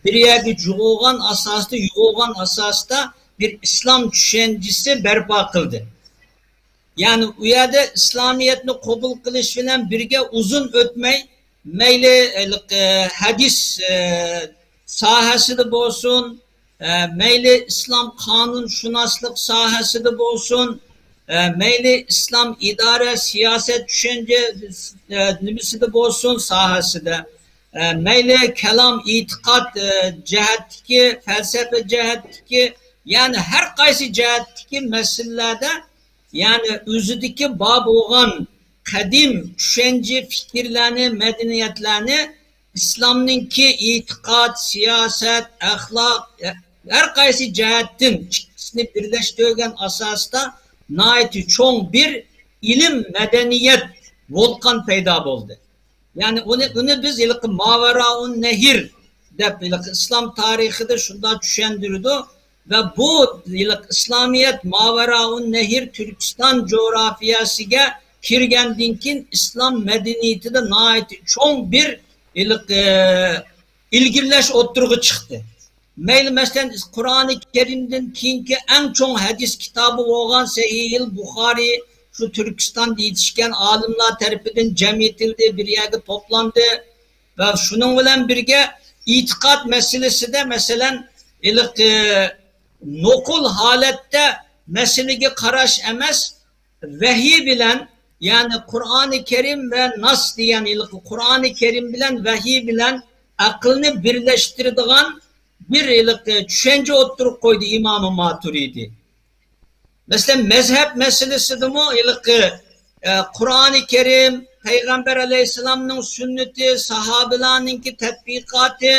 بىر يەرگە جۇغۇغان ئاساستا، يۇغۇغان ئاساستا بىر ئىسلام چۈشەنچىسى بەرپا قىلدى. يەنى ئۇ يەردە ئىسلامىيەتنى قوبۇل قىلىش بىلەن بىرگە ئۇزۇن ئۆتمەي، مەيلى، ئە، ھەدىس، ئە، ساھەسىدە بولسۇن، ئە، مەيلى ئىسلام قانۇنشۇناسلىق ساھەسىدە بولسۇن، ئە، مەيلى ئىسلام ئىدارە، سىياسەت، چۈشەنچە، ئە، نېمىسىدە بولسۇن، ساھەسىدە، ئە، مەيلى كالام، ئېتىقاد، ئە، جەھەتتىكى، پەلسەپە جەھەتتىكى، يەنى ھەر قايسى جەھەتتىكى مەسىلىلەردە، يەنى ئۆزىدىكى بار بولغان قەدىم چۈشەنچە، پىكىرلەرنى، مەدەنىيەتلەرنى ئىسلامنىڭكى ئېتىقاد، سىياسەت، ئەخلاق، ھەر قايسى جەھەتتىن ئىككىسىنى بىرلەشتۈرگەن ئاساستا ناھايىتى چوڭ بىر ئىلىم، مەدەنىيەت ۋولقان پەيدا بولدى. يەنى ئۇنى، ئۇنى بىز ھېلىقى ماۋەرائۇن نەھر دەپ، ھېلىقى ئىسلام تارىخىدا شۇنداق چۈشەندۈرىدۇ. ۋە بۇ ھېلىقى ئىسلامىيەت ماۋەرائۇن نەھر تۈركىستان جۇغراپىيەسىگە كىرگەندىن كېيىن ئىسلام مەدەنىيىتىدە ناھايىتى چوڭ بىر ھېلىقى ئىلگىرىلەش ئوتتۇرىغا چىقتى. مەيلى، مەسىلەن، قۇرئانى كەرىمدىن كېيىنكى ئەڭ چوڭ ھەدىس كىتابى بولغان سەھىھىل بۇخارىي شۇ تۈركىستاندا يېتىشكەن ئالىملار تەرىپىدىن جەم ئېتىلدى، بىر يەرگە توپلاندى. ۋە شۇنىڭ بىلەن بىرگە ئېتىقاد مەسىلىسىدە، مەسىلەن، ھېلىقى نوقۇل ھالەتتە مەسىلىگە قاراش ئەمەس، ۋەھىي بىلەن، يەنى قۇرئانى كەرىم ۋە ناس دېگەن ھېلىقى قۇرئانى كەرىم بىلەن ۋەھىي بىلەن ئەقىلنى بىرلەشتۈرىدىغان بىر ھېلىقى چۈشەنچە ئوتتۇرىغا قويدى ئىمامى ماتۇرىدى. مەسىلەن، مەزھەپ مەسىلىسىدىمۇ ھېلىقى، ئە، قۇرئانى كەرىم، پەيغەمبەر ئەلەيھىسسالامنىڭ سۈننىتى، ساھابىلارنىڭكى تەتبىقاتى،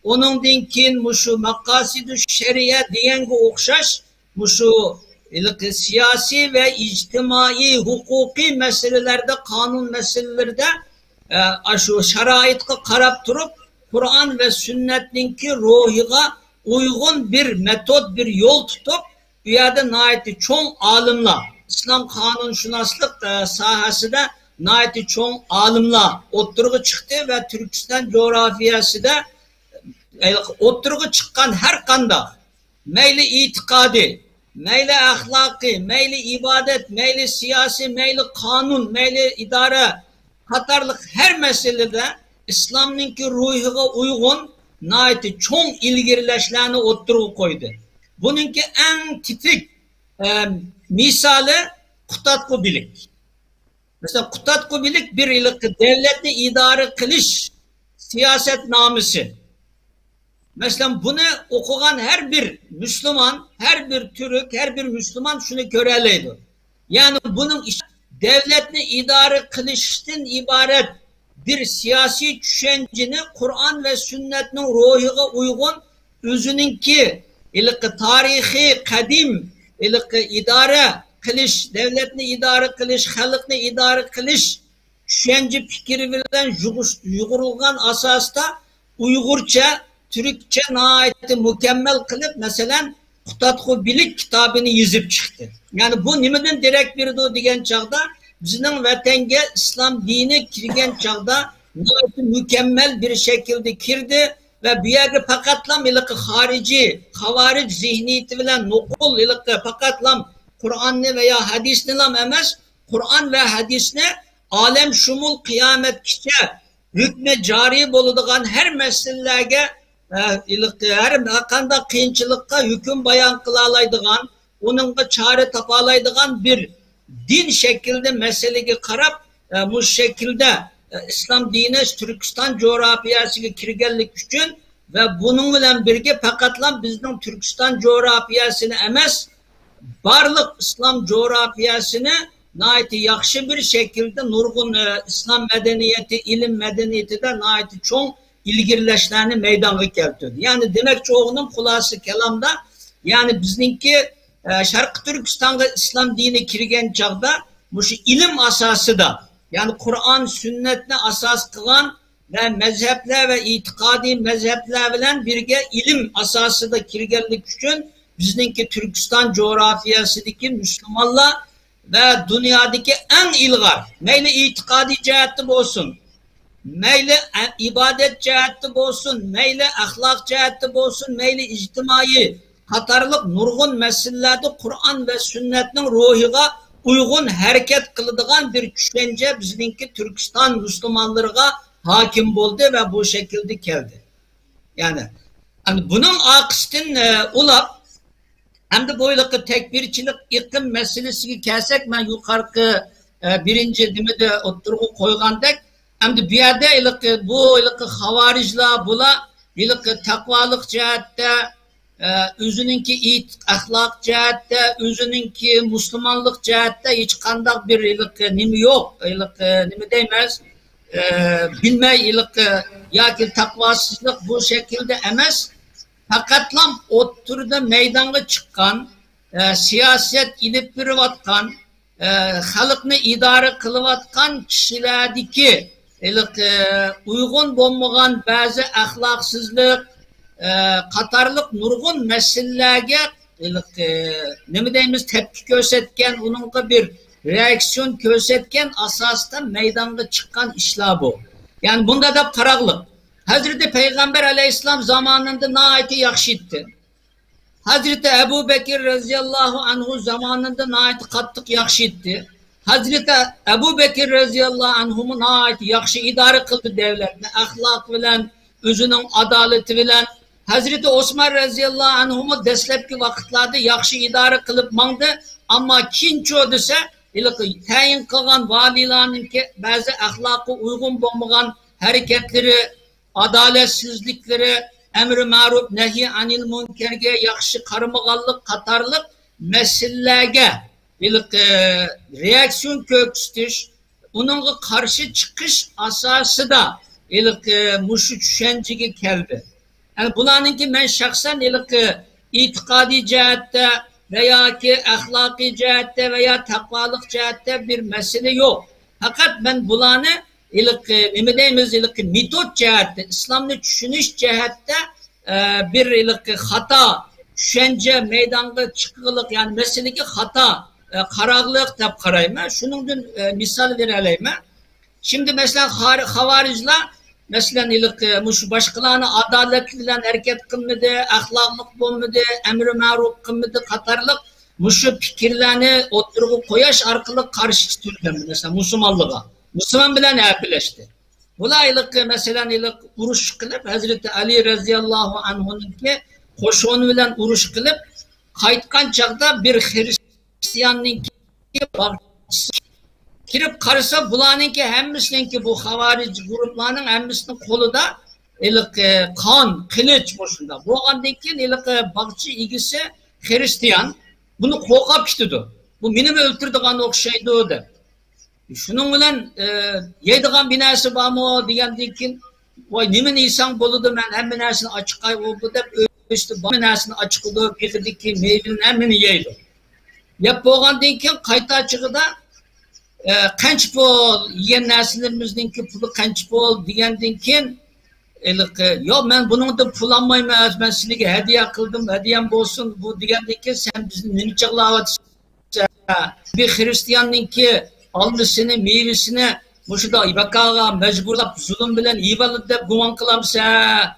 ئۇنىڭدىن كېيىن مۇشۇ ماقاسىدۇ شەرىئە دېگەنگە ئوخشاش، مۇشۇ ھېلىقى سىياسىي ۋە ئىجتىمائىي، ھوقۇقىي مەسىلىلەردە، قانۇن مەسىلىلىرىدە، ئە، ئاشۇ شارائىتقا قاراپ تۇرۇپ، قۇرئان ۋە سۈننەتنىڭكى روھىغا ئۇيغۇن بىر مېتود، بىر يول تۇتۇپ، ئۇ يەردە ناھايىتى چوڭ ئالىملار، ئىسلام قانۇنشۇناسلىق، ئە، ساھەسىدە ناھايىتى چوڭ ئالىملار ئوتتۇرىغا چىقتى ۋە تۈركىستان جۇغراپىيەسىدە، ئە، ئوتتۇرىغا چىققان ھەر قانداق، مەيلى ئېتىقادىي، مەيلى ئەخلاقىي، مەيلى ئىبادەت، مەيلى سىياسىي، مەيلى قانۇن، مەيلى ئىدارە قاتارلىق ھەر مەسىلىدە ئىسلامنىڭكى روھىغا ئۇيغۇن ناھايىتى چوڭ ئىلگىرىلەشلەرنى ئوتتۇرىغا قويدى. بۇنىڭكى ئەڭ تىپىك، ئە، مىسالى قۇتادغۇ بىلىك. مەسىلەن، قۇتادغۇ بىلىك بىر ھېلىقى دەۋلەتنى ئىدارە قىلىش سىياسەتنامىسى. مەسىلەن، بۇنى ئوقۇغان ھەر بىر مۇسۇلمان، ھەر بىر تۈرك، ھەر بىر مۇسۇلمان شۇنى كۆرەلەيدۇ. يەنى بۇنىڭ ئىچ-، دەۋلەتنى ئىدارە قىلىشتىن ئىبارەت بىر سىياسىي چۈشەنچىنى قۇرئان ۋە سۈننەتنىڭ روھىغا ئۇيغۇن ئۆزىنىڭكى ھېلىقى تارىخىي قەدىم ھېلىقى ئىدارە قىلىش، دەۋلەتنى ئىدارە قىلىش، خەلقنى ئىدارە قىلىش چۈشەنچە پىكرى بىلەن يۇغۇش-، يۇغۇرۇلغان ئاساستا ئۇيغۇرچە، تۈركچە ناھايىتى مۇكەممەل قىلىپ، مەسىلەن، قۇتادغۇ بىلىك كىتابىنى يېزىپ چىقتى. يەنى بۇ نېمىدىن دېرەك بېرىدۇ دېگەن چاغدا، بىزنىڭ ۋەتەنگە ئىسلام دىنى كىرگەن چاغدا ناھايىتى مۇكەممەل بىر شەكىلدە كىردى ۋە بۇ يەرگە پەقەتلا ھېلىقى خارىجىي، خاۋارىج زېھنىيىتى بىلەن نوقۇل ھېلىقى پەقەتلا قۇرئاننى ۋە يا ھەدىسنىلا ئەمەس، قۇرئان ۋە ھەدىسنى ئالەمشۇمۇل قىيامەتكىچە ھۆكمى جارى بولىدىغان ھەر مەسىلىلەرگە، ئە، ھېلىقى ھەر، ھەر قانداق قىيىنچىلىققا ھۆكۈم بايان قىلالايدىغان، ئۇنىڭغا چارە تاپالايدىغان بىر دىن شەكلىدە مەسىلىگە قاراپ، ئە، مۇشۇ شەكىلدە، ئە، ئىسلام دىنى تۈركىستان جۇغراپىيەسىگە كىرگەنلىكى ئۈچۈن ۋە بۇنىڭ بىلەن بىرگە پەقەتلا بىزنىڭ تۈركىستان جۇغراپىيەسىنى ئەمەس، بارلىق ئىسلام جۇغراپىيەسىنى ناھايىتى ياخشى بىر شەكىلدە نۇرغۇن، ئە، ئىسلام مەدەنىيىتى، ئىلىم مەدەنىيىتىدە ناھايىتى چوڭ ئىلگىرىلەشلەرنى مەيدانغا كەلتۈردى. يەنى دېمەكچى بولغىنىم خۇلاسە كالامدا، يەنى بىزنىڭكى، ئە، شەرقىي تۈركىستانغا ئىسلام دىنى كىرگەن چاغدا مۇشۇ ئىلىم ئاساسىدا، يەنى قۇرئان، سۈننەتنى ئاساس قىلغان ۋە مەزھەپلەر ۋە ئېتىقادىي مەزھەپلەر بىلەن بىرگە ئىلىم ئاساسىدا كىرگەنلىكى ئۈچۈن بىزنىڭكى تۈركىستان جۇغراپىيەسىدىكى مۇسۇلمانلار ۋە دۇنيادىكى ئەڭ ئىلغار، مەيلى ئېتىقادىي جەھەتتە بولسۇن، مەيلى ئە-، ئىبادەت جەھەتتە بولسۇن، مەيلى ئەخلاق جەھەتتە بولسۇن، مەيلى ئىجتىمائىي قاتارلىق نۇرغۇن مەسىلىلەردە قۇرئان ۋە سۈننەتنىڭ روھىغا ئۇيغۇن ھەرىكەت قىلىدىغان بىر چۈشەنچە بىزنىڭكى تۈركىستان مۇسۇلمانلىرىغا ھاكىم بولدى ۋە بۇ شەكىلدە كەلدى. يەنى، ئەمدى بۇنىڭ ئارقىسىدىن، ئە، ئۇلاپ، ئەمدى بۇ ھېلىقى تەكپىرچىلىك ئېقىم مەسىلىسىگە كەلسەك، مەن يۇقىرىقى، ئە، بىرىنچى نېمىدە ئوتتۇرىغا قويغاندەك، ئەمدى بۇ يەردە ھېلىقى، بۇ ھېلىقى خاۋارىجلار، بۇلار ھېلىقى تەقۋالىق جەھەتتە، ئە، ئۆزىنىڭكى ئېت-، ئەخلاق جەھەتتە، ئۆزىنىڭكى مۇسۇلمانلىق جەھەتتە ھېچقانداق بىر ھېلىقى نېمە يوق، ھېلىقى نېمە دەيمىز، ئە، بىلمەي ھېلىقى ياكى تەقۋاسىزلىق بۇ شەكىلدە ئەمەس، پەقەتلا ئوتتۇرىدا مەيدانغا چىققان، ئە، سىياسەت ئېلىپ بېرىۋاتقان، ئە، خەلقنى ئىدارە قىلىۋاتقان كىشىلەردىكى ھېلىقى ئۇيغۇن بولمىغان بەزى ئەخلاقسىزلىق، ئە، قاتارلىق نۇرغۇن مەسىلىلەرگە ھېلىقى، نېمە دەيمىز، تەپكى كۆرسەتكەن، ئۇنىڭغا بىر رېئاكسىيون كۆرسەتكەن ئاساستا مەيدانغا چىققان ئىشلار بۇ. يەنى بۇنداق دەپ قاراغلىق. ھەزرىتى پەيغەمبەر ئەلەيھىسسالام زامانىدا ناھايىتى ياخشى ئىدى. ھەزرىتى ئەبۇ بەكىر رەزىياللاھۇ ئەنھۇ زامانىدا ناھايىتى قاتتىق ياخشى ئىدى. ھەزرىتى ئەبۇ بەكىر رەزىياللاھۇ ئەنھۇمۇ ناھايىتى ياخشى ئىدارە قىلدى دەۋلەتنى، ئەخلاق بىلەن، ئۆزىنىڭ ئادالىتى بىلەن. ھەزرىتى ئوسمان رەزىياللاھۇ ئەنھۇمۇ دەسلەپكى ۋاقىتلاردا ياخشى ئىدارە قىلىپ ماڭدى. ئەمما كېيىنچۇ دېسە، ھېلىقى تەيىن قىلغان ۋالىيلارنىڭكى بەزى ئەخلاققا ئۇيغۇن بولمىغان ھەرىكەتلىرى، ئادالەتسىزلىكلىرى، ئەمرى مەرۇپ، نەھيى ئەنىل مۇنكەرگە ياخشى قارىمىغانلىق قاتارلىق مەسىلىلەرگە ھېلىقى رېئاكسىيون كۆرسىتىش، ئۇنىڭغا قارشى چىقىش ئاساسىدا ھېلىقى مۇشۇ چۈشەنچىگە كەلدى. يەنى بۇلارنىڭكى مەن شەخسەن ھېلىقى ئېتىقادىي جەھەتتە ۋە ياكى ئەخلاقىي جەھەتتە ۋە يا تەقۋالىق جەھەتتە بىر مەسىلە يوق. پەقەت مەن بۇلارنى ھېلىقى، نېمە دەيمىز، ھېلىقى مېتود جەھەتتە، ئىسلامنى چۈشىنىش جەھەتتە، ئە، بىر ھېلىقى خاتا چۈشەنچە مەيدانغا چىققىلىق، يەنى مەسىلىگە خاتا، ئە، قاراغلىق دەپ قارايمەن. شۇنىڭدىن، ئە، مىسال بېرەلەيمەن. شىمدى مەسىلەن، خار-، خاۋارىجلار، مەسىلەن، ھېلىقى مۇشۇ باشقىلارنى ئادالەت بىلەن ھەرىكەت قىلمىدى، ئەخلاقلىق بولمىدى، ئەمرى مەرۇپ قىلمىدى قاتارلىق مۇشۇ پىكىرلەرنى ئوتتۇرىغا قويۇش ئارقىلىق قارشى تۇردى، مەسىلەن، مۇسۇلمانلىققا. مۇسۇلمان بىلەن ھەپىلەشتى. بۇلار ھېلىقى، مەسىلەن، ھېلىقى ئۇرۇش قىلىپ، ھەزرىتى ئەلى رەزىياللاھۇ ئەنھۇنىڭكى قوشۇنى بىلەن ئۇرۇش قىلىپ، قايتقان چاغدا بىر خىرىستىياننىڭكى باغچىسىغا كىرىپ قارىسا، بۇلارنىڭكى ھەممىسىنىڭكى، بۇ خاۋارىج گۇرۇپلارنىڭ ھەممىسىنىڭ قولىدا ھېلىقى قان، قىلىچ مۇشۇنداق. بولغاندىن كېيىن ھېلىقى باغچە ئىگىسى خىرىستىيان، بۇنى قورقۇپ كېتىدۇ. بۇ مېنىمۇ ئۆلتۈرىدىغان ئوخشايدۇ دەپ. شۇنىڭ بىلەن، ئە، يەيدىغان بىر نەرسە بارمۇ دېگەندىن كېيىن، ۋاي، نېمىنى يېسەڭ بولىدۇ، مەن ھەممە نەرسىنى ئاچىقاي، ئۇ بۇ دەپ ئۆيىسىدە بار نەرسىنى ئاچىقىدۇ، بېغىدىكى مېۋىنى ھەممىنى يەيدۇ. يەپ بولغاندىن كېيىن قايتا چېغىدا ئە، قانچە پۇل، يېگەن نەرسىلىرىمىزنىڭكى پۇلى قانچە پۇل دېگەندىن كېيىن، ھېلىقى، ياق، مەن بۇنىڭدىن پۇل ئالمايمەن، مەن سىلىگە ھەدىيە قىلدىم، ھەدىيەم بولسۇن بۇ دېگەندىن كېيىن، سەن بىزنى نېمە چاغلاۋاتىسەن؟ بىر خىرىستىياننىڭكى ئالمىسىنى، مېۋىسىنى مۇشۇنداق بىكارغا مەجبۇرلاپ، زۇلۇم بىلەن يېيىۋالدى دەپ گۇمان قىلامسەن؟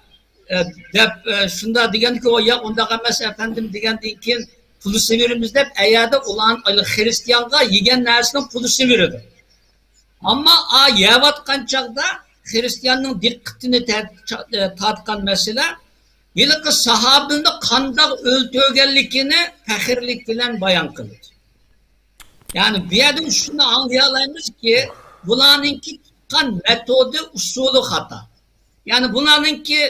ئە، دەپ، ئە، شۇنداق دېگەندىكىن، ئۇ، ياق، ئۇنداق ئەمەس، ئەپەندىم، دېگەندىن كېيىن، پۇلىسىنى بېرىمىز دەپ، ئەيەردە ئۇلار خىرىستىيانغا يېگەن نەرسىنىڭ پۇلىسىنى بېرىدۇ. ئەمما ئا يەۋاتقان چاغدا خىرىستىياننىڭ دىققىتىنى تە-، چا-، ئە، تارتقان مەسىلە، ھېلىقى ساھابىنى قانداق ئۆلتۈرگەنلىكىنى پەخىرلىك بىلەن بايان قىلدى. يەنى بۇ يەردىن شۇنى ئاڭلىيالايمىزكى، بۇلارنىڭكى تۇتقان مېتودى، ئۇسۇلى خاتا. يەنى بۇلارنىڭكى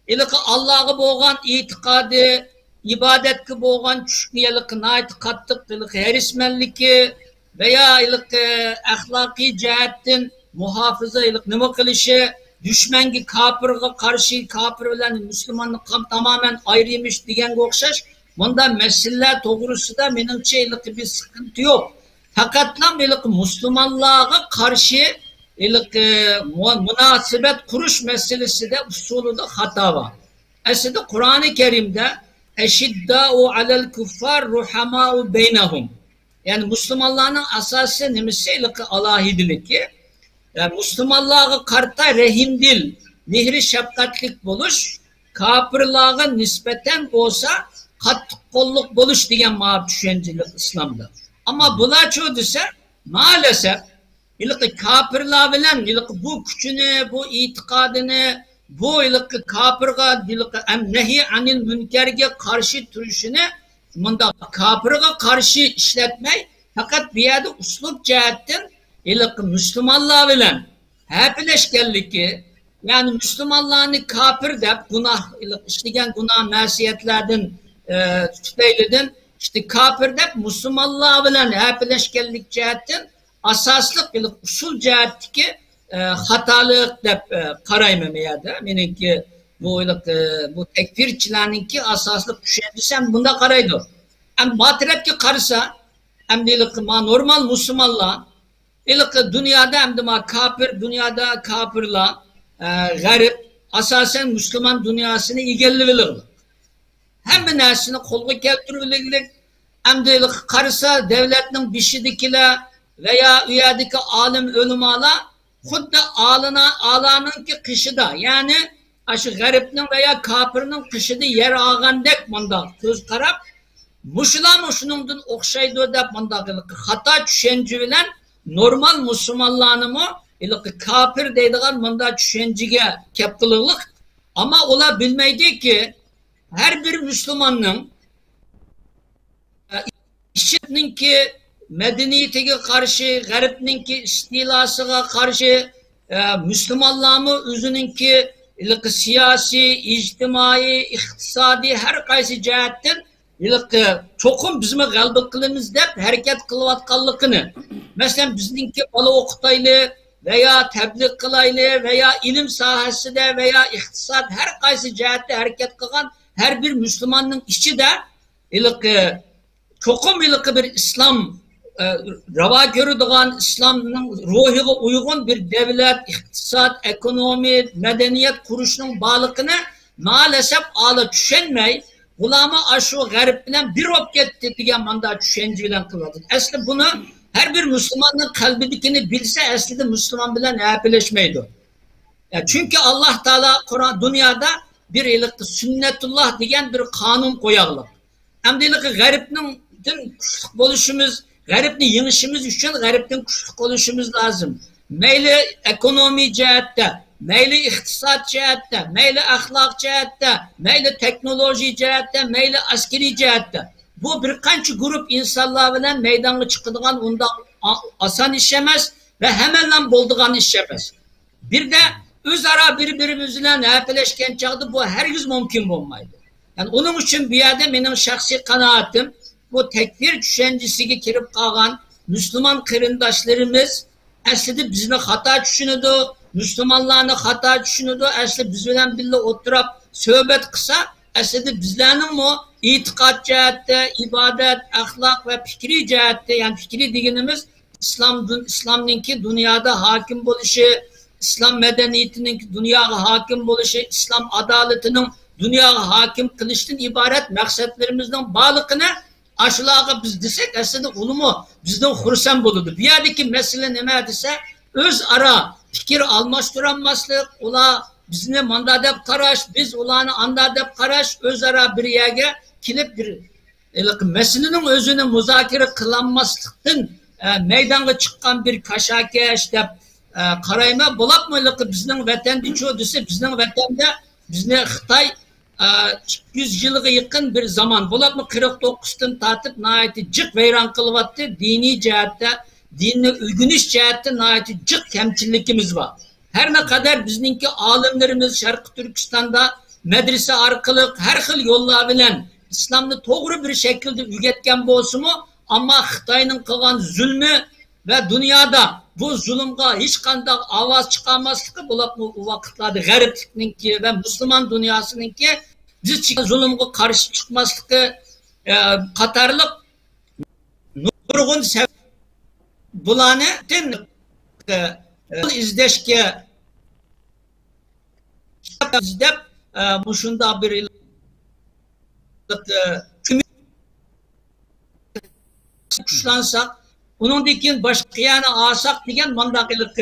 ھېلىقى ئاللاغا بولغان ئېتىقادى، ئىبادەتكە بولغان چۈشكۈنلۈكى، ناھايىتى قاتتىق ھېلىقى ھېرىسمەنلىكى ۋە يا ھېلىقى ئەخلاقىي جەھەتتىن مۇھاپىزە ھېلىقى نېمە قىلىشى، دۈشمەنگە، كاپىرغا قارشى، كاپىر بىلەن مۇسۇلماننى قام-، تامامەن ئايرىمىش دېگەنگە ئوخشاش مۇنداق مەسىلىلەر توغرىسىدا مېنىڭچە ھېلىقى بىر سىقىنتى يوق. پەقەتلا ھېلىقى مۇسۇلمانلارغا قارشى ھېلىقى مۇ-، مۇناسىۋەت قۇرۇش مەسىلىسىدە، ئۇسۇلىدا خاتا بار. ئەسلىدە قۇرئانى كەرىمدە «ئەشىددائۇ ئەلەل كۇففار رۇھەمائۇ بەينەھۇم». يەنى مۇسۇلمانلارنىڭ ئاساسىي نېمىسى؟ ھېلىقى ئالاھىدىلىكى. يەنى مۇسۇلمانلارغا قارىتا رەھىمدىل، مېھرى شەپقەتلىك بولۇش، كاپىرلارغا نىسبەتەن بولسا قاتتىق قوللۇق بولۇش دېگەن ماۋۇ چۈشەنچىلىك ئىسلامدا. ئەمما بۇلارچۇ دېسە، مائەلەسەپ، ھېلىقى كاپىرلار بىلەن ھېلىقى بۇ كۈچىنى، بۇ ئېتىقادىنى، بۇ ھېلىقى كاپىرغا ھېلىقى ئەم-، نەھى ئەنىل مۇنكەرگە قارشى تۇرۇشىنى مۇنداق كاپىرغا قارشى ئىشلەتمەي، پەقەت بۇ يەردە ئۇسلۇب جەھەتتىن ھېلىقى مۇسۇلمانلار بىلەن ھەپىلەشكەنلىكى، يەنى مۇسۇلمانلارنى كاپىر دەپ، گۇناھ، ئىشلىگەن گۇناھ مەسىيەتلەردىن، ئە، تۈپەيلىدىن، ئىشتە كاپىر دەپ مۇسۇلمانلار بىلەن ھەپىلەشكەنلىك جەھەتتىن ئاساسلىق ھېلىقى ئۇسۇل جەھەتتىكى، ئە، خاتالىق دەپ، ئە، قارايمەن بۇ يەردە. مېنىڭكى بۇ ھېلىقى، بۇ تەكفىرچىلەرنىڭكى ئاساسلىق چۈشەنچىسى ھەم بۇنداق قارايدۇ. ئەمدى ما تەرەپكە قارىسا، ئەمدى ھېلىقى ما نورمال مۇسۇلمانلار، ھېلىقى دۇنيادا ئەمدى ما كاپىر، دۇنيادا كاپىرلار، ئە، غەرب، ئاساسەن مۇسۇلمان دۇنياسىنى ئىگىلىۋېلىغلىق. ھەممە نەرسىنى قولغا كەلتۈرۈۋېلىگلىك. ئەمدى ھېلىقى قارىسا، دۆلەتنىڭ بېشىدىكىلەر ۋە يا ئۇ يەردىكى ئالىم ئۆلىمالار خۇددى ئالىنا-، ئالانىڭكى قېشىدا، يەنى ئاشۇ غەربنىڭ ۋە يا كاپىرنىڭ قېشىدا يەر ئالغاندەك مۇنداق كۆز قاراپ، مۇشۇلارمۇ شۇنىڭدىن ئوخشايدۇ دەپ مۇنداق ھېلىقى خاتا چۈشەنچە بىلەن نورمال مۇسۇلمانلارنىمۇ ھېلىقى كاپىر دەيدىغان مۇنداق چۈشەنچىگە كەپ قىلىغلىق. ئەمما ئۇلار بىلمەيدۇكى، ھەر بىر مۇسۇلماننىڭ، ئە، ئىچىنىڭكى مەدەنىيىتىگە قارشى، غەربنىڭكى ئىستىلاسىغا قارشى، ئە، مۇسۇلمانلارمۇ ئۆزىنىڭكى ھېلىقى سىياسىي، ئىجتىمائىي، ئىقتىسادىي ھەر قايسى جەھەتتىن ھېلىقى چوقۇم بىزمۇ غەلىبە قىلىمىز دەپ ھەرىكەت قىلىۋاتقانلىقىنى، مەسىلەن، بىزنىڭكى بالا ئوقۇتايلى ۋە يا تەبلىغ قىلايلى ۋە يا ئىلىم ساھەسىدە ۋە يا ئىقتىساد ھەر قايسى جەھەتتە ھەرىكەت قىلغان ھەر بىر مۇسۇلماننىڭ ئىچىدە ھېلىقى چوقۇم ھېلىقى بىر ئىسلام، ئە، راۋا كۆرىدىغان، ئىسلامنىڭ روھىغا ئۇيغۇن بىر دۆلەت، ئىقتىساد، ئېكونومىيە، مەدەنىيەت قۇرۇشنىڭ بارلىقىنى مائەلەسەپ ئالا چۈشەنمەي، بۇلارمۇ ئاشۇ غەرب بىلەن بىر بولۇپ كەتتى دېگەن مانداق چۈشەنچە بىلەن قىلىۋاتىدۇ. ئەسلى بۇنى ھەر بىر مۇسۇلماننىڭ قەلبىدىكىنى بىلسە، ئەسلىدە مۇسۇلمان بىلەن ھەپىلەشمەيدۇ. يا، چۈنكى ئاللاھ تائالا قۇرئان، دۇنيادا بىر ھېلىقى سۈننەتۇللاھ دېگەن بىر قانۇن قوياغلىق. ئەمدى ھېلىقى غەربنىڭدىن كۈچلۈك بولۇشىمىز، غەربنى يېڭىشىمىز ئۈچۈن غەربتىن كۈچلۈك بولۇشىمىز لازىم. مەيلى ئېكونومىي جەھەتتە، مەيلى ئىقتىساد جەھەتتە، مەيلى ئەخلاق جەھەتتە، مەيلى تېخنولوگىيە جەھەتتە، مەيلى ئەسكىرىي جەھەتتە. بۇ بىر قانچە گۇرۇپ ئىنسانلار بىلەن مەيدانغا چىقىدىغان ئۇنداق ئا-، ئاسان ئىش ئەمەس ۋە ھەممەيلەن بولىدىغان ئىش ئەمەس. بىردە ئۆزئارا بىر-بىرىمىز بىلەن ھەپىلەشكەن چاغدا بۇ ھەرگىز مۇمكىن بولمايدۇ. يەنى ئۇنىڭ ئۈچۈن بۇ يەردە مېنىڭ شەخسىي قانائىتىم، بۇ تەكفىر چۈشەنچىسىگە كىرىپ قالغان مۇسۇلمان قېرىنداشلىرىمىز ئەسلىدە بىزنى خاتا چۈشىنىدۇ، مۇسۇلمانلارنى خاتا چۈشىنىدۇ، ئەسلى بىز بىلەن بىللە ئولتۇراپ سۆھبەت قىلسا، ئەسلىدە بىزلەرنىڭمۇ ئېتىقاد جەھەتتە، ئىبادەت، ئەخلاق ۋە پىكرىي جەھەتتە، يەنى پىكرىي دېگىنىمىز ئىسلام دۇن-، ئىسلامنىڭكى دۇنيادا ھاكىم بولۇشى، ئىسلام مەدەنىيىتىنىڭ دۇنياغا ھاكىم بولۇشى، ئىسلام ئادالىتىنىڭ دۇنياغا ھاكىم قىلىشتىن ئىبارەت مەقسەتلىرىمىزنىڭ بارلىقىنى ئاشۇلارغا بىز دېسەك، ئەسلىدە ئۇلىمۇ بىزدىن خۇرسەن بولىدۇ. بۇ يەردىكى مەسىلە نېمە دېسە، ئۆزئارا پىكىر ئالماشتۇرالماسلىق، ئۇلار بىزنى ماندا دەپ قاراش، بىز ئۇلارنى ئاندا دەپ قاراش، ئۆزئارا بىر يەرگە كېلىپ بىر ھېلىقى مەسىلىنىڭ ئۆزىنى مۇزاكىرە قىلالماسلىقتىن، ئە، مەيدانغا چىققان بىر كاشاكەش دەپ، ئە، قارايمەن. بولۇپمۇ ھېلىقى بىزنىڭ ۋەتەندىچۇ دېسە، بىزنىڭ ۋەتەندە بىزنى خىتاي، ئە، ئىككى يۈز يىلغا يېقىن بىر زامان، بولۇپمۇ قىرىق توققۇزدىن تارتىپ ناھايىتى جىق ۋەيران قىلىۋاتتى. دىنىي جەھەتتە، دىننى ئۆگىنىش جەھەتتە ناھايىتى جىق كەمچىلىكىمىز بار. ھەر نەقەدەر بىزنىڭكى ئالىملىرىمىز شەرقىي تۈركىستاندا مەدرىسە ئارقىلىق ھەر خىل يوللار بىلەن ئىسلامنى توغرا بىر شەكىلدە ئۆگەتكەن بولسىمۇ، ئەمما خىتاينىڭ قىلغان زۇلمى ۋە دۇنيادا بۇ زۇلۇمغا ھېچقانداق ئاۋاز چىقارماسلىقى، بولۇپمۇ ئۇ ۋاقىتلاردا غەربلىكنىڭكى ۋە مۇسۇلمان دۇنياسىنىڭكى بىز چىققان زۇلۇمغا قارشى چىقماسلىقى، ئە، قاتارلىق نۇرغۇن سەۋەب، بۇلارنى پۈتۈن، ئە، ئە، ئىزدەشكە ئىزدەپ، ئە، مۇشۇنداق بىر، ئە، كۈچلەنسەك، ئۇنىڭدىن كېيىن باشقا يەرنى ئالساق دېگەن مانداق ھېلىقى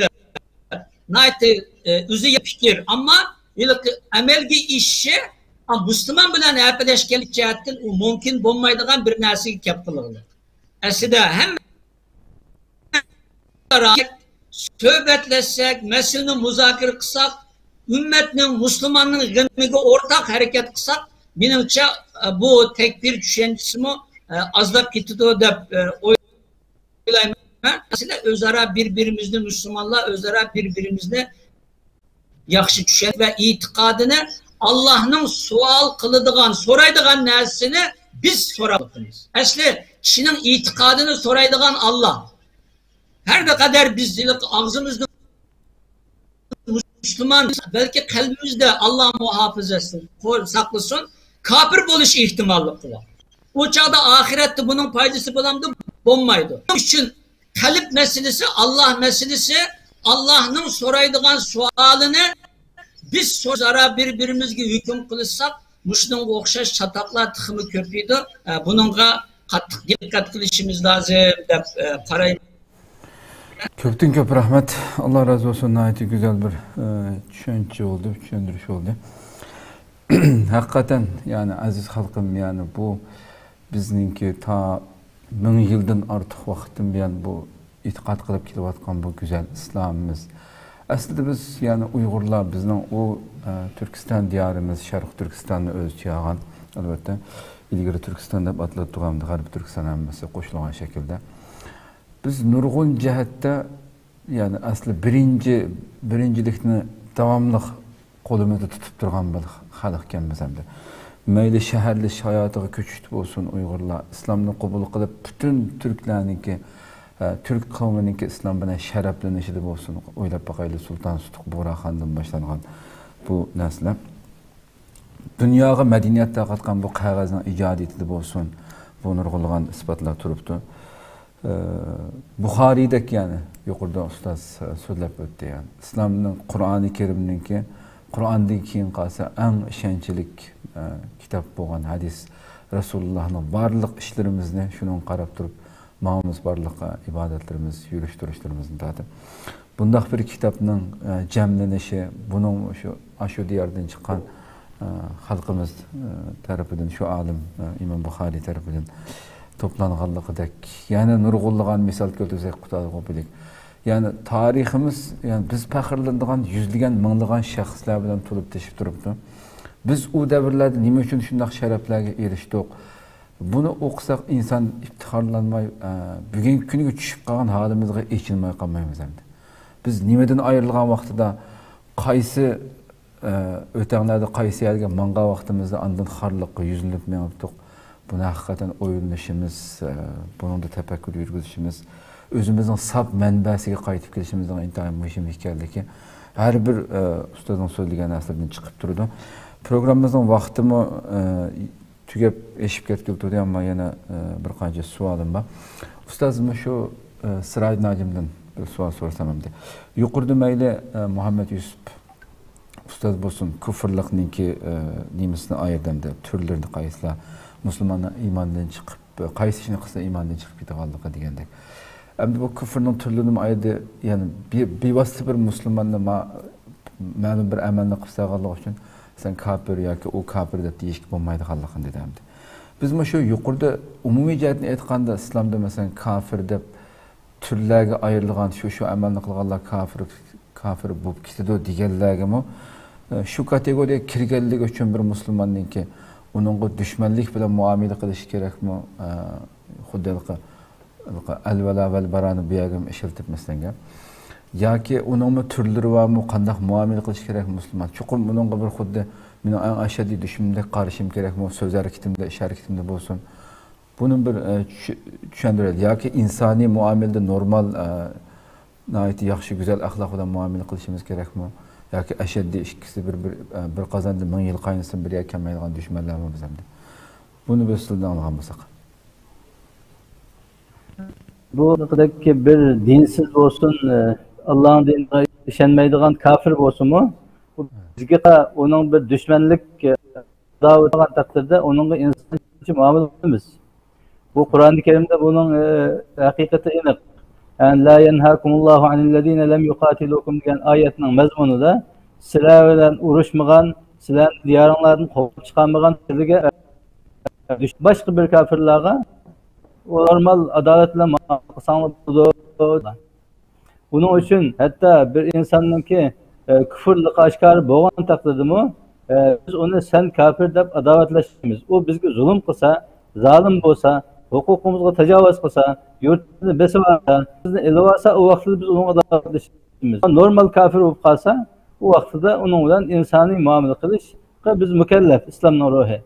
ناھايىتى، ئە، ئۆزى پىكىر. ئەمما ھېلىقى ئەمەلگە ئېشىشى، ئا، مۇسۇلمان بىلەن ھەپىلەشكەنلىك جەھەتتىن ئۇ مۇمكىن بولمايدىغان بىر نەرسىگە كەپ قىلغىلى. ئەسلىدە ھەممە سۆھبەتلەشسەك، مەسىلىنى مۇزاكىرە قىلساق، ئۈممەتنىڭ، مۇسۇلماننىڭ غېمىگە ئورتاق ھەرىكەت قىلساق، مېنىڭچە، بۇ تەكپىر چۈشەنچىسىمۇ ئازلاپ كېتىدۇ دەپ ئويلايمەن. مەسىلە ئۆزئارا بىر-بىرىمىزنى، مۇسۇلمانلار ئۆزئارا بىر-بىرىمىزنى ياخشى چۈشەنسەك ۋە ئېتىقادىنى، ئاللاھنىڭ سوئال قىلىدىغان، سورايدىغان نەرسىنى بىز سوراپ تۇرىمىز. ئەسلى كىشىنىڭ ئېتىقادىنى سورايدىغان ئاللاھ. ھەر نەقەدەر بىز ھېلىقى ئاغزىمىزدا مۇسۇلمان، بەلكى قەلبىمىزدە، ئاللاھ مۇھاپىزەت قىلسۇن، ساقلىسۇن، كاپىر بولۇش ئېھتىماللىقى بار. ئۇ چاغدا ئاخىرەتتە بۇنىڭ پايدىسى بولامدۇ؟ بولمايدۇ. شۇنىڭ ئۈچۈن قەلب مەسىلىسى، ئاللاھ مەسىلىسى، ئاللاھنىڭ سورايدىغان سوئالىنى بىز ئۆزئارا بىر-بىرىمىزگە ھۆكۈم قىلىشساق، مۇشۇنىڭغا ئوخشاش چاتاقلار تېخىمۇ كۆپىيىدۇ. ئە، بۇنىڭغا قاتتىق دىققەت قىلىشىمىز لازىم دەپ، ئە، قارايمەن. كۆپتىن كۆپ رەھمەت. ئاللاھ رازى بولسۇن. ناھايىتى گۈزەل بىر، ئە، چۈشەنچە بولدى، چۈشەندۈرۈش بولدى. ھەقىقەتەن، يەنى ئەزىز خەلقىم، يەنى بۇ بىزنىڭكى تا مىڭ يىلدىن ئارتۇق ۋاقىتتىن بۇيان بۇ ئېتىقاد قىلىپ كېلىۋاتقان بۇ گۈزەل ئىسلامىمىز. ئەسلىدە بىز، يەنى ئۇيغۇرلار، بىزنىڭ ئۇ، ئە، تۈركىستان دىيارىمىز، شەرقىي تۈركىستاننى ئۆز ئىچىگە ئالغان، ئەلۋەتتە، ئىلگىرى تۈركىستان دەپ ئاتىلىپ تۇرغان غەربىي تۈركىستان ھەممىسى قوشۇلغان شەكىلدە. بىز نۇرغۇن جەھەتتە، يەنى ئەسلى بىرىنچى، بىرىنچىلىكنى داۋاملىق قولىمىزدا تۇتۇپ تۇرغان بىر خەلق ئىكەنمىز ئەمدى. مەيلى شەھەرلىشىش ھاياتىغا كۆچۈشتە بولسۇن، ئۇيغۇرلار ئىسلامنى قوبۇل قىلىپ، پۈتۈن تۈركلەرنىڭكى، ئە، تۈرك قەۋمىنىڭكى ئىسلام بىلەن شەرەپلىنىشىدە بولسۇن، ئويلاپ باقايلى، سۇلتان سۇتۇق بۇغراخاندىن باشلانغان بۇ نەرسىلەر. دۇنياغا مەدەنىيەت تارقاتقان بۇ قەغەزنىڭ ئىجادىيىتىدە بولسۇن، بۇ نۇرغۇنلىغان ئىسپاتلار تۇرۇپتۇ. ئە، بۇخارىيدەك، يەنى يۇقىرىدا ئۇستاز، ئە، سۆزلەپ ئۆتتى، يەنى ئىسلامنىڭ، قۇرئانى كەرىمنىڭكى، قۇرئاندىن كېيىن قالسا ئەڭ ئىشەنچلىك، ئە، كىتاب بولغان ھەدىس، رەسۇلۇللاھنىڭ بارلىق ئىشلىرىمىزنى شۇنىڭغا قاراپ تۇرۇپ ماڭىمىز، بارلىق، ئە، ئىبادەتلىرىمىز، يۈرۈش تۇرۇشلىرىمىزنى تارتىپ. بۇنداق بىر كىتابنىڭ، ئە، جەملىنىشى، بۇنىڭ شۇ، ئاشۇ دىياردىن چىققان، ئە، خەلقىمىز، ئە، تەرىپىدىن، شۇ ئالىم، ئە، ئىمام بۇخارىي تەرىپىدىن توپلانغانلىقىدەك، يەنە نۇرغۇنلىغان مىسال كەلتۈرسەك قۇتادغۇ بىلىك. يەنى تارىخىمىز، يەنى بىز پەخىرلىنىدىغان يۈزلىگەن، مىڭلىغان شەخسلەر بىلەن تولۇپ تېشىپ تۇرۇپتۇ. بىز ئۇ دەۋرلەردە نېمە ئۈچۈن شۇنداق شەرەپلەرگە ئېرىشتۇق؟ بۇنى ئوقۇساق ئىنسان ئىپتىخارلانماي، ئە، بۈگۈنكى كۈنگە چۈشۈپ قالغان ھالىمىزغا ئېچىنماي قالمايمىز ئەمدى. بىز نېمىدىن ئايرىلغان ۋاقتىدا قايسى، ئە، ئۆتەڭلەردە قايسى يەرگە ماڭغان ۋاقتىمىزدا ئاندىن خارلىققا يۈزلىنىپ مېڭىپتۇق. بۇنى ھەقىقەتەن ئويلىنىشىمىز، ئە، بۇنىڭدا تەپەككۇر يۈرگۈزۈشىمىز، ئۆزىمىزنىڭ ساپ مەنبەسىگە قايتىپ كېلىشىمىزنىڭ ئىنتايىن مۇھىم ئىكەنلىكى ھەر بىر، ئە، ئۇستازنىڭ سۆزلىگەن نەرسىلىرىدىن چىقىپ تۇرىدۇ. پروگراممىمىزنىڭ ۋاقتىمۇ، ئە، تۈگەپ ئېشىپ كەتكىلى تۇردى، ئەمما يەنە، ئە، بىر قانچە سوئالىم بار. ئۇستاز، مۇشۇ ئە، سىراجىدىن ھاجىمدىن بىر سوئال سورىسام ئەمدى. يۇقىرىدا مەيلى، ئە، مۇھەممەد يۈسۈپ ئۇستاز بولسۇن، كۇفرلۇقنىڭكى، ئە، نېمىسىنى ئايرىدى ئەمدى، تۈرلىرىنى قايسىلار، مۇسۇلماننىڭ ئىماندىن چىقىپ، قايسى ئىشنى قىلسا ئىماندىن چىقىپ كېتىدىغانلىقى دېگەندەك. ئەمدى بۇ كۇفرنىڭ تۈرلىرىنىمۇ ئايرىدى، يەنى بى-، بىۋاسىتە بىر مۇسۇلماننى ما-، مەلۇم بىر ئەمەلنى قىلسا قىلغانلىقى ئۈچۈن سەن كاپىر ياكى ئۇ كاپىر دەپ دېيىشكە بولمايدىغانلىقىنى دېدى ئەمدى. بىز مۇشۇ يۇقىرىدا ئومۇمىي جەھەتتىن ئېيتقاندا، ئىسلامدا مەسىلەن، كاپىر دەپ تۈرلەرگە ئايرىلغان، شۇ، شۇ ئەمەلنى قىلغانلار كاپىر، كاپىر بولۇپ كېتىدۇ دېگەنلەرگىمۇ، ئە، شۇ كاتېگورىيەگە كىرگەنلىكى ئۈچۈن بىر مۇسۇلماننىڭكى ئۇنىڭغا دۈشمەنلىك بىلەن مۇئامىلە قىلىشى كېرەكمۇ؟ ئە، خۇددى ھېلىقى، ھېلىقى ئەل ۋەلا ۋەل بارانى بۇ يەرگە ئىشلىتىپ مەسىلەن گەپ. ياكى ئۇنىڭمۇ تۈرلىرى بارمۇ؟ قانداق مۇئامىلە قىلىش كېرەك مۇسۇلمان؟ چوقۇم ئۇنىڭغا بىر خۇددى مېنىڭ ئەڭ ئەشەددىي دۈشمىنىمدەك قارىشىم كېرەكمۇ؟ سۆز ھەرىكىتىمدە، ئىش ھەرىكىتىمدە بولسۇن. بۇنى بىر، ئە، چۈ-، چۈشەندۈرەيلى. ياكى ئىنسانىي مۇئامىلىدە نورمال، ئە، ناھايىتى ياخشى، گۈزەل ئەخلاق بىلەن مۇئامىلە قىلىشىمىز كېرەكمۇ؟ ياكى ئەشەددىي ئىككىسى بىر، بىر، ئە، بىر قازاندا مىڭ يىل قاينىسۇن، بىر يەرگە كەلمەيدىغان دۈشمەنلەرمۇ بىز ئەمدى؟ بۇنى بىز سىلىدىن ئاڭلىغان بولساق. بۇ ھەققىدىكى بىر دىنسىز بولسۇن، ئە، ئاللانىڭ دىنىغا ئىشەنمەيدىغان كاپىر بولسىمۇ، بۇ بىزگە ئۇنىڭ بىر دۈشمەنلىك، ئە، داۋا قىلغان تەقدىردە ئۇنىڭغا ئىنسانچە مۇئامىلە قىلىمىز. بۇ قۇرئانى كەرىمدە بۇنىڭ، ئە، ھەقىقىتى ئېنىق. «لا يەنھاكۇمۇللاھۇ ئەنىللەزىنە لەم يۇقاتىلۇكۇم» دېگەن ئايەتنىڭ مەزمۇنىدا، سىلەر بىلەن ئۇرۇشمىغان، سىلەرنى دىيارىڭلاردىن قوغلاپ چىقارمىغان سىلەرگە، ئە، باشقا بىر كاپىرلارغا نورمال ئاداۋەت بىلەن مۇئامىلە قىلساڭلار بولىدۇ. بۇنىڭ ئۈچۈن ھەتتا بىر ئىنساننىڭكى، ئە، كۇفرلۇقى ئاشكارا بولغان تەقدىردىمۇ، ئە، بىز ئۇنى «سەن كاپىر» دەپ ئاداۋەتلەشمەيمىز. ئۇ بىزگە زۇلۇم قىلسا، زالىم بولسا، ھوقۇقىمىزغا تاجاۋۇز قىلسا، يۇرتىمىزنى بېسىۋالسا، بىزنى ئېلىۋالسا، ئۇ ۋاقىتتا بىز ئۇنىڭغا ئاداۋەتلىشىمىز. نورمال كاپىر بولۇپ قالسا، ئۇ ۋاقتىدا ئۇنىڭ بىلەن ئىنسانىي مۇئامىلە قىلىشقا بىز مۇكەللەپ، ئىسلامنىڭ روھى.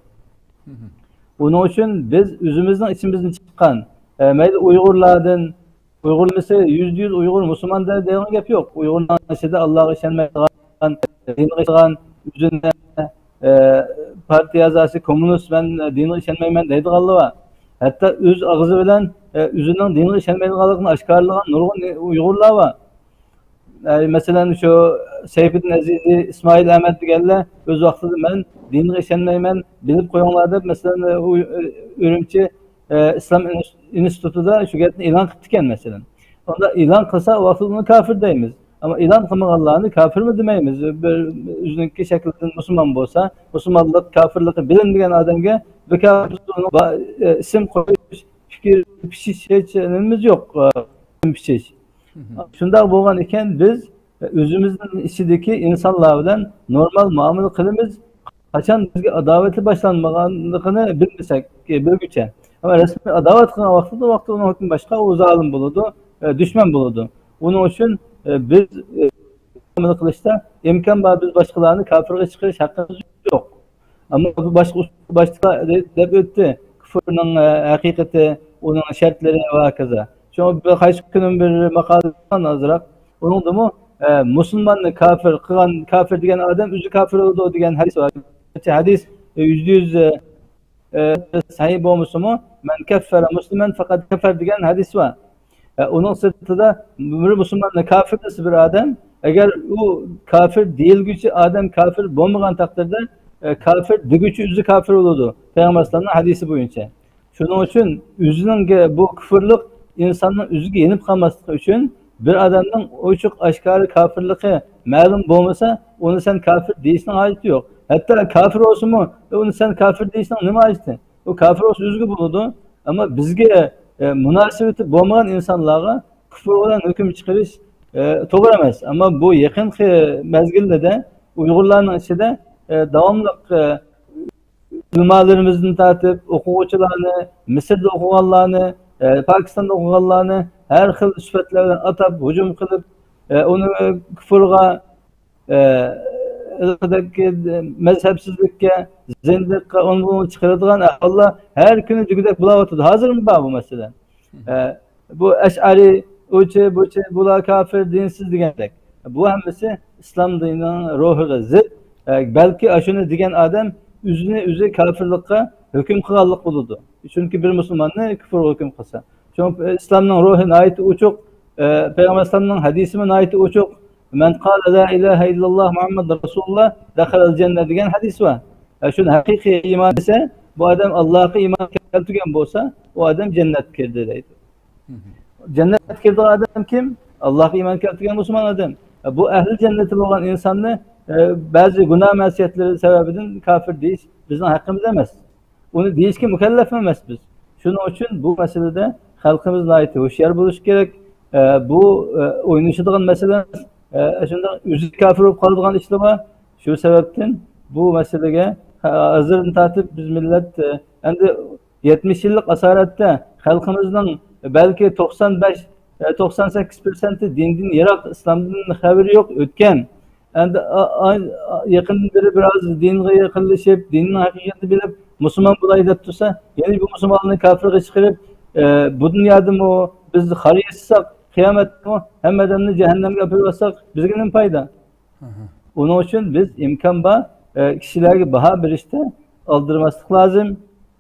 ئۇنىڭ ئۈچۈن بىز ئۆزىمىزنىڭ ئىچىمىزدىن چىققان، ئە، مەيلى ئۇيغۇرلاردىن، ئۇيغۇر نېمىسى، يۈزدە يۈز ئۇيغۇر مۇسۇلمان دەيدىغان گەپ يوق. ئۇيغۇرنىڭ ئىچىدە ئاللاغا ئىشەنمەيدىغان، دىنغا ئىشەنمەيدىغان، ئۆزىنى، ئە، پارتىيە ئەزاسى، كوممۇنىست، مەن دىنغا ئىشەنمەيمەن دەيدىغانلار بار. ھەتتا ئۆز ئاغزى بىلەن، ئە، ئۆزىنىڭ دىنغا ئىشەنمەيدىغانلىقىنى ئاشكارىلىغان نۇرغۇن ئۇيغۇرلار بار. ئە، مەسىلەن، شۇ سەيپىدىن ئەزىزى، ئىسمائىل ئەمەت دېگەنلەر ئۆز ۋاقتىدا «مەن دىنغا ئىشەنمەيمەن، بىلىپ قويۇڭلار» دەپ، مەسىلەن، ئۇ، ئۈرۈمچى، ئە، ئىسلام ئىنس-، ئىنستىتۇتىدا شۇ گەپنى ئېلان قىپتىكەن، مەسىلەن. ئۇنداق ئېلان قىلسا، ئۇ ۋاقتىدا ئۇنى كاپىر دەيمىز. ئەمما ئېلان قىلمىغانلارنى كاپىرمۇ دېمەيمىز. بىر ئۆزىنىڭكى شەكلىدىن مۇسۇلمان بولسا، مۇسۇلمانلىق كاپىرلىقى بىلىنمىگەن ئادەمگە بىر كاپىر، ئۇنىڭ با-، ئە، ئىسىم قويۇش، پىكىر پىشىش ھېچ نېمىمىز يوق، ئە، پىشىش. شۇنداق بولغان ئىكەن، بىز ئۆزىمىزنىڭ ئىچىدىكى ئىنسانلار بىلەن نورمال مۇئامىلە قىلىمىز. قاچان بىزگە ئاداۋەتلىك باشلانمىغانلىقىنى بىلمىسەك، بىلگۈچە. ئەمما رەسمىي ئاداۋەت قىلغان ۋاقتىدا، ۋاقتىدا ئۇنىڭ ھۆكمى باشقا، ئۇ زالىم بولىدۇ، ئە، دۈشمەن بولىدۇ. ئۇنىڭ ئۈچۈن، ئە، بىز، ئە، مۇئامىلە قىلىشتا ئىمكان بار، بىز باشقىلارنى كاپىرغا چىقىرىش ھەققىمىز يوق. ئەمما بۇ باشقا ئۇسۇل، باشتا دەپ ئۆتتى. كۇفرنىڭ، ئە، ھەقىقىتى، ئۇنىڭ شەرتلىرى ۋە ھاكازا. شۇڭا بىر قايسى كۈنۈم بىر ماقالە يازغان ئازراق. ئۇنىڭدىمۇ، ئە، مۇسۇلماننى كاپىر قىلغان، كاپىر دېگەن ئادەم ئۆزى كاپىر بولىدۇ دېگەن ھەدىس بار. ھەدىس، ئە، يۈزدە يۈز، ئە، ئە، سەھىھ بولمىسىمۇ، «مەن كەففەرە مۇسلىمەن فەقەد كەفەر» دېگەن ھەدىس بار. ئە، ئۇنىڭ سىرتىدا بىر مۇسۇلماننى كاپىر دېسە بىر ئادەم، ئەگەر ئۇ كاپىر دېيىلگۈچى ئادەم كاپىر بولمىغان تەقدىردە، ئە، كاپىر دېگۈچى ئۆزى كاپىر بولىدۇ، پەيغەمبەر ئەلەيھىسسالامنىڭ ھەدىسى بويىچە. شۇنىڭ ئۈچۈن ئۆزىنىڭ بۇ كۇفرلۇق ئىنساننىڭ ئۆزىگە يېنىپ قالماسلىقى ئۈچۈن، بىر ئادەمنىڭ ئوچۇق ئاشكارا كاپىرلىقى مەلۇم بولمىسا، ئۇنى سەن كاپىر دېيىشنىڭ ھاجىتى يوق. ھەتتا كاپىر بولسىمۇ، ئۇنى سەن كاپىر دېيىشنىڭ نېمە ھاجىتى؟ ئۇ كاپىر بولسا ئۆزىگە بولىدۇ. ئەمما بىزگە، ئە، مۇناسىۋىتى بولمىغان ئىنسانلارغا كۇفر بىلەن ھۆكۈم چىقىرىش، ئە، توغرا ئەمەس. ئەمما بۇ يېقىنقى مەزگىلدە ئۇيغۇرلارنىڭ ئىچىدە، ئە، داۋاملىق، ئە، ئۆلىمالىرىمىزدىن تارتىپ، ئوقۇغۇچىلارنى، مىسىردا ئوقۇغانلارنى، ئە، پاكىستاندا ئوقۇغانلارنى، ھەر خىل سۈپەتلەر بىلەن ئاتاپ، ھۇجۇم قىلىپ، ئە، ئۇنى كۇفرغا، ئە، مەزھەپسىزلىككە، زىندىققا، ئۇنى بۇنى چىقىرىدىغان ئەھۋاللار ھەر كۈنى دېگۈدەك بولاۋاتىدۇ. ھازىرمۇ بار بۇ مەسىلە. ئە، بۇ ئەشئەرى، ئۇچى، بۇچى، بۇلار كاپىر، دىنسىز دېگەندەك. بۇ ھەممىسى ئىسلام دىنىنىڭ روھىغا زىت. ئە، بەلكى ئاشۇنى دېگەن ئادەم ئۆزىنى ئۆزى كاپىرلىققا ھۆكۈم قىلغانلىق بولىدۇ. چۈنكى بىر مۇسۇلماننى كۇفرغا ھۆكۈم قىلسا. چۈنكى ئىسلامنىڭ روھى ناھايىتى ئوچۇق، ئە، پەيغەمبەر ئەلەيھىسسالامنىڭ ھەدىسىمۇ ناھايىتى ئوچۇق. مەن قالە لا ئىلاھە ئىللاللاھ مۇھەممەدۇر رەسۇلۇللاھ دەخەلەل جەننە دېگەن ھەدىس بار. ئە، شۇنى ھەقىقىي ئىمان دېسە، بۇ ئادەم ئاللاھقا ئىمان كەلتۈرگەن بولسا، ئۇ ئادەم جەننەتكە كىردى دەيدۇ. جەننەتكە كىرىدىغان ئادەم كىم؟ ئاللاھقا ئىمان كەلتۈرگەن مۇسۇلمان ئادەم. ئە، بۇ ئەھلى جەننىتى بولغان ئىنساننى، ئە، بەزى گۇناھ مەسىيەتلىرى سەۋەبىدىن كاپىر دېيىش بىزنىڭ ھەققىمىز ئەمەس. ئۇنى دېيىشكە مۇكەللەف ئەمەس بىز. شۇنىڭ ئۈچۈن بۇ مەسىلىدە خەلقىمىز ناھايىتى ھوشيار بولۇشى كېرەك. ئە، بۇ، ئە، ئوينىشىدىغان مەسىلە ئەمەس. ئە، شۇنداق ئۆزى كاپىر بولۇپ قالىدىغان ئىشلار بار. شۇ سەۋەبتىن بۇ مەسىلىگە، ئە، ھازىردىن تارتىپ بىز مىللەت، ئە، ئەمدى يەتمىش يىللىق ئاسارەتتە خەلقىمىزنىڭ بەلكى توقسان بەش، ئە، توقسان سەككىز پىرسەنتى دىندىن يىراق، ئىسلامدىن خەۋىرى يوق، ئۆتكەن. ئەمدى، ئا-، ئا-، يېقىندىن بېرى بىر ئاز دىنغا يېقىنلىشىپ، دىننىڭ ھەقىقىتىنى بىلىپ، مۇسۇلمان بولاي دەپ تۇرسا، يەنە بۇ مۇسۇلمانلارنى كاپىرغا چىقىرىپ، ئە، بۇ دۇنيادىمۇ بىز خار ياشىساق، قىيامەتتىمۇ ھەممە ئادەمنى جەھەننەمگە ئاپىرىۋەتسەك، بىزگە نېمە پايدا؟ ئۇنىڭ ئۈچۈن بىز ئىمكان بار، ئە، كىشىلەرگە باھا بېرىشتە ئالدىرىماسلىق لازىم.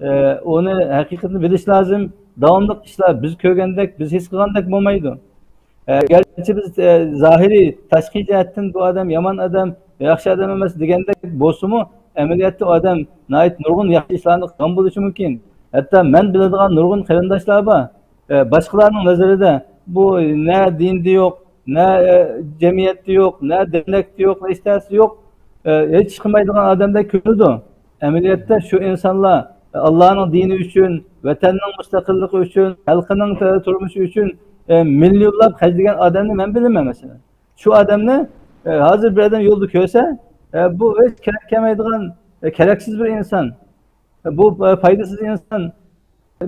ئە، ئۇنى ھەقىقەتنى بىلىش لازىم. داۋاملىق ئىشلار بىز كۆرگەندەك، بىز ھېس قىلغاندەك بولمايدۇ. ئە، گەرچە بىز، ئە، زاھىرىي، تاشقى جەھەتتىن بۇ ئادەم يامان ئادەم، ياخشى ئادەم ئەمەس دېگەندەك بولسىمۇ، ئەمەلىيەتتە ئۇ ئادەم ناھايىتى نۇرغۇن ياخشى ئىشلارنى قىلغان بولۇشى مۇمكىن. ھەتتا مەن بىلىدىغان نۇرغۇن قېرىنداشلار بار. ئە، باشقىلارنىڭ نەزىرىدە بۇ نە دىندا يوق، نە، ئە، جەمئىيەتتە يوق، نە دەرنەكتە يوق، نە ھېچنەرسىدە يوق، ئە، ھېچ ئىش قىلمايدىغان ئادەمدەك كۆرۈنىدۇ. ئەمەلىيەتتە شۇ ئىنسانلار، ئە، ئاللانىڭ دىنى ئۈچۈن، ۋەتەننىڭ مۇستەقىللىقى ئۈچۈن، خەلقىنىڭ، ئە، تۇرمۇشى ئۈچۈن، ئە، مىليونلاپ خەجلىگەن ئادەمنى مەن بىلىمەن، مەسىلەن. شۇ ئادەمنى، ئە، ھازىر بىر ئادەم يولدا كۆرسە، ئە، بۇ ھېچ كېرەك كەلمەيدىغان، ئە، كېرەكسىز بىر ئىنسان. بۇ، ئە، پايدىسىز ئىنسان،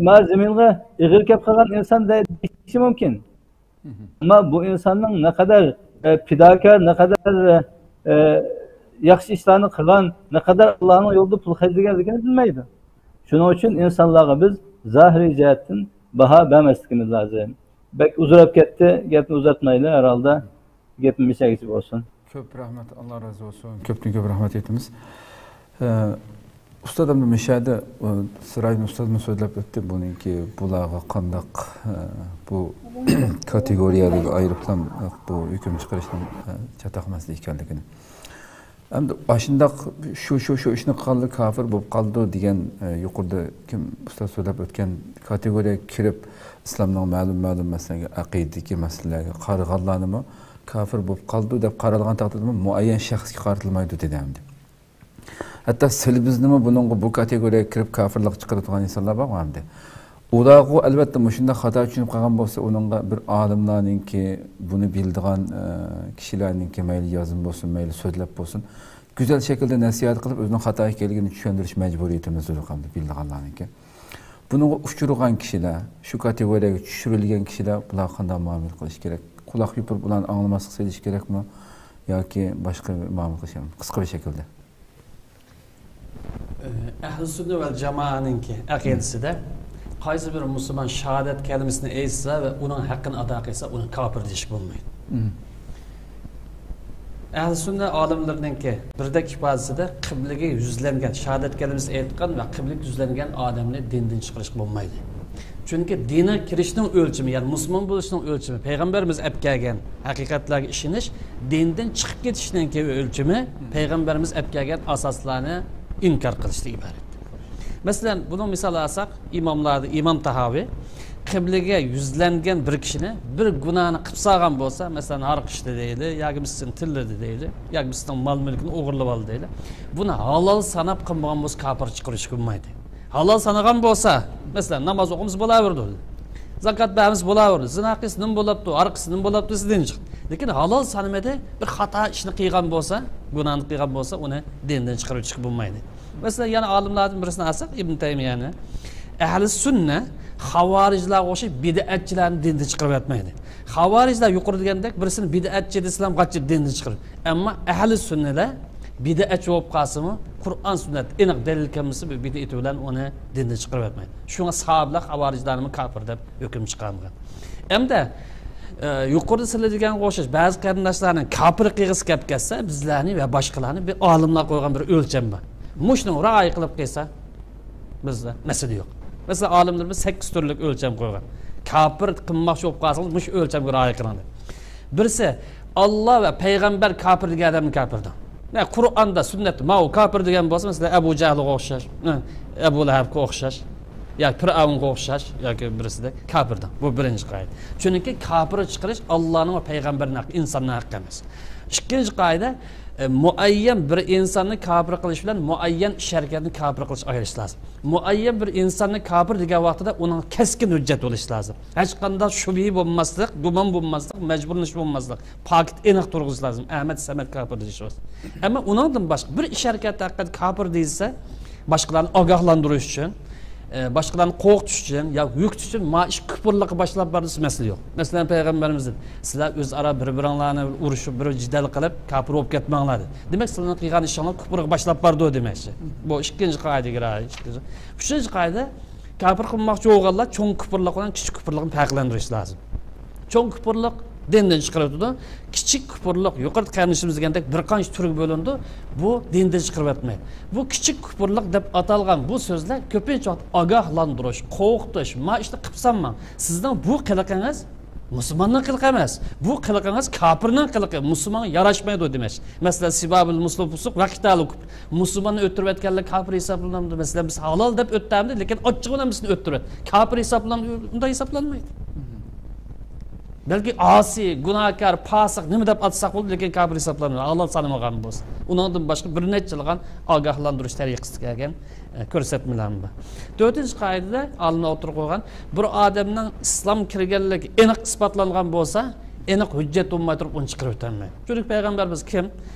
ما زېمىنغا ئېغىر كەپ قالغان ئىنسان دە-، دېيىشى مۇمكىن. ئەمما بۇ ئىنساننىڭ نەقەدەر، ئە، پىداكار، نەقەدەر، ئە، ياخشى ئىشلارنى قىلغان، نەقەدەر ئاللانىڭ يولىدا پۇل خەجلىگەنلىكىنى بىلمەيدۇ. شۇنىڭ ئۈچۈن ئىنسانلارغا بىز زاھىرىي جەھەتتىن باھا بەرمەسلىكىمىز لازىم. بەك ئۇزىراپ كەتتى، گەپنى ئۇزارتمايلى، ھەر ھالدا گېپىم مۇشۇ يەرگىچە بولسۇن. كۆپ رەھمەت، ئاللا رازى بولسۇن. كۆپتىن كۆپ رەھمەت ئېيتىمىز. ئە، ئۇستاز ئەمدى مۇشۇ يەردە، ئە، سىراجدىن ئۇستازمۇ سۆزلەپ ئۆتتى، بۇنىڭكى بۇلارغا قانداق، ئە، بۇ كاتېگورىيەلەرگە ئايرىپلا، ئە، بۇ ھۆكۈم چىقىرىشنىڭ، ئە، چاتاق مەسىلە ئىكەنلىكىنى. ئەمدى ئاشۇنداق شۇ، شۇ، شۇ ئىشنى قىلغانلار كاپىر بولۇپ قالىدۇ دېگەن، ئە، يۇقىرىدا كىم ئۇستاز سۆزلەپ ئۆتكەن كاتېگورىيەگە كىرىپ، ئىسلامنىڭ مەلۇم، مەلۇم مەسىلىلەرگە، ئەقىدىدىكى مەسىلىلەرگە قارىغانلارنىمۇ كاپىر بولۇپ قالىدۇ دەپ قارالغان تەقدىردىمۇ مۇئەييەن شەخسكە قارىتىلمايدۇ دېدى ئەمدى. ھەتتا سىلىبىزنىمۇ بۇنىڭغا، بۇ كاتېگورىيەگە كىرىپ كاپىرلىققا چىقىرىدىغان ئىنسانلار بارغۇ ئەمدى. ئۇلارغۇ ئەلۋەتتە مۇشۇنداق خاتا چۈشىنىپ قالغان بولسا، ئۇنىڭغا بىر ئالىملارنىڭكى، بۇنى بىلىدىغان، ئە، كىشىلەرنىڭكى مەيلى يازما بولسۇن، مەيلى سۆزلەپ بولسۇن، گۈزەل شەكىلدە نەسىھەت قىلىپ، ئۆزىنىڭ خاتا ئىكەنلىكىنى چۈشەندۈرۈش مەجبۇرىيىتىمىز زور قالدى بىلىدىغانلارنىڭكى. بۇنىڭغا ئۇچرىغان كىشىلەر، شۇ كاتېگورىيەگە چۈشۈرۈلگەن كىشىلەر، بۇلارغا قانداق مۇئامىلە قىلىش كېرەك؟ قۇلاق يوپۇرۇپ ئۇلارنى ئاڭلىماسلىق سېلىش كېرەكمۇ ياكى باشقا بىر مۇئامىلە قىلىش كېرەكمۇ؟ قىسقا بىر شەكىلدە. ئەھلى سۈننە ۋەل جامائەنىڭكى ئەقىدىسىدە قايسى بىر مۇسۇلمان شاھادەت كەلىمىسىنى ئېيتسا ۋە ئۇنىڭ ھەققىنى ئادا قىلسا، ئۇنى كاپىر دېيىشكە بولمايدۇ. مم. ئەھلى سۈننە ئالىملىرىنىڭكى بىردەك ئىپادىسىدە قىبلىگە يۈزلەنگەن، شاھادەت كەلىمىسىنى ئېيتقان ۋە قىبلىگە يۈزلەنگەن ئادەمنى دىندىن چىقىرىشقا بولمايدۇ. چۈنكى دىنغا كىرىشنىڭ ئۆلچىمى، يەنى مۇسۇلمان بولۇشنىڭ ئۆلچىمى، پەيغەمبىرىمىز ئەپ كەلگەن ھەقىقەتلەرگە ئىشىنىش، دىندىن چىقىپ كېتىشنىڭكى ئۆلچىمى، پەيغەمبىرىمىز ئەپ كەلگەن ئاساسلارنى ئىنكار قىلىشتىن ئىبارەت. مەسىلەن، بۇنىڭ مىسالى ئالساق، ئىماملاردا ئىمام تاھاۋى قىبلىگە يۈزلەنگەن بىر كىشىنى بىر گۇناھنى قىلىپ سالغان بولسا، مەسىلەن، ھاراق ئىچتى دەيلى، ياكى بىرسىنى تىللىدى دەيلى، ياكى بىرسىنىڭ مال مۈلكىنى ئوغرىلىۋالدى دەيلى. بۇنى ھالال ساناپ قىلمىغان بولسا، كاپىر چىقىرىشقا بولمايدۇ. ھالال سانىغان بولسا، مەسىلەن، ناماز ئوقۇمىسا بولاۋېرىدۇ، زاكات بەرمىسە بولاۋېرىدۇ، زىنا قىلسا نېمە بولاپتۇ، ھاراق ئىچسە نېمە بولاپتۇ دېسە دىندىن چىقتى. لېكىن ھالال سانىمىدى، بىر خاتا ئىشنى قىلغان بولسا، گۇناھنى قىلغان بولسا، ئۇنى دىندىن چىقىرىۋېتىشكە بولمايدۇ. مەسىلەن، يەنە ئالىملاردىن بىرسىنى ئالساق، ئىبن تەيمىيەنى، ئەھلى سۈننە خاۋارىجلارغا ئوخشاش بىدئەتچىلەرنى دىندىن چىقىرىۋەتمەيدۇ. خاۋارىجلار يۇقىرىدا دېگەندەك بىرسىنى بىدئەتچى دېسىلەم قاچىدىن دىندىن چىقىرىپ. ئەمما ئەھلى سۈننىلەر بىدئەتچى بولۇپ قالسىمۇ، قۇرئان سۈننەت ئېنىق دەلىل كەلمىسە، بىر بىدئىتى بىلەن ئۇنى دىندىن چىقىرىۋەتمەيدۇ. شۇڭا ساھابىلەر خاۋارىجلارنىمۇ كاپىر دەپ ھۆكۈم چىقارمىغان. ئەمدى، ئە، يۇقىرىدا سىلەر دېگەنگە ئوخشاش بەزى قېرىنداشلارنىڭ كاپىر قىلغۇسى كەپ كەتسە، بىزلەرنى ۋە باشقىلارنى بىر ئالىملار قويغان بىر ئۆلچەم بار. مۇشۇنى رىئايە قىلىپ قىلسا، بىزدە مەسىلە يوق. مەسىلەن، ئالىملىرىمىز سەككىز تۈرلۈك ئۆلچەم قويغان. كاپىر قىلماقچى بولۇپ قالسىڭىز، مۇشۇ ئۆلچەمگە رىئايە قىلىڭ دەپ. بىرسى، ئاللا ۋە پەيغەمبەر كاپىر دېگەن ئادەمنى كاپىر دەڭ. مەن قۇرئاندا، سۈننەتتە ماۋۇ كاپىر دېگەن بولسا، مەسىلەن، ئەبۇ جەھلغا ئوخشاش، ئەبۇ لەھەبكە ئوخشاش، ياكى پىرئەۋنغا ئوخشاش، ياكى بىرسىدە كاپىر دەڭ. بۇ بىرىنچى قائىدە. چۈنكى كاپىر چىقىرىش ئاللانىڭ ۋە پەيغەمبەرنىڭ ھەققى، ئىنساننىڭ ھەققى ئەمەس. ئىككىنچى قائىدە، ئە، مۇئەييەن بىر ئىنساننى كاپىر قىلىش بىلەن مۇئەييەن ئىش ھەرىكەتنى كاپىر قىلىش ئايرىش لازىم. مۇئەييەن بىر ئىنساننى كاپىر دېگەن ۋاقتىدا ئۇنىڭ كەسكىن ھۆججەت بولۇشى لازىم. ھېچقانداق شۈبھە بولماسلىق، گۇمان بولماسلىق، مەجبۇرلىنىش بولماسلىق. پاكىت ئېنىق تۇرغۇزۇش لازىم. ئەمەت سەمەت كاپىر دېيىش بولسا. ئەمما ئۇنىڭدىن باشقا بىر ئىش ھەرىكەت ھەققىدە كاپىر دېيىلسە، باشقىلارنى ئاگاھلاندۇرۇش ئۈچۈن، ئە، باشقىلارنى قورقۇتۇش ئۈچۈن يا ھۆكۈتۈش ئۈچۈن ما ئىش كۇپۇرلۇققا باشلاپ بار دېسە مەسىلە يوق. مەسىلەن، پەيغەمبىرىمىز، سىلەر ئۆزئارا بىر-بىرىڭلارنى ئۇرۇشۇپ، بىر جېدەل قىلىپ، كاپىر بولۇپ كەتمەڭلار دېدى. دېمەك، سىلەرنىڭ قىلغان ئىشىڭلار كۈپرگە باشلاپ بارىدۇ دېمەكچى. بۇ ئىككىنچى قائىدىگە رىئايە. ئۈچىنچى قائىدە، كاپىر قىلماقچى بولغانلار چوڭ كۈپرلۇق بىلەن كىچىك كۈپرلۇقنى پەرقلەندۈرۈش لازىم. چوڭ كۈپرلۇق دىندىن چىقىرىۋېتىدۇ. كىچىك كۈپرلۇق، يۇقىرىدا قېرىندىشىمىز دېگەندەك بىر قانچە تۈرگە بۆلۈنىدۇ. بۇ دىندىن چىقىرىۋەتمەيدۇ. بۇ كىچىك كۈپرلۇق دەپ ئاتالغان بۇ سۆزلەر كۆپىنچە ۋاقىت ئاگاھلاندۇرۇش، قورقۇتۇش، ما ئىشنى قىلىپ سالماڭ. سىزنىڭ بۇ قىلىقىڭىز مۇسۇلماننىڭ قىلىقى ئەمەس. بۇ قىلىقىڭىز كاپىرنىڭ قىلىقى، مۇسۇلمانغا ياراشمايدۇ دېمەكچى. مەسىلەن، سىبابىل مۇسلىم فۇسۇق ۋە قىتالۇ كۇفر. مۇسۇلماننى ئۆلتۈرۈۋەتكەنلەر كاپىر ھېسابلىنامدۇ؟ مەسىلەن، بىز ھالال دەپ ئۆتتەمدى، لېكىن ئاچچىقى بىلەن بىزنى ئۆلتۈرۈۋەت. كاپىر ھېسابلىنامدۇ؟ ئۇنداق ھېسابلانمايدۇ. بەلكى ئاسىي، گۇناھكار، پاسىق نېمە دەپ ئاتىساق بولىدۇ، لېكىن كاپىر ھېسابلانمايدۇ، ھالال سانىمىغان بولسا. ئۇنىڭدىن باشقا بىر نەچچىلىغان ئاگاھلاندۇرۇش تەرىقىسىدە كەلگەن، ئە، كۆرسەتمىلەرمۇ بار. تۆتىنچى قائىدىدە ئالىملار ئوتتۇرىغا قويغان، بىر ئادەمنىڭ ئىسلام كىرگەنلىكى ئېنىق ئىسپاتلانغان بولسا، ئېنىق ھۆججەت بولماي تۇرۇپ ئۇنى چىقىرىۋېتەلمەيدۇ. چۈنكى پەيغەمبەرىمىز كىم،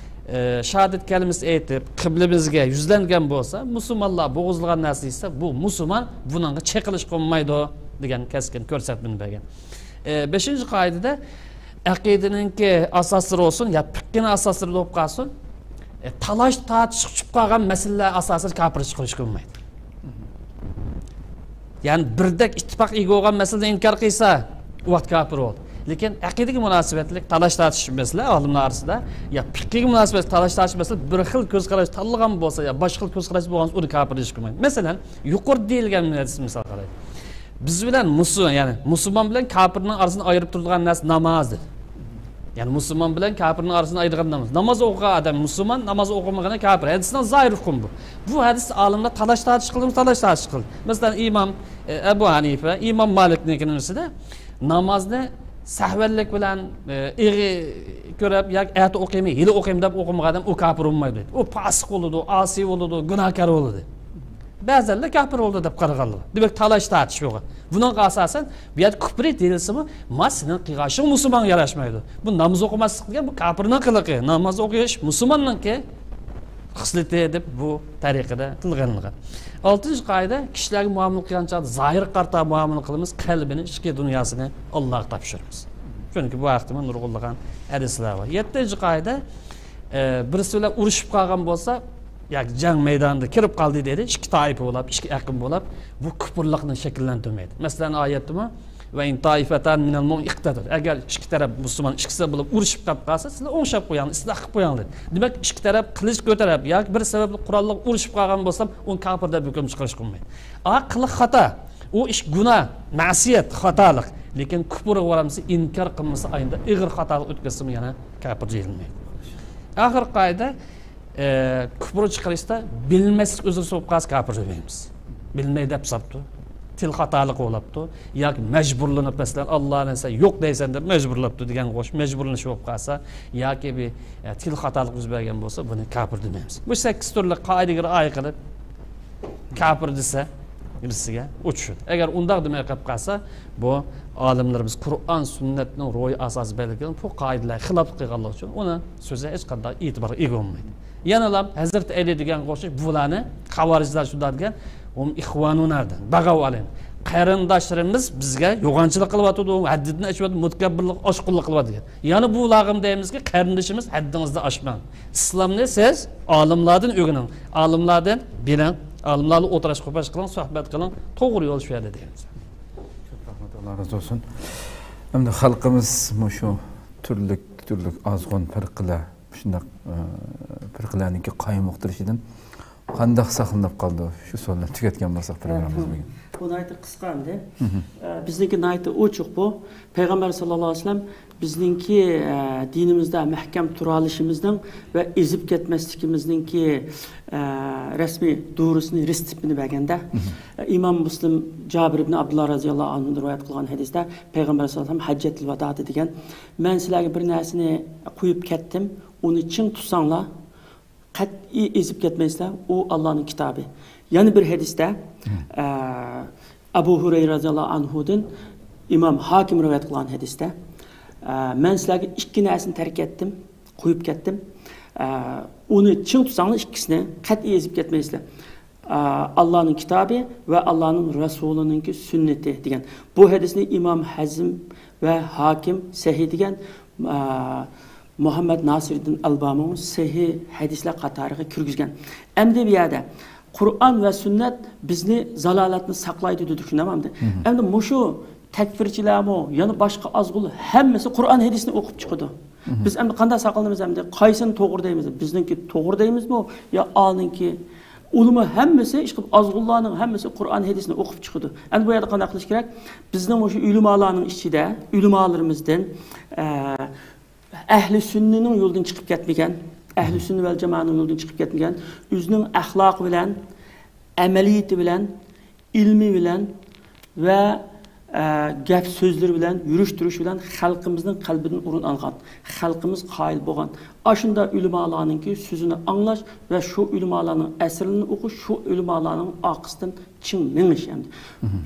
ئە، شاھادەت كەلىمىسى ئېيتىپ، قىبلىمىزگە يۈزلەنگەن بولسا، مۇسۇلمانلار بوغۇزلىغان نەرسە دېسە، بۇ مۇسۇلمان، بۇنىڭغا چېقىلىشقا بولمايدۇ، دېگەن كەسكىن كۆرسەتمىنى بەرگەن. ئە، بەشىنچى قائىدىدە، ئەقىدىنىڭكى ئاساسلىرى بولسۇن يا پىققىنىڭ ئاساسلىرى بولۇپ قالسۇن، ئە، تالاش تارتىشقا چۈشۈپ قالغان مەسىلىلەر ئاساسىدا كاپىر چىقىرىشقا بولمايدۇ. يەنى بىردەك ئىتتىپاق ئىگە بولغان مەسىلىنى ئىنكار قىلسا، ئۇ ۋاقىت كاپىر بولدى. لېكىن ئەقىدىگە مۇناسىۋەتلىك تالاش تارتىش مەسىلە ئالىملار ئارىسىدا، يا پىقىگە مۇناسىۋەتلىك تالاش تارتىش مەسىلە بىر خىل كۆز قاراش تاللىغان بولسا يا باشقا خىل كۆز قاراشتا بولغان بولسا، ئۇنى كاپىر دېيىشكە بولمايدۇ. مەسىلەن، يۇقىرىدا دېيىلگەن مەسىلە، مىسال قارايلى. بىز بىلەن مۇسۇ-، يەنى مۇسۇلمان بىلەن كاپىرنىڭ ئارىسىنى ئايرىپ تۇرىدىغان نەرسە ناماز دېدى. يەنى مۇسۇلمان بىلەن كاپىرنىڭ ئارىسىنى ئايرىغان ناماز. ناماز ئوقۇغان ئادەم مۇسۇلمان، ناماز ئوقۇمىغىنى كاپىر. ھەدىسنىڭ زاھىر ھۇكمى بۇ. بۇ ھەدىس ئالىملار تالاش تارتىش قىلدىمۇ، تالاش تارتىش قىلدى. مەسىلەن، ئىمام، ئە، ئەبۇ ھەنىفە، ئىمام مالىكنىڭكى نېمىسىدە نامازنى سەھۋەنلىك بىلەن، ئە، ئېغى كۆرۈپ ياكى ئەتە ئوقۇيمەن، ھېلى ئوقۇيمەن دەپ ئوقۇمىغان ئادەم ئۇ كاپىر بولمايدۇ دەيدۇ. ئۇ پاسىق بولىدۇ، ئاسىي بولىدۇ، گۇناھكار بولىدۇ. بەزەنلەر كاپىر بولدى دەپ قارىغانلار بار. دېمەك، تالاش تارتىش بولغان. بۇنىڭغا ئاساسەن، بۇ يەردە كۇپرى دېيىلسىمۇ، ما سېنىڭ قىلغان ئىشىڭ مۇسۇلمانغا ياراشمايدۇ. بۇ ناماز ئوقۇماسلىق دېگەن، بۇ كاپىرنىڭ قىلىقى. ناماز ئوقۇش مۇسۇلماننىڭكى خىسلىتى دەپ بۇ تەرىقىدە تىلغا ئېلىنغان. ئالتىنچى قائىدە، كىشىلەرگە مۇئامىلە قىلغان چاغدا زاھىرغا قارىتا مۇئامىلە قىلىمىز، قەلبىنى، ئىچكى دۇنياسىنى ئاللاغا تاپشۇرىمىز. چۈنكى بۇ ھەقتىمۇ نۇرغۇنلىغان ھەدىسلەر بار. يەتتىنچى قائىدە، ئە، بىرسى بىلەن ئۇرۇشۇپ قالغان بولسا، ياكى جەڭ مەيدانىدا كىرىپ قالدى دېدى، ئىككى تائىپە بولۇپ، ئىككى ئېقىم بولۇپ، بۇ كۇپۇرلۇقنى شەكىللەندۈرمەيدۇ. مەسىلەن، ئايەتتىمۇ، «ۋە ئىن تائىفەتان مىنەل مۇئمىنىنە ئىقتەتەلۇ.» ئەگەر ئىككى تەرەپ مۇسۇلمان ئىككىسى بولۇپ ئۇرۇشۇپ قېلىپ قالسا، سىلەر ئوڭشاپ قويۇڭ، ئىسلاھ قىلىپ قويۇڭ دېدى. دېمەك، ئىككى تەرەپ قىلىچ كۆتۈرۈپ ياكى بىر سەۋەبلىك قوراللىق ئۇرۇشۇپ قالغان بولسا، ئۇنى كاپىر دەپ ھۆكۈم چىقىرىشقا بولمايدۇ. ئا، قىلىق خاتا. ئۇ ئىش گۇناھ، مەسىيەت، خاتالىق. لېكىن كۇپرغا بارمىسا، ئىنكار قىلمىسا، ئاينىدا ئېغىر خاتالىق ئۆتكۈزسىمۇ يەنە كاپىر دېيىلمەيدۇ. ئاخىرقى قائىدە، ئە، كۇپر چىقىرىشتا بىلمەسلىك ئۆزرىسى بولۇپ قالسا كاپىر دېمەيمىز. بىلمەي دەپ ساپتۇ. تىل خاتالىقى بولاپتۇ. ياكى مەجبۇرلىنىپ، مەسىلەن، ئاللا دېسە يوق دەيسەن دەپ مەجبۇرلاپتۇ دېگەن ئوخشاش مەجبۇرلىنىش بولۇپ قالسا، ياكى بىر، ئە، تىل خاتالىقى يۈز بەرگەن بولسا، بۇنى كاپىر دېمەيمىز. بۇ سەككىز تۈرلۈك قائىدىگە رىئايە قىلىپ، كاپىر دېسە، بىرسىگە ئۇ چۈشىدۇ. ئەگەر ئۇنداق دېمەي قېلىپ قالسا، بۇ ئالىملىرىمىز قۇرئان، سۈننەتنىڭ روھى ئاساسىدا بەلگىلىگەن بۇ قائىدىلەرگە خىلاپلىق قىلغانلىقى ئۈچۈن ئۇنىڭ سۆزى ھېچقانداق ئېتىبارغا ئىگە بولمايدۇ. يەنىلا ھەزرىتى ئەلى دېگەنگە ئوخشاش بۇلارنى خاۋارىجلار شۇنداق دېگەن، «ھۇم ئىخۋانۇنا» دېگەن، بەغەۋ ئەلەينا. قېرىنداشلىرىمىز بىزگە يوغانچىلىق قىلىۋاتىدۇ، ھەددىدىن ئېشىۋاتىدۇ، مۇتەكەببىرلىق، ئاشقۇنلۇق قىلىۋاتىدۇ دېگەن. يەنە بۇلارغىمۇ دەيمىزكى، قېرىندىشىمىز، ھەددىڭىزدىن ئاشماڭ. ئىسلامنى سىز ئالىملاردىن ئۆگىنىڭ، ئالىملاردىن بىلىڭ، ئالىملار بىلەن ئولتۇرۇشۇپ قىلىڭ، سۆھبەت قىلىڭ، توغرا يول شۇ يەردە دەيمىز. كۆپ رەھمەت، ئاللا رازى بولسۇن. ئەمدى خەلقىمىز مۇشۇ تۈرلۈك، تۈرلۈك ئازغۇن پىرقىلەر، شۇنداق، ئە، پىرقىلەرنىڭكى قايمۇقتۇرۇشىدىن قانداق ساقلىنىپ قالىدۇ؟ شۇ سوئالنى تۈگەتكەن بولساق پروگراممىمىزنى بۈگۈن. بۇ ناھايىتى قىسقا ئەمدى. ئە، بىزنىڭكى ناھايىتى ئوچۇق بۇ. پەيغەمبەر ساللاللاھۇ ئەلەيھى ۋەسەللەم بىزنىڭكى، ئە، دىنىمىزدا مەھكەم تۇرالىشىمىزنىڭ ۋە ئېزىپ كەتمەسلىكىمىزنىڭكى، ئە، رەسمىي دورىسىنى، رېتسېپىنى بەرگەندە، ئىمام مۇسلىم جابىر ئىبن ئابدۇللا رازىياللاھۇ ئەنھۇدىن رىۋايەت قىلغان ھەدىستە پەيغەمبەر ساللاللاھۇ ئەلەيھى ۋەسەللەم ھەججەتۇل ۋادائدا دېگەن، مەن سىلەرگە بىر نەرسىنى قويۇپ كەتتىم، ئۇنى چىڭ تۇتساڭلار، قەتئىي ئېزىپ كەتمەيسىلەر، ئۇ ئاللانىڭ كىتابى. يەنە بىر ھەدىستە، ئە، ئەبۇ ھۇرەيرە رازىياللاھۇ ئەنھۇدىن ئىمام ھاكىم رىۋايەت قىلغان ھەدىستە، ئە، مەن سىلەرگە ئىككى نەرسىنى تەرك ئەتتىم، قويۇپ كەتتىم. ئە، ئۇنى چىڭ تۇتساڭلار ئىككىسىنى، قەتئىي ئېزىپ كەتمەيسىلەر. ئە، ئاللانىڭ كىتابى ۋە ئاللانىڭ رەسۇلىنىڭكى سۈننىتى دېگەن. بۇ ھەدىسنى ئىمام ھەزم ۋە ھاكىم سەھىھ دېگەن، ئە، مۇھەممەد ناسىرىددىن ئەلبانىمۇ سەھىھ ھەدىسلەر قاتارىغا كىرگۈزگەن. ئەمدى بۇ يەردە قۇرئان ۋە سۈننەت بىزنى زالالەتتىن ساقلايدۇ دېدۇق، شۇنداقمۇ ئەمدى؟ ئەمدى مۇشۇ تەكفىرچىلەرمۇ، يەنە باشقا ئازغۇنلار ھەممىسى قۇرئان ھەدىسنى ئوقۇپ چىقىدۇ. بىز ئەمدى قانداق ساقلىنىمىز ئەمدى؟ قايسىنى توغرا دەيمىز؟ بىزنىڭكى توغرا دەيمىزمۇ يا ئانىڭكى؟ ئۇلىما ھەممىسى، ئىشقىلىپ ئازغۇنلارنىڭ ھەممىسى قۇرئان ھەدىسنى ئوقۇپ چىقىدۇ. ئەمدى بۇ يەردە قانداق قىلىش كېرەك؟ بىزنىڭ مۇشۇ ئۆلىمالارنىڭ ئىچىدە، ئۆلىمالىرىمىزدىن، ئە، ئەھلى سۈننىنىڭ يولىدىن چىقىپ كەتمىگەن، ئەھلى سۈننە ۋەل جامائەنىڭ يولىدىن چىقىپ كەتمىگەن، ئۆزىنىڭ ئەخلاقى بىلەن، ئەمەلىيىتى بىلەن، ئىلمى بىلەن ۋە، ئە، گەپ سۆزلىرى بىلەن، يۈرۈش تۇرۇشى بىلەن خەلقىمىزنىڭ قەلبىدىن ئورۇن ئالغان، خەلقىمىز قايىل بولغان، ئاشۇنداق ئۆلىمالارنىڭكى سۆزىنى ئاڭلاش ۋە شۇ ئۆلىمالارنىڭ ئەسەرلىرىنى ئوقۇش، شۇ ئۆلىمالارنىڭ ئارقىسىدىن چىڭ مېڭىش ئەمدى.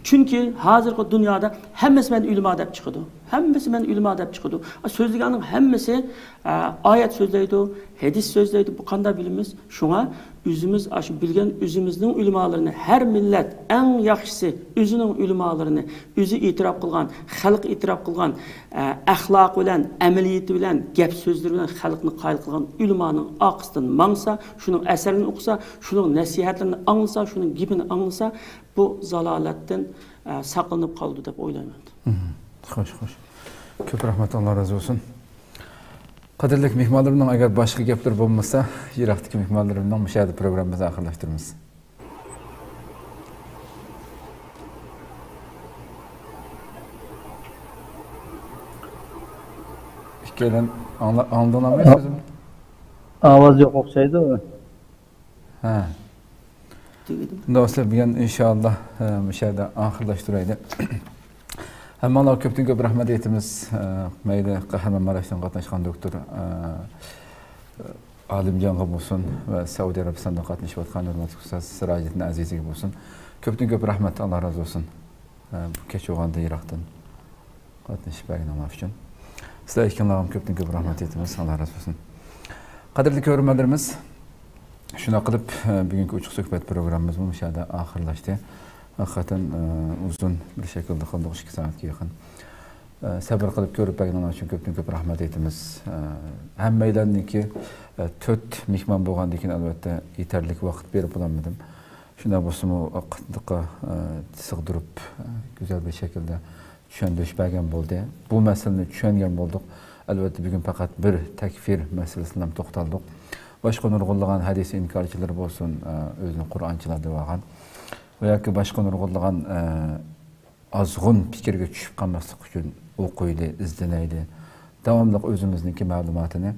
چۈنكى ھازىرقى دۇنيادا ھەممىسى مەن ئۆلىما دەپ چىقىدۇ. ھەممىسى مەن ئۆلىما دەپ چىقىدۇ. سۆزلىگەننىڭ ھەممىسى، ئە، ئايەت سۆزلەيدۇ، ھەدىس سۆزلەيدۇ. بۇ قانداق بىلىمىز؟ شۇڭا ئۆزىمىز ئاشۇ بىلگەن ئۆزىمىزنىڭ ئۆلىمالىرىنى، ھەر مىللەت ئەڭ ياخشىسى ئۆزىنىڭ ئۆلىمالىرىنى، ئۆزى ئېتىراپ قىلغان، خەلق ئېتىراپ قىلغان، ئە، ئەخلاقى بىلەن، ئەمەلىيىتى بىلەن، گەپ سۆزلىرى بىلەن خەلقنى قايىل قىلغان ئۆلىمانىڭ ئارقىسىدىن ماڭسا، شۇنىڭ ئەسەرلىرىنى ئوقۇسا، شۇنىڭ نەسىھەتلىرىنى ئاڭلىسا، شۇنىڭ گېپىنى ئاڭلىسا، بۇ زالالەتتىن، ئە، ساقلىنىپ قالىدۇ دەپ ئويلايمەن. خوش، خوش. كۆپ رەھمەت، ئاللا رازى بولسۇن. قەدىرلىك مېھمانلىرىمنىڭ ئەگەر باشقا گەپلىرى بولمىسا، يىراقتىكى مېھمانلىرىمنىڭ مۇشۇ يەردە پروگراممىمىزنى ئاخىرلاشتۇرىمىز. ئىككىيلەن ئاڭلا-، ئاڭلىدىڭلارمۇ سۆزۈمنى؟ ئاۋاز يوق ئوخشايدۇ. ھە. تۈگىدىم. دوستلار، بۈگۈن ئىنشاللا، ئە، مۇشۇ يەردە ئاخىرلاشتۇرايلى. ھەممىڭلارغا كۆپتىن كۆپ رەھمەت ئېيتىمىز. ئە، مەيلى قەھرىمانماراشتىن قاتناشقان دوكتور، ئە، ئالىمجانغا بولسۇن ۋە سەئۇدى ئەرەبىستاندا قاتنىشىۋاتقان ھۆرمەتلىك ئۇستاز سىراجىدىن ئەزىزگە بولسۇن. كۆپتىن كۆپ رەھمەت، ئاللا رازى بولسۇن. ئە، بۇ كەچ بولغاندا يىراقتىن قاتنىشىپ بەرگىنىڭلار ئۈچۈن. سىلەر ئىككىڭلارغا كۆپتىن كۆپ رەھمەت ئېيتىمىز. ئاللا رازى بولسۇن. قەدىرلىك كۆرۈرمەنلىرىمىز، شۇنداق قىلىپ، ئە، بۈگۈنكى ئوچۇق سۆھبەت پروگراممىمىزمۇ مۇشۇ يەردە ئاخىرلاشتى. ھەقىقەتەن، ئە، ئۇزۇن بىر شەكىلدە قىلدۇق، ئىككى سائەتكە يېقىن. ئە، سەبىر قىلىپ كۆرۈپ بەرگىنىڭلار ئۈچۈن كۆپتىن كۆپ رەھمەت ئېيتىمىز. ئە، ھەممەيلەننىڭكى، ئە، تۆت مېھمان بولغاندىن كېيىن، ئەلۋەتتە، يېتەرلىك ۋاقىت بېرىپ بولالمىدىم. شۇنداق بولسىمۇ، قاتتىق، ئە، سىغدۇرۇپ، ئە، گۈزەل بىر شەكىلدە چۈشەندۈرۈش بەرگەن بولدى. بۇ مەسىلىنى چۈشەنگەن بولدۇق. ئەلۋەتتە، بۈگۈن پەقەت بىر تەكفىر مەسىلىسىدىن توختالدۇق. باشقا نۇرغۇنلىغان ھەدىس ئىنكارچىلىرى بولسۇن، ئە، ئۆزىنى قۇرئانچىلار دەۋالغان ۋە ياكى باشقا نۇرغۇنلىغان، ئە، ئازغۇن پىكىرگە چۈشۈپ قالماسلىق ئۈچۈن ئوقۇيلى، ئىزدىنەيلى. داۋاملىق ئۆزىمىزنىڭكى مەلۇماتىنى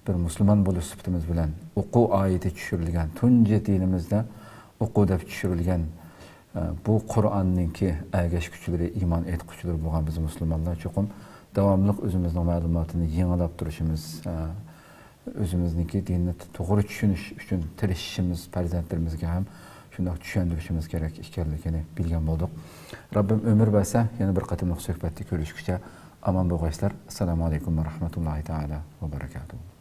بىر مۇسۇلمان بولۇش سۈپىتىمىز بىلەن ئوقۇ ئايىتى چۈشۈرۈلگەن، تۇنجى دىنىمىزدە ئوقۇ دەپ چۈشۈرۈلگەن، ئە، بۇ قۇرئاننىڭكى ئەگەشكۈچىلىرى، ئىمان ئېيتقۇچىلىرى بولغان بىز مۇسۇلمانلار چوقۇم داۋاملىق ئۆزىمىزنىڭ مەلۇماتىنى يېڭىلاپ تۇرۇشىمىز، ئە، ئۆزىمىزنىڭكى دىننى توغرا چۈشىنىش ئۈچۈن تىرىشىشىمىز، پەرزەنتلىرىمىزگە ھەم شۇنداق چۈشەندۈرۈشىمىز كېرەك ئىكەنلىكىنى بىلگەن بولدۇق. رەببىم ئۆمۈر بەرسە، يەنە بىر قېتىملىق سۆھبەتتە كۆرۈشكۈچە ئامان بولغايسىلەر. ئەسسالامۇ ئەلەيكۇم ۋە رەھمەتۇللاھى تائالا ۋە بەرەكاتۇھۇ.